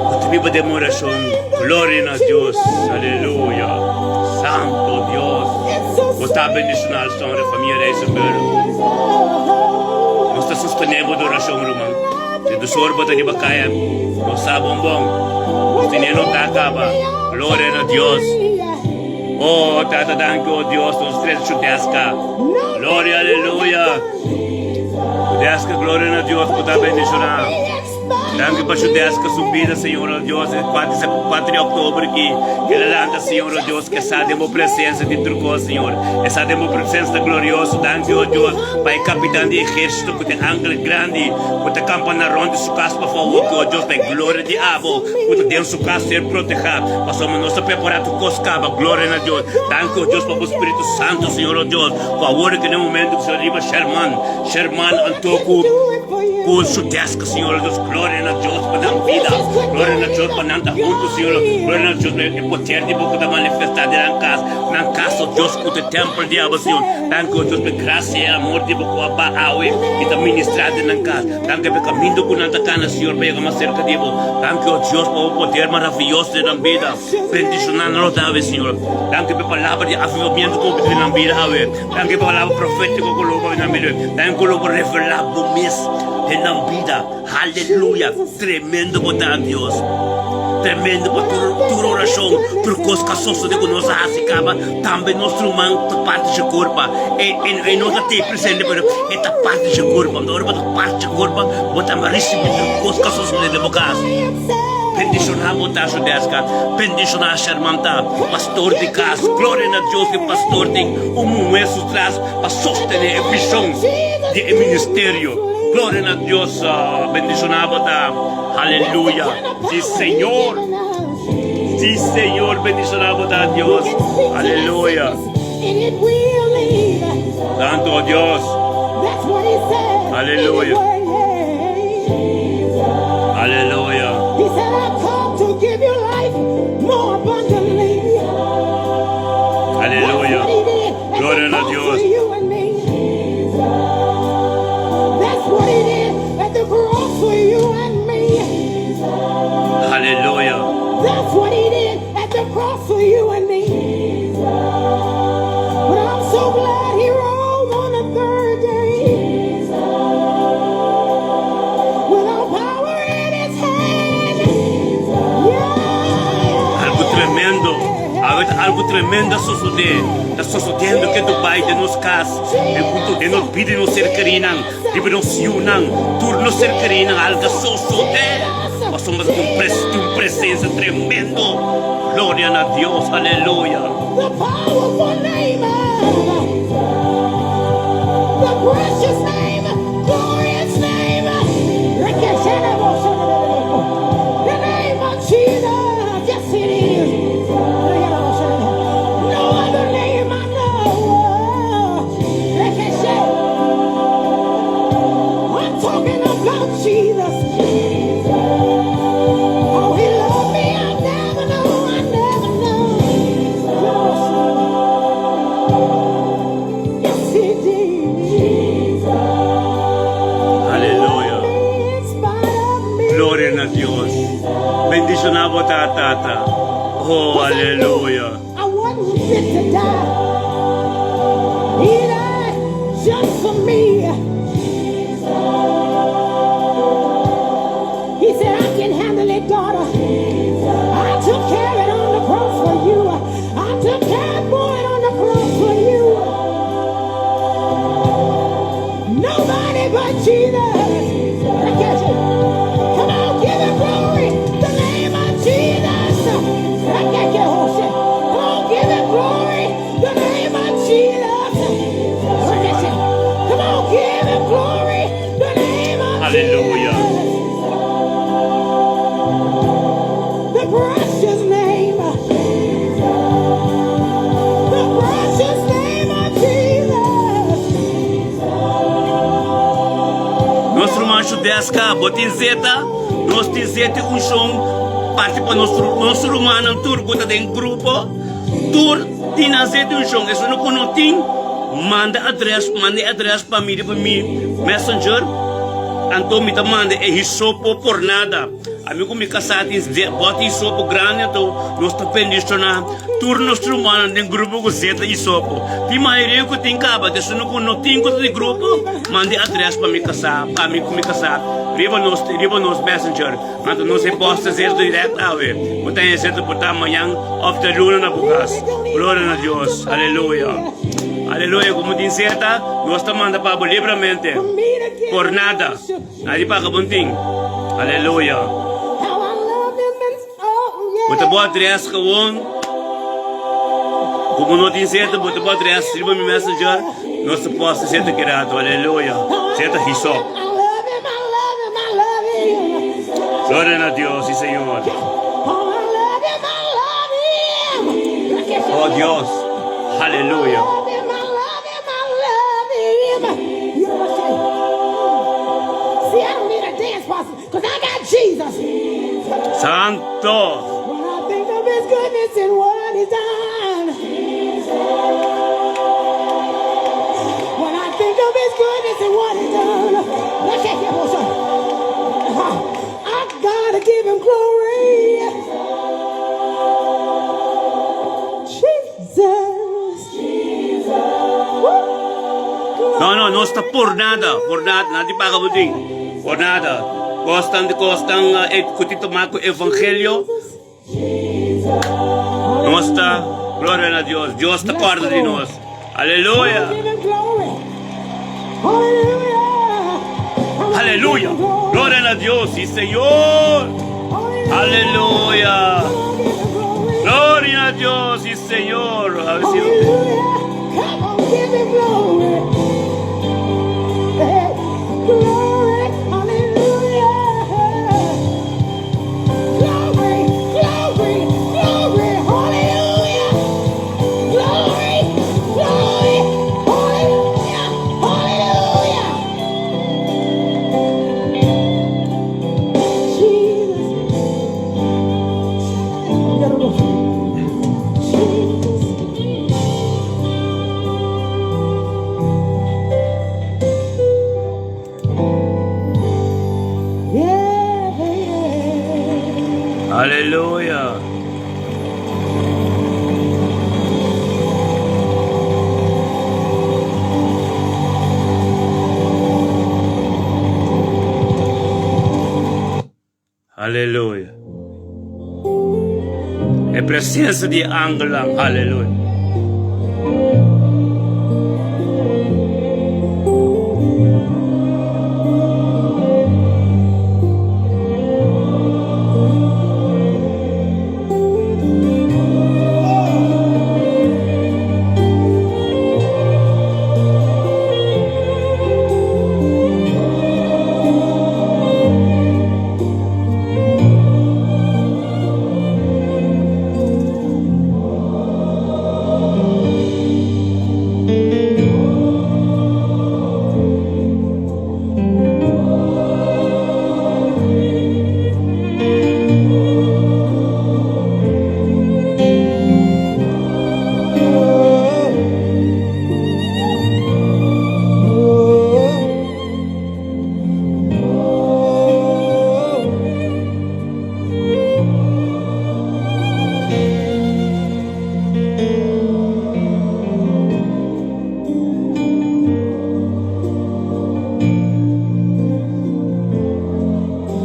Ku ta biba den mi orashon. Gloria na Dios. Aleluya. Santu Dios. Bo ta bendishoná Alson, e famia Rijsenburg. Nos ta sostené bo orashon, ruman. Si tu sorbo ta riba kaya, no sa bonbon. Nos tene no ta kaba. Gloria na Dios. Oh, Tata, danki, oh Dios, nos tres chuteska. Gloria, aleluya. Chuteska, gloria na Dios, ku ta bendishoná. Danki pa chuteska su bida, Señor, oh Dios. 4 di òktober ku el a lanta, Señor, oh Dios, ku sa den bo presensia di tur kos, Señor. E sa den bo presensia glorioso. Danki, oh Dios, pa e kapitan di ehérsito ku tin angel grandi, ku ta kampa na rònt di su kas, pa fabor, ku, oh Dios, pa e gloria di abo, ku ta den su kas ser protehá. Pasobra nos ta prepará tur kos kaba. Gloria na Dios. Danki, oh Dios, pa bo Spiritu Santu, Señor, oh Dios. Ku awor ku na momento ku Señor riba Sherman, Sherman anto ku su desk, Señor, oh Dios, gloria na Dios pa nan bida. Gloria na Dios pa nan ta huntu, Señor. Gloria na Dios pa e poder di bo ku ta manifestá den nan kas. Nan kas, oh Dios, ku ta e tèmpel di abo, Señor. Danki, oh Dios, pa e grasia i amor di bo ku a baha awe i ta ministrá den nan kas. Danki pa e kaminda ku nan ta kana, Señor, pa yega mas serka di bo. Danki, oh Dios, pa bo poder maravioso den nan bida. Bendishoná nos awe, Señor. Danki pa e palabra di avivamiento ku bo pidi den nan bida awe. Danki pa e palabra profétiko ku lo bo pidi den nan bida. Danki ku lo bo revelá bo mes den nan bida. Aleluya! Tremendo bo ta, Dios. Tremendo pa tur orashon, tur kos ku a sosodé ku nos a hasi kaba. Tambe nos ruman ta parti dje kurpa. E no ta te presente, pero e ta parti dje kurpa. Anto ora bo ta parti dje kurpa, bo tambe a risibí tur kos ku a sosodé den bo kas. Bendishoná bo ta, Shudeska. Bendishoná Sherman ta, pastor di kas. Gloria na Dios ku e pastor tin un muhé su tras pa sostené e vishon di e ministerio. Gloria na Dios. Bendiciona bo ta. Aleluya. Si Señor. Si Señor bendiciona bo ta Dios. Aleluya. Santo Dios. Aleluya. Aleluya. He said, I've come to give you life more abundantly. Aleluya. That's what he did at Gloria the na cross Dios. for you and me. That's what he did at the cross for you and me. Aleluya. That's what he did at the cross for you and me. But I'm so glad he rose on the third day. With all power in his hand. Yeah. Algo tremendo. Awor algo tremendo a sosodé. Ta sosodiendo ku Dubai den nos kas. Den huntu den nos bida nos ser kerinan. Riba nos yunan. Tur nos ser kerinan algo a sosodé. Pasobra nos tin pres un presensia tremendo. Gloria na Dios. Aleluya. The powerful name of the precious name, glorious name. The name of Jesus. Yes, it is. No other name I know. I'm talking about Jesus. Oh, he loved me. I never know. I never know. Yes, he did. Aleluya. In spite of me. Gloria na Dios. Bendishoná bo ta, Tata. Oh, aleluya. I wasn't fit to die. He died just for me. He said, I can handle it, daughter. I took care of it on the cross for you. I took care of it on the cross for you. Nobody but Jesus. Come on, give him glory. The name of Jesus. Come on, give him glory. The name of Jesus. Come on, give him glory. The name of Hallelujah. Jesus. The precious name. The precious name of Jesus. Nos ruman Shudeska, bo tin zeta, nos tin zeta i unshon parti pa nos nos rumannan tur ku ta den grupo, tur tin nan zeta i unshon. Esun ku no tin, manda adres, manda e adres pa mi riba mi messenger, anto mi ta manda e hisopo por nada. Ami ku mi kasá tin bòt hisopo grandi anto nos ta bendishoná tur nos rumannan den grupo ku zeta hisopo. Tin mayoria ku tin kaba, esun ku no tin ku ta den grupo, manda e adres pa mi kasá, pa mi ku mi kasá riba nos riba nos messenger. Anto nos e posta zeta dirèkt awe. Bo ta haña zeta por ta mañan òf djaluna na bo kas. Gloria na Dios. Aleluya. Aleluya. Komo tin zeta, nos ta manda pa bo libramente, por nada. Nadie paga bo tin. Aleluya. How I love him and oh yeah. Bo ta bo adres gewoon. Komo no tin zeta, bo ta bo adres riba mi messenger. Nos ta posta zeta ki rato. Aleluya. Zeta hisop. I love him, I love him, I love him. Gloria na Dios, si Señor. Oh, I love him, I love him. Oh Dios. Aleluya. I love him, I love him, I love him. You know what I'm saying? See, I don't need a dance pastor because I got Jesus. Santo. When I think of his goodness and what he's done. When I think of his goodness and what he's done. Let's check it, son. I gotta give him glory. Jesus. Woo. No, no ta por nada, por nada, nadie paga bo tin. Por nada. Kosnan di kosnan eh, ku tin tuma ku evangelio. Nos ta, gloria na Dios. Dios ta kòrda di nos. Aleluya. Give him glory. Hallelujah. Aleluya. Gloria na Dios, si Señor. Aleluya. Gloria na Dios, si Señor. A ver si Hallelujah. Come on, give him glory. Hey, glory. Aleluya. Aleluya. E presensia di e angelnan. Aleluya.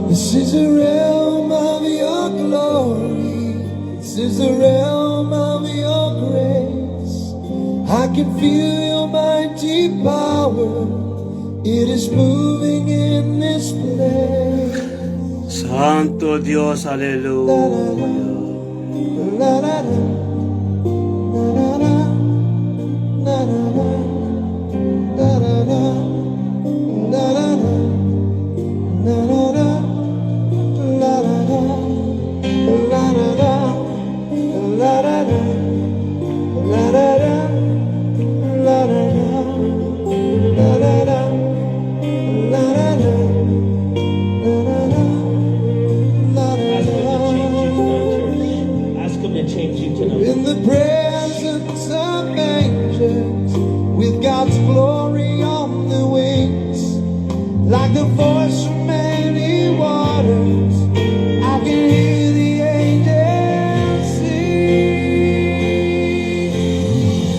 This is the realm of your glory. This is the realm of your grace. I can feel your mighty power. It is moving in this place. Santo Dios, aleluya. La la la, la la la, la la la, la la la, la la la, la la la, la la la, la la la, la la la, la la la, la la la, la la la, la la la, la Ask him to change you la. tonight, church. Ask him to change you tonight. In the presence of angels, with God's glory on the wings, like the voice of many waters, I can hear the angels sing.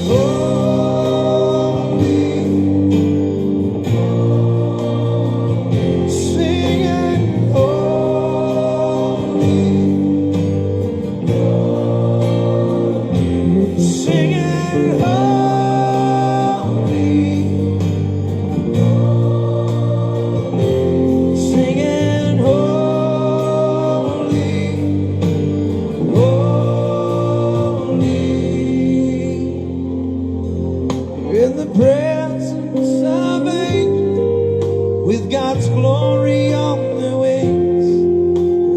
Holy, singing holy. Singing holy, singing holy, holy. In the presence of angels, with God's glory on the wings,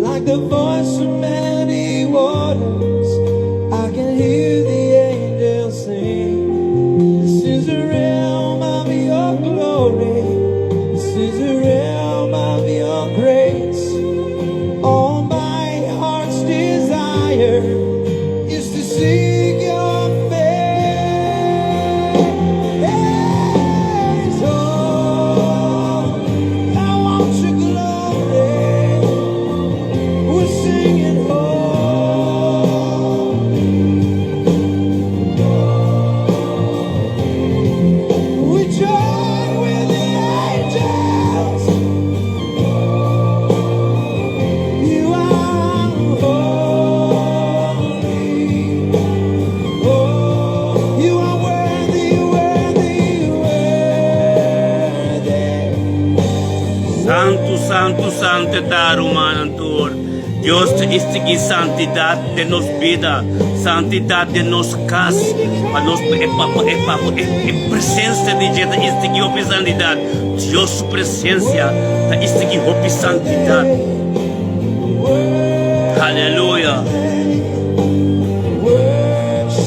like the voice of many waters, I can hear the angels sing. This is the realm of your glory. This is the realm of your grace. All my heart's desire is to seek your face. Oh, I want your glory. We're singing holy. We join with the angels. You are holy. Oh, you are worthy, worthy, worthy. Santu, santu, santu ta rumannan tur. Dios ta eksigí santidat den nos bida, santidat den nos kas. Pa nos e pa e pa e, e presensia di Dios ta eksigí hopi santidat. Dios su presensia ta eksigí hopi santidat. Aleluya.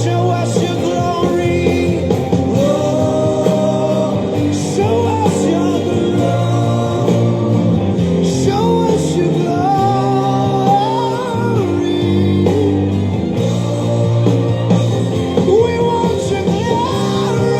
Show us your glory. Oh, show us your glory. Show us your glory. We want your glory.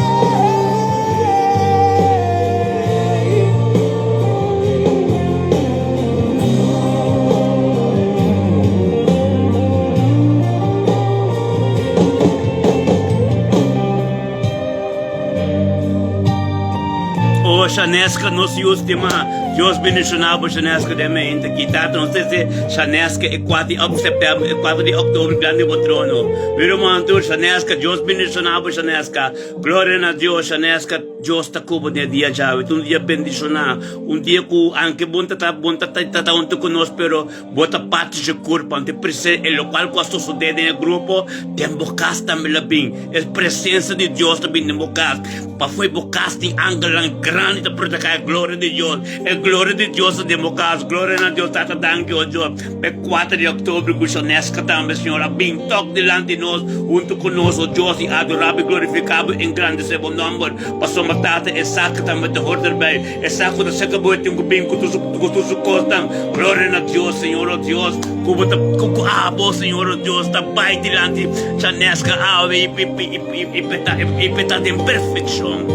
Shaneska, nos yu stimá. Dios bendishoná bo, Shaneska, den mente aki. Tata, nos trese Shaneska e kuater di ok sèptèmber, e kuater di òktober dilanti di bo trono. Mi ruman tur, Shaneska, Dios bendishoná bo, Shaneska. Gloria na Dios, Shaneska, Dios ta ku bo den e dia djawe. Ta un dia bendishoná, un dia ku anke bo no ta bo no ta ta huntu ku nos, pero bo ta parti dje kurpa. Anto e prese e lokual ku a sosodé den e grupo, den bo kas tambe lo bin. E presensia di Dios ta bin den bo kas. Pafó bo kas tin angelnan grandi ta prediká e gloria di Dios. E gloria di Dios ta den bo kas. Gloria na Dios. Tata, danki, o Dios, pa e kuater di òktober ku Shaneska tambe, Señor, a bin tòk dilanti nos, huntu ku nos, o Dios, i adorá bo i glorifiká bo i engrandesé bo nòmber. Pasobra, Tata, esaki tambe ta hòrt erbei. Esaki ku ta seka bo e tin ku bin ku tur su ku tur su kosnan. Gloria na Dios, Señor, o Dios, ku bo ta ku ku abo, Señor, o Dios, ta bai dilanti Shaneska awe i i i I p'e ta den perfekshon.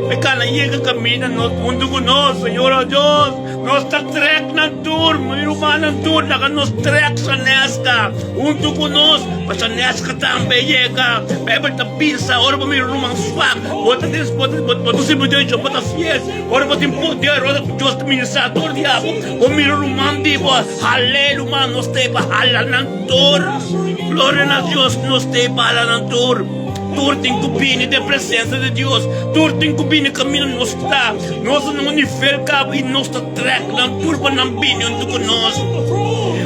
P'e kana yega kaminda nos huntu ku nos, Señor o Dios. Nos ta trèk nan tur, mi rumannan tur, laga nos trèk Shaneska huntu ku nos, pa Shaneska tambe yega. Beibel ta bisa, ora bo mira ruman swak, bo ta bo ta sirbi Dios, bo ta fiel. Ora bo tin poder, ora Dios ta ministrá tur di abo, bo mira ruman di bo, hal'é ruman, nos ta e pa hala nan. Tur, gloria na Dios, nos ta e bala nan tur. Tur tin ku bini den presensia di Dios. Tur tin ku bini kaminda nos ta. Nos ta na un nivel kaba i nos ta trèk nan tur pa nan bini huntu ku nos.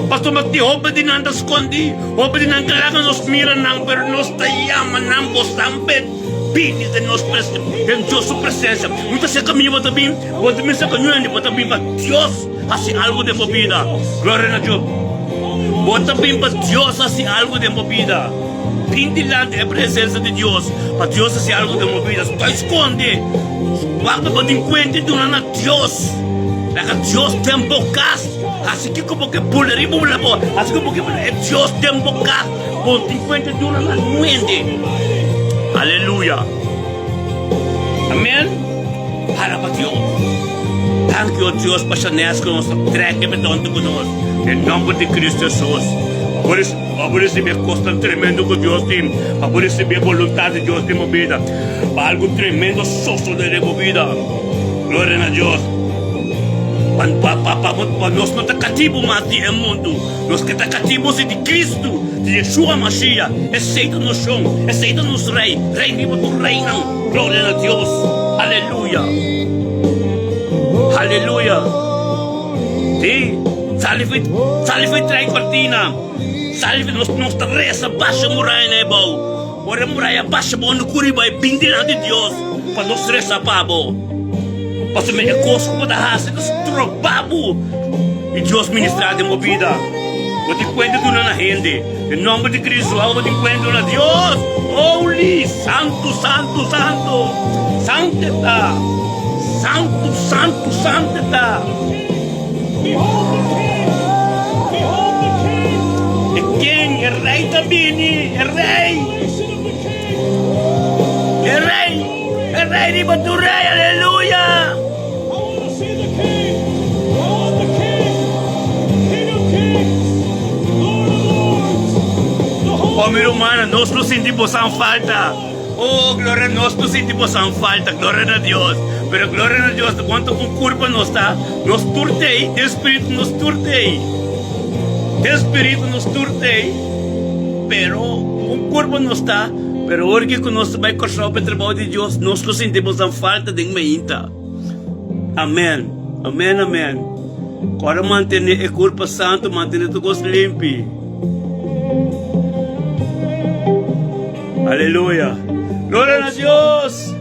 Pasobra tin hopi di nan ta skondí, hopi di nan ta laga nos mira nan, pero nos ta yama nan, Bosan bini den nos den Dios su presensia. No ta seka mi bo ta bin, bo ta bin seka ñuende, bo ta bin pa Dios. Hasi algu den bo bida. Gloria na Dios. Bo ta bin pa Dios hasi algu den bo bida. Bin dilanti e presensia di Dios pa Dios hasi algu den bo bida. Stoi skonde. Wak bo tin kuenta i duna na Dios. Laga Dios den bo kas. Hasi kiko bo ke bula riba bo labo. Hasi kiko bo ke bula. E Dios den bo kas. Bo tin kuenta i duna na nuende. Aleluya. Amen. Alaba Dios. Danki, o Dios, pa Shanes ku nos ta trek e bedonte ku nos. Den nomber di Cristo Jesus. Pa bo risibi e kosnan tremendo ku Dios tin. Pa bo risibi e boluntat di Dios den bo bida. Pa algu tremendo sosode den bo bida. Gloria na Dios. Pa, pa, pa, pa nos no ta katibu mas di e mundu. Nos ke ta katibu si di Cristo, di Yeshua Mashiach. Esei ta nos Shon. Esei ta nos Rei. Rei riba tur reinan. Gloria na Dios. Aleluya. Aleluya. Sí. Sali foi, sali foi trai cortina. Sali foi, nos, nos ta reza basha muraya na ebou. Ora muraya basha bo no curi bai bin dilanti Dios pa nos reza pa bo. Pasobra e kos ku bo ta hasi ta stroba bo i Dios ministrá den bo bida. Bo tin kuenta duna na hende. Den nòmber di Kristu awe bo tin kuenta duna Dios. Holy, santu, santu, santu. Santu e ta. Santu, santu, santu e ta. E ken? E Rei ta bini. E Rei. E Rei. E Rei riba tur rei, aleluya! Oh mi rumannan, nos lo sinti bosan falta. Oh, gloria, nos lo sinti bosan falta, gloria na Dios. Pero gloria na Dios, cuanto un curpa nos ta, nos tur t'ei, den spiritu nos tur t'ei. Den spiritu nos tur t'ei, pero un curpa nos ta. Pero ora ki ku nos ta bai Kòrsou pa e trabou di Dios, nos lo sinti boso falta den mainta. Amen. Amen, amen. Kòrda mantené e kurpa santu, mantené tur kos limpi. Aleluya. Gloria na Dios.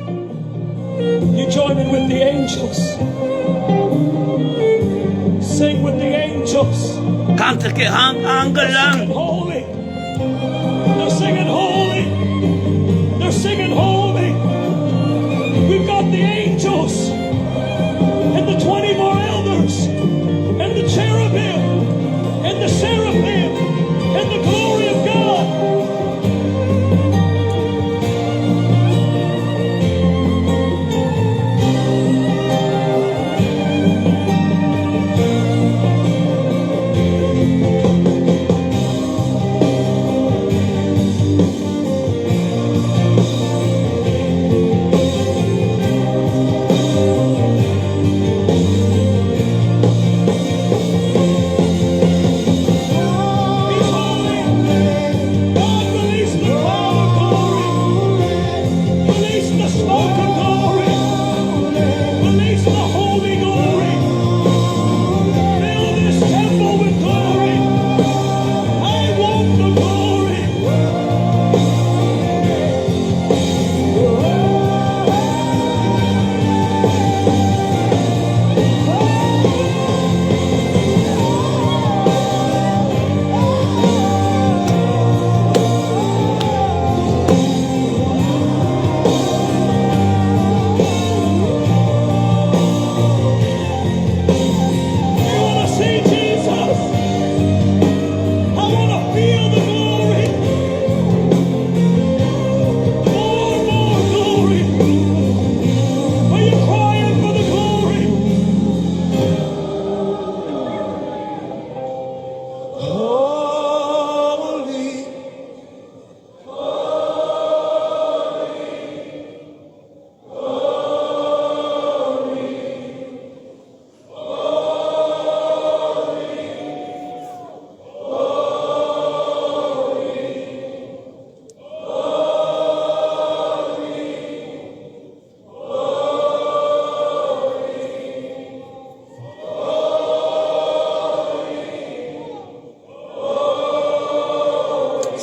You join in with the angels. Sing with the angels. Kanta ke angelnan. Holy. They're singing holy. They're singing holy. We've got the angels and the 24 elders and the cherubim and the seraphim and the glory of God.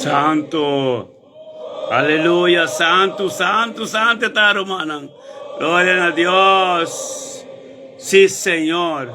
Santo. Aleluya. Santu, santu, santu ta rumannan. Gloria na Dios. Sí, Señor.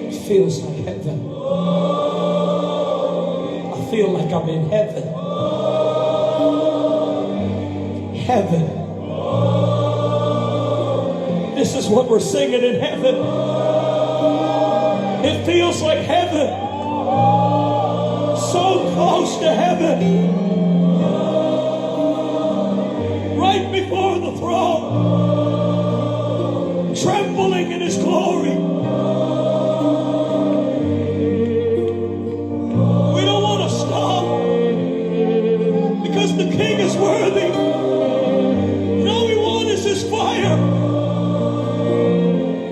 It feels like heaven. I feel like I'm in heaven. Heaven. This is what we're singing in heaven. It feels like heaven. So close to heaven. Right before the throne. Trembling in his glory. We don't want to stop because the king is worthy. And all we want is his fire.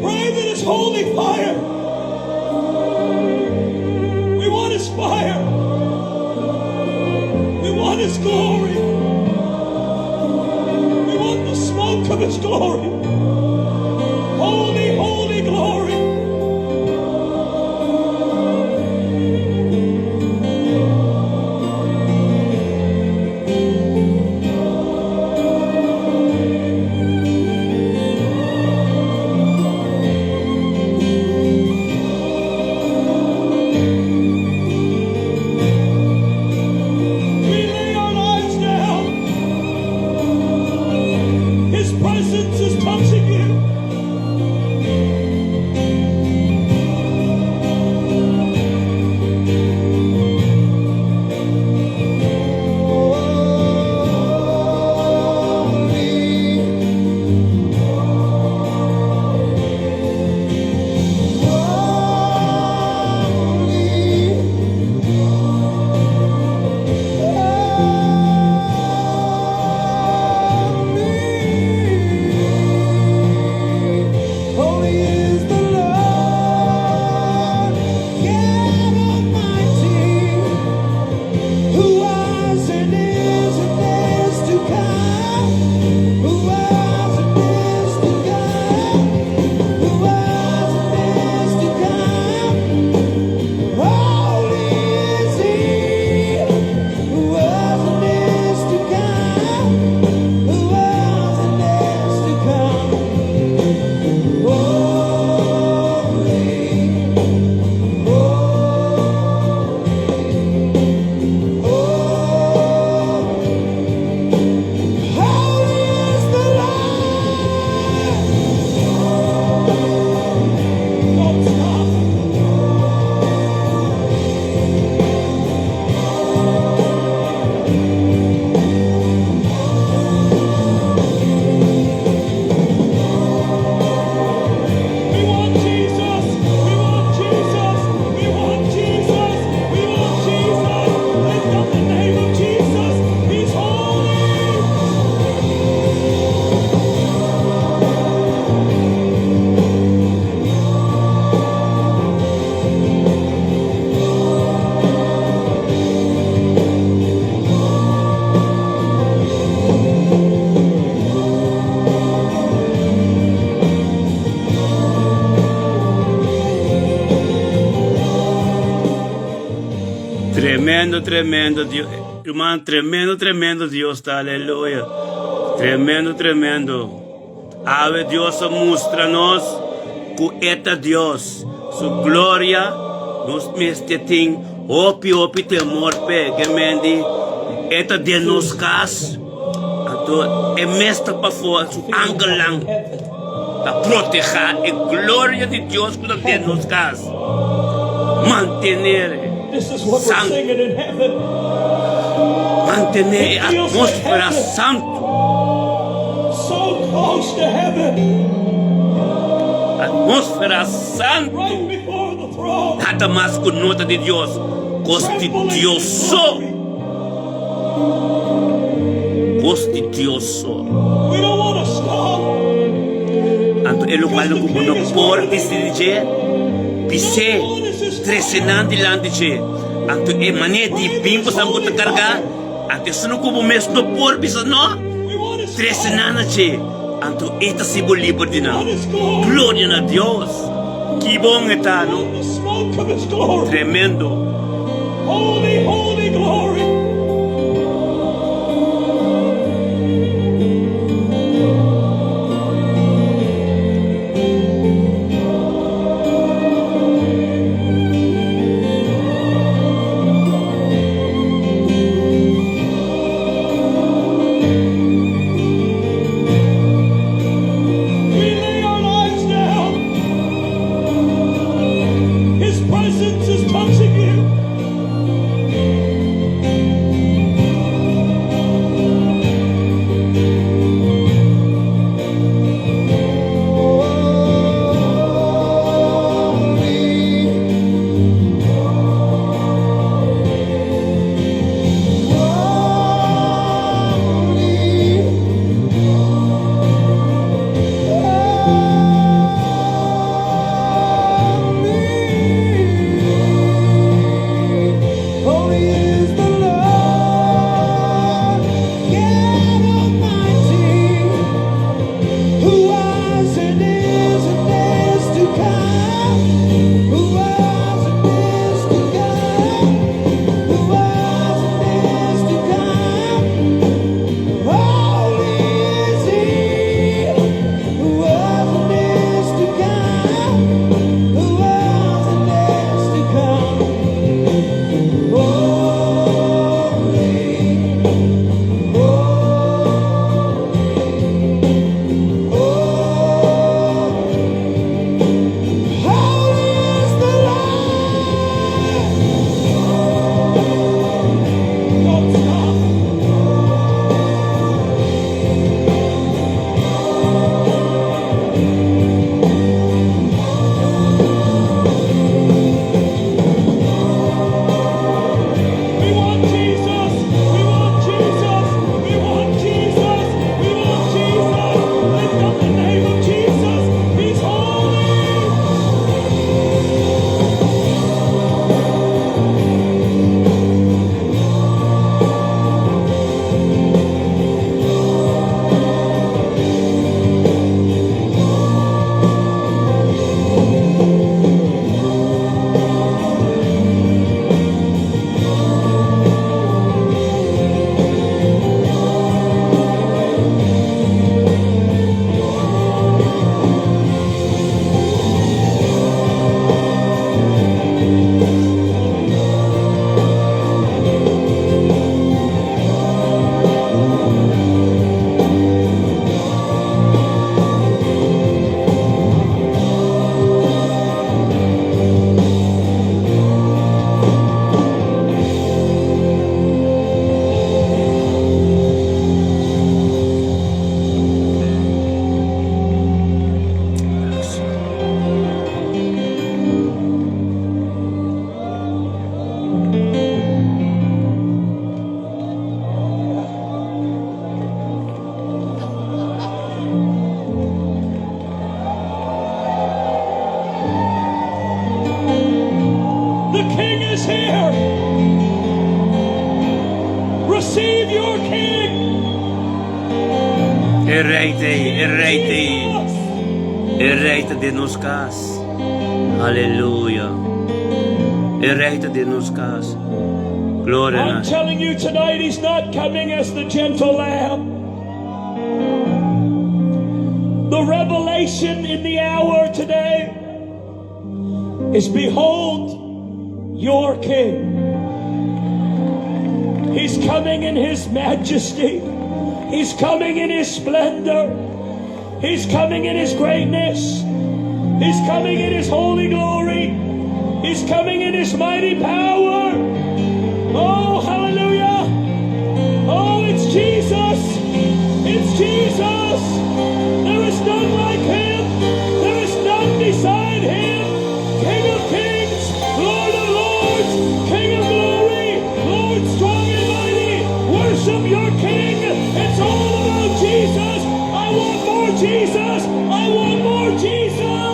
Pray that his holy fire. We want his fire. We want his glory. We want the smoke of his glory. Holy, holy glory. We lay our lives down. His presence is touching. Tremendo, tremendo Dios. Ruman, tremendo, tremendo Dios ta. Aleluya. Tremendo, tremendo. Awe Dios a mustra nos ku e ta Dios. Su gloria nos mester tin hopi, hopi temor p'e. Ke men di e ta den nos kas. Anto e mes ta pafó, su angelnan ta protehá e gloria di Dios ku ta den nos kas. Mantener santu. Mantené e atmósfera santu. Atmósfera santu ta mas ku nota di Dios, kos di Dios so. Kos di Dios so. Anto e lokual ku bo no por bisti di dje, bis'é, trese nan dilanti dje. Anto e manera di bin ku esnan ku ta kargá, anto esun ku bo mes no por bisa no, trese nan na dje, anto e ta hasi bo liber di nan. Gloria na Dios! Ki bon e ta, no? Tremendo! Holy, holy glory. We lay our lives down. His presence is touching you. Don't stop. We want Jesus. We want Jesus. We want Jesus. We want Jesus. Lift up the name of Jesus. He's holy. The King is here. Receive your King. E rei ta ei, e rei ta ei. Jesus. E rei ta den nos kas. Aleluya. E rei ta den nos kas. Gloria I'm na. telling you tonight, he's not coming as the gentle lamb. The revelation in the hour today is behold your king. He's coming in his majesty. He's coming in his splendor. He's coming in his greatness. He's coming in his holy glory. He's coming in his mighty power. Oh, hallelujah. Oh, it's Jesus. It's Jesus. There is none like him. There is none beside him. King of kings, Lord of lords, King of glory, Lord strong and mighty. Worship your King. It's all about Jesus. I want more Jesus. I want more Jesus.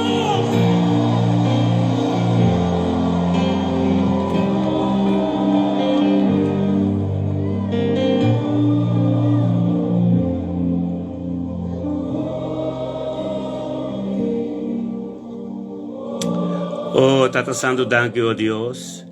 Oh, Tata Santu, danki, oh Dios.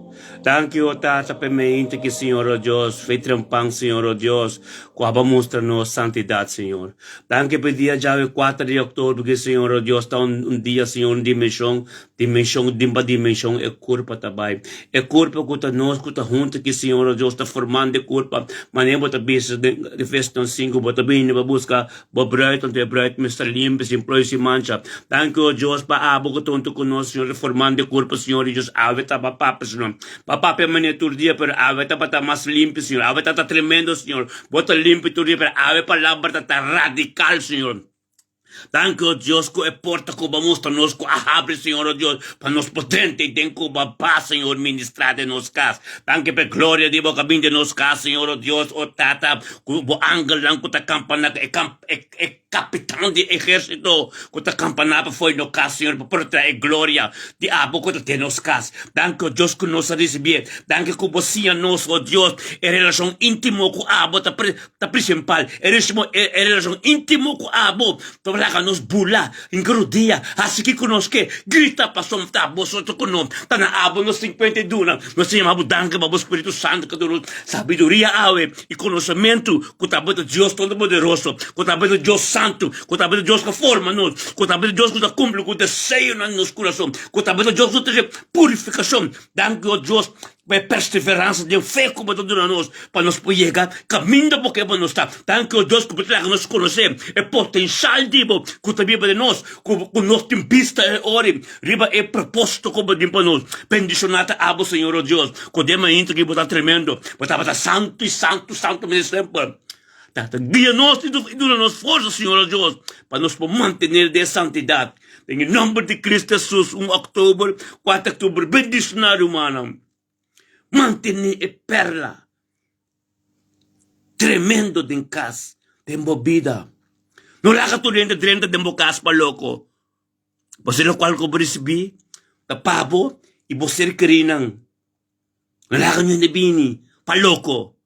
Danki, oh Tata, p'e mente ki, Señor, oh Dios, fe trempan, Señor, oh Dios, ku abo mustra nos santidat, Señor. Danki p'e dia djawe 4 di òktober ki, Señor, oh Dios, ta un, un dia, Señor, un dimenshon, dimenshon, dimba dimenshon e kurpa ta bai. E kurpa ku ta nos, ku ta huntu ki, Señor, oh Dios, ta formando e kurpa, manera bo ta bisa den Efesionan 5, bo ta bini pa buska Bo bruid, anto e bruid mester limpi, sin plooi, sin mancha. Danki, o Dios, pa abo ku ta huntu ku nos, Señor, reformando e kurpo, Señor, i Dios, awe ta pa papia, Señor. Pa papia manera tur dia, pero awe ta pa ta mas limpi, Señor. Awe ta ta tremendo, Señor. Bo ta limpi tur dia, pero awe palabra ta ta radikal, Señor. Danki, o Dios, ku e porta ku bo a mustra nos ku a habri, Señor, o Dios, pa nos por drenta i den ku bo a Señor, ministrá den nos kas. Danki pa e gloria di bo ku a bin den nos kas, Señor, o Dios, o Tata. Ku bo angelnan ku ta kampaná, e kamp, e, e kapitan di ehérsito ku ta kampaná pa fo'i nos kas, Señor, pa por trae e gloria di abo ku ta den nos kas. Danki, o Dios, ku nos a risibié. Danki ku bo siña nos, o Dios, e relashon íntimo ku abo ta pri, ta prinsipal. E resimo, e, e relashon íntimo ku abo ta laga nos bula, hinka rodia, hasi kiko nos ke, grita pasobra ta abo so ta ku nos. Ta na abo nos tin kuenta i duna. Nos ta yama bo danki pa bo Spiritu Santu ku ta duna nos sabiduria awe. I konosementu ku ta bata Dios Todopoderoso, ku ta bata Dios Santu, ku ta bata Dios ku forma nos, ku ta bata Dios ku ta kumpli ku deseonan di nos kurason, ku ta bata Dios ku ta trese purifikashon. Danki, o Dios, pa e perseveransa den fe ku bo ta duna nos pa nos por yega kaminda bo ke pa nos ta. Danki, o Dios, ku bo ta laga nos konosé e potenshal di bo ku ta biba den nos, ku nos tin bista e ora Riba e propósito ku bo tin pa nos. Bendishoná ta abo, Señor, o Dios, ku den mainta ki bo ta tremendo. Bo tabata santu i santu, santu mester semper. Tata, guia nos i duna nos forsa, Señor, o Dios, pa nos por mantené den santidat. Den e nòmber di Cristo Hesus, un òktober, kuater òktober, bendishoná rumannan. Mantené e pèrla tremendo den kas, den bo bida. No laga tur hende drenta den bo kas pa loko. Bo lokual ku bo risibí ta pa bo i bo ser kerínan. No laga niun hende bini pa loko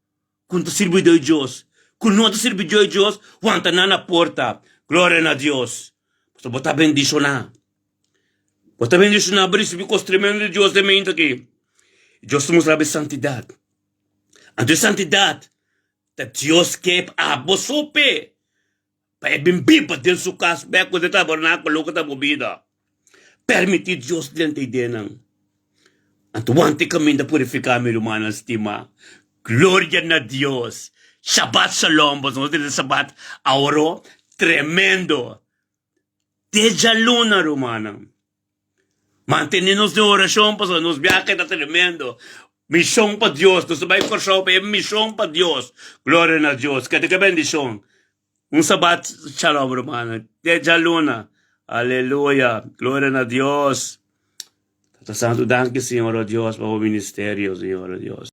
ku no ta sirbi Dios Dios. Ku no ta sirbi Dios Dios, wanta nan na porta. Gloria na Dios. Pasobra bo ta bendishoná. Bo ta bendishoná, bo risibí kos tremendo di Dios den mente aki. Dios ta mustra bo e santidat. Anto e santidat ta Dios ke abo so p'e. Pa e bin biba den su kas bek ku den tabernákulo ku ta bo bida. Permití Dios drenta i den nan. Anto wanta e kaminda purifiká, mi rumannan stimá. Gloria na Dios! Shabat shalom! Boso nos drenta Shabat awor tremendo. Te djaluna, rumannan. Mantené nos den orashon pasobra nos biahe ta tremendo. Mishon pa Dios. Nos ta bai Kòrsou pa e mishon pa Dios. Gloria na Dios. Kende ke bendishon. Un sabat shalom rumannan. Te djaluna. Aleluya. Gloria na Dios. Tata Santu danki Señor o Dios pa bo ministerio Señor o Dios.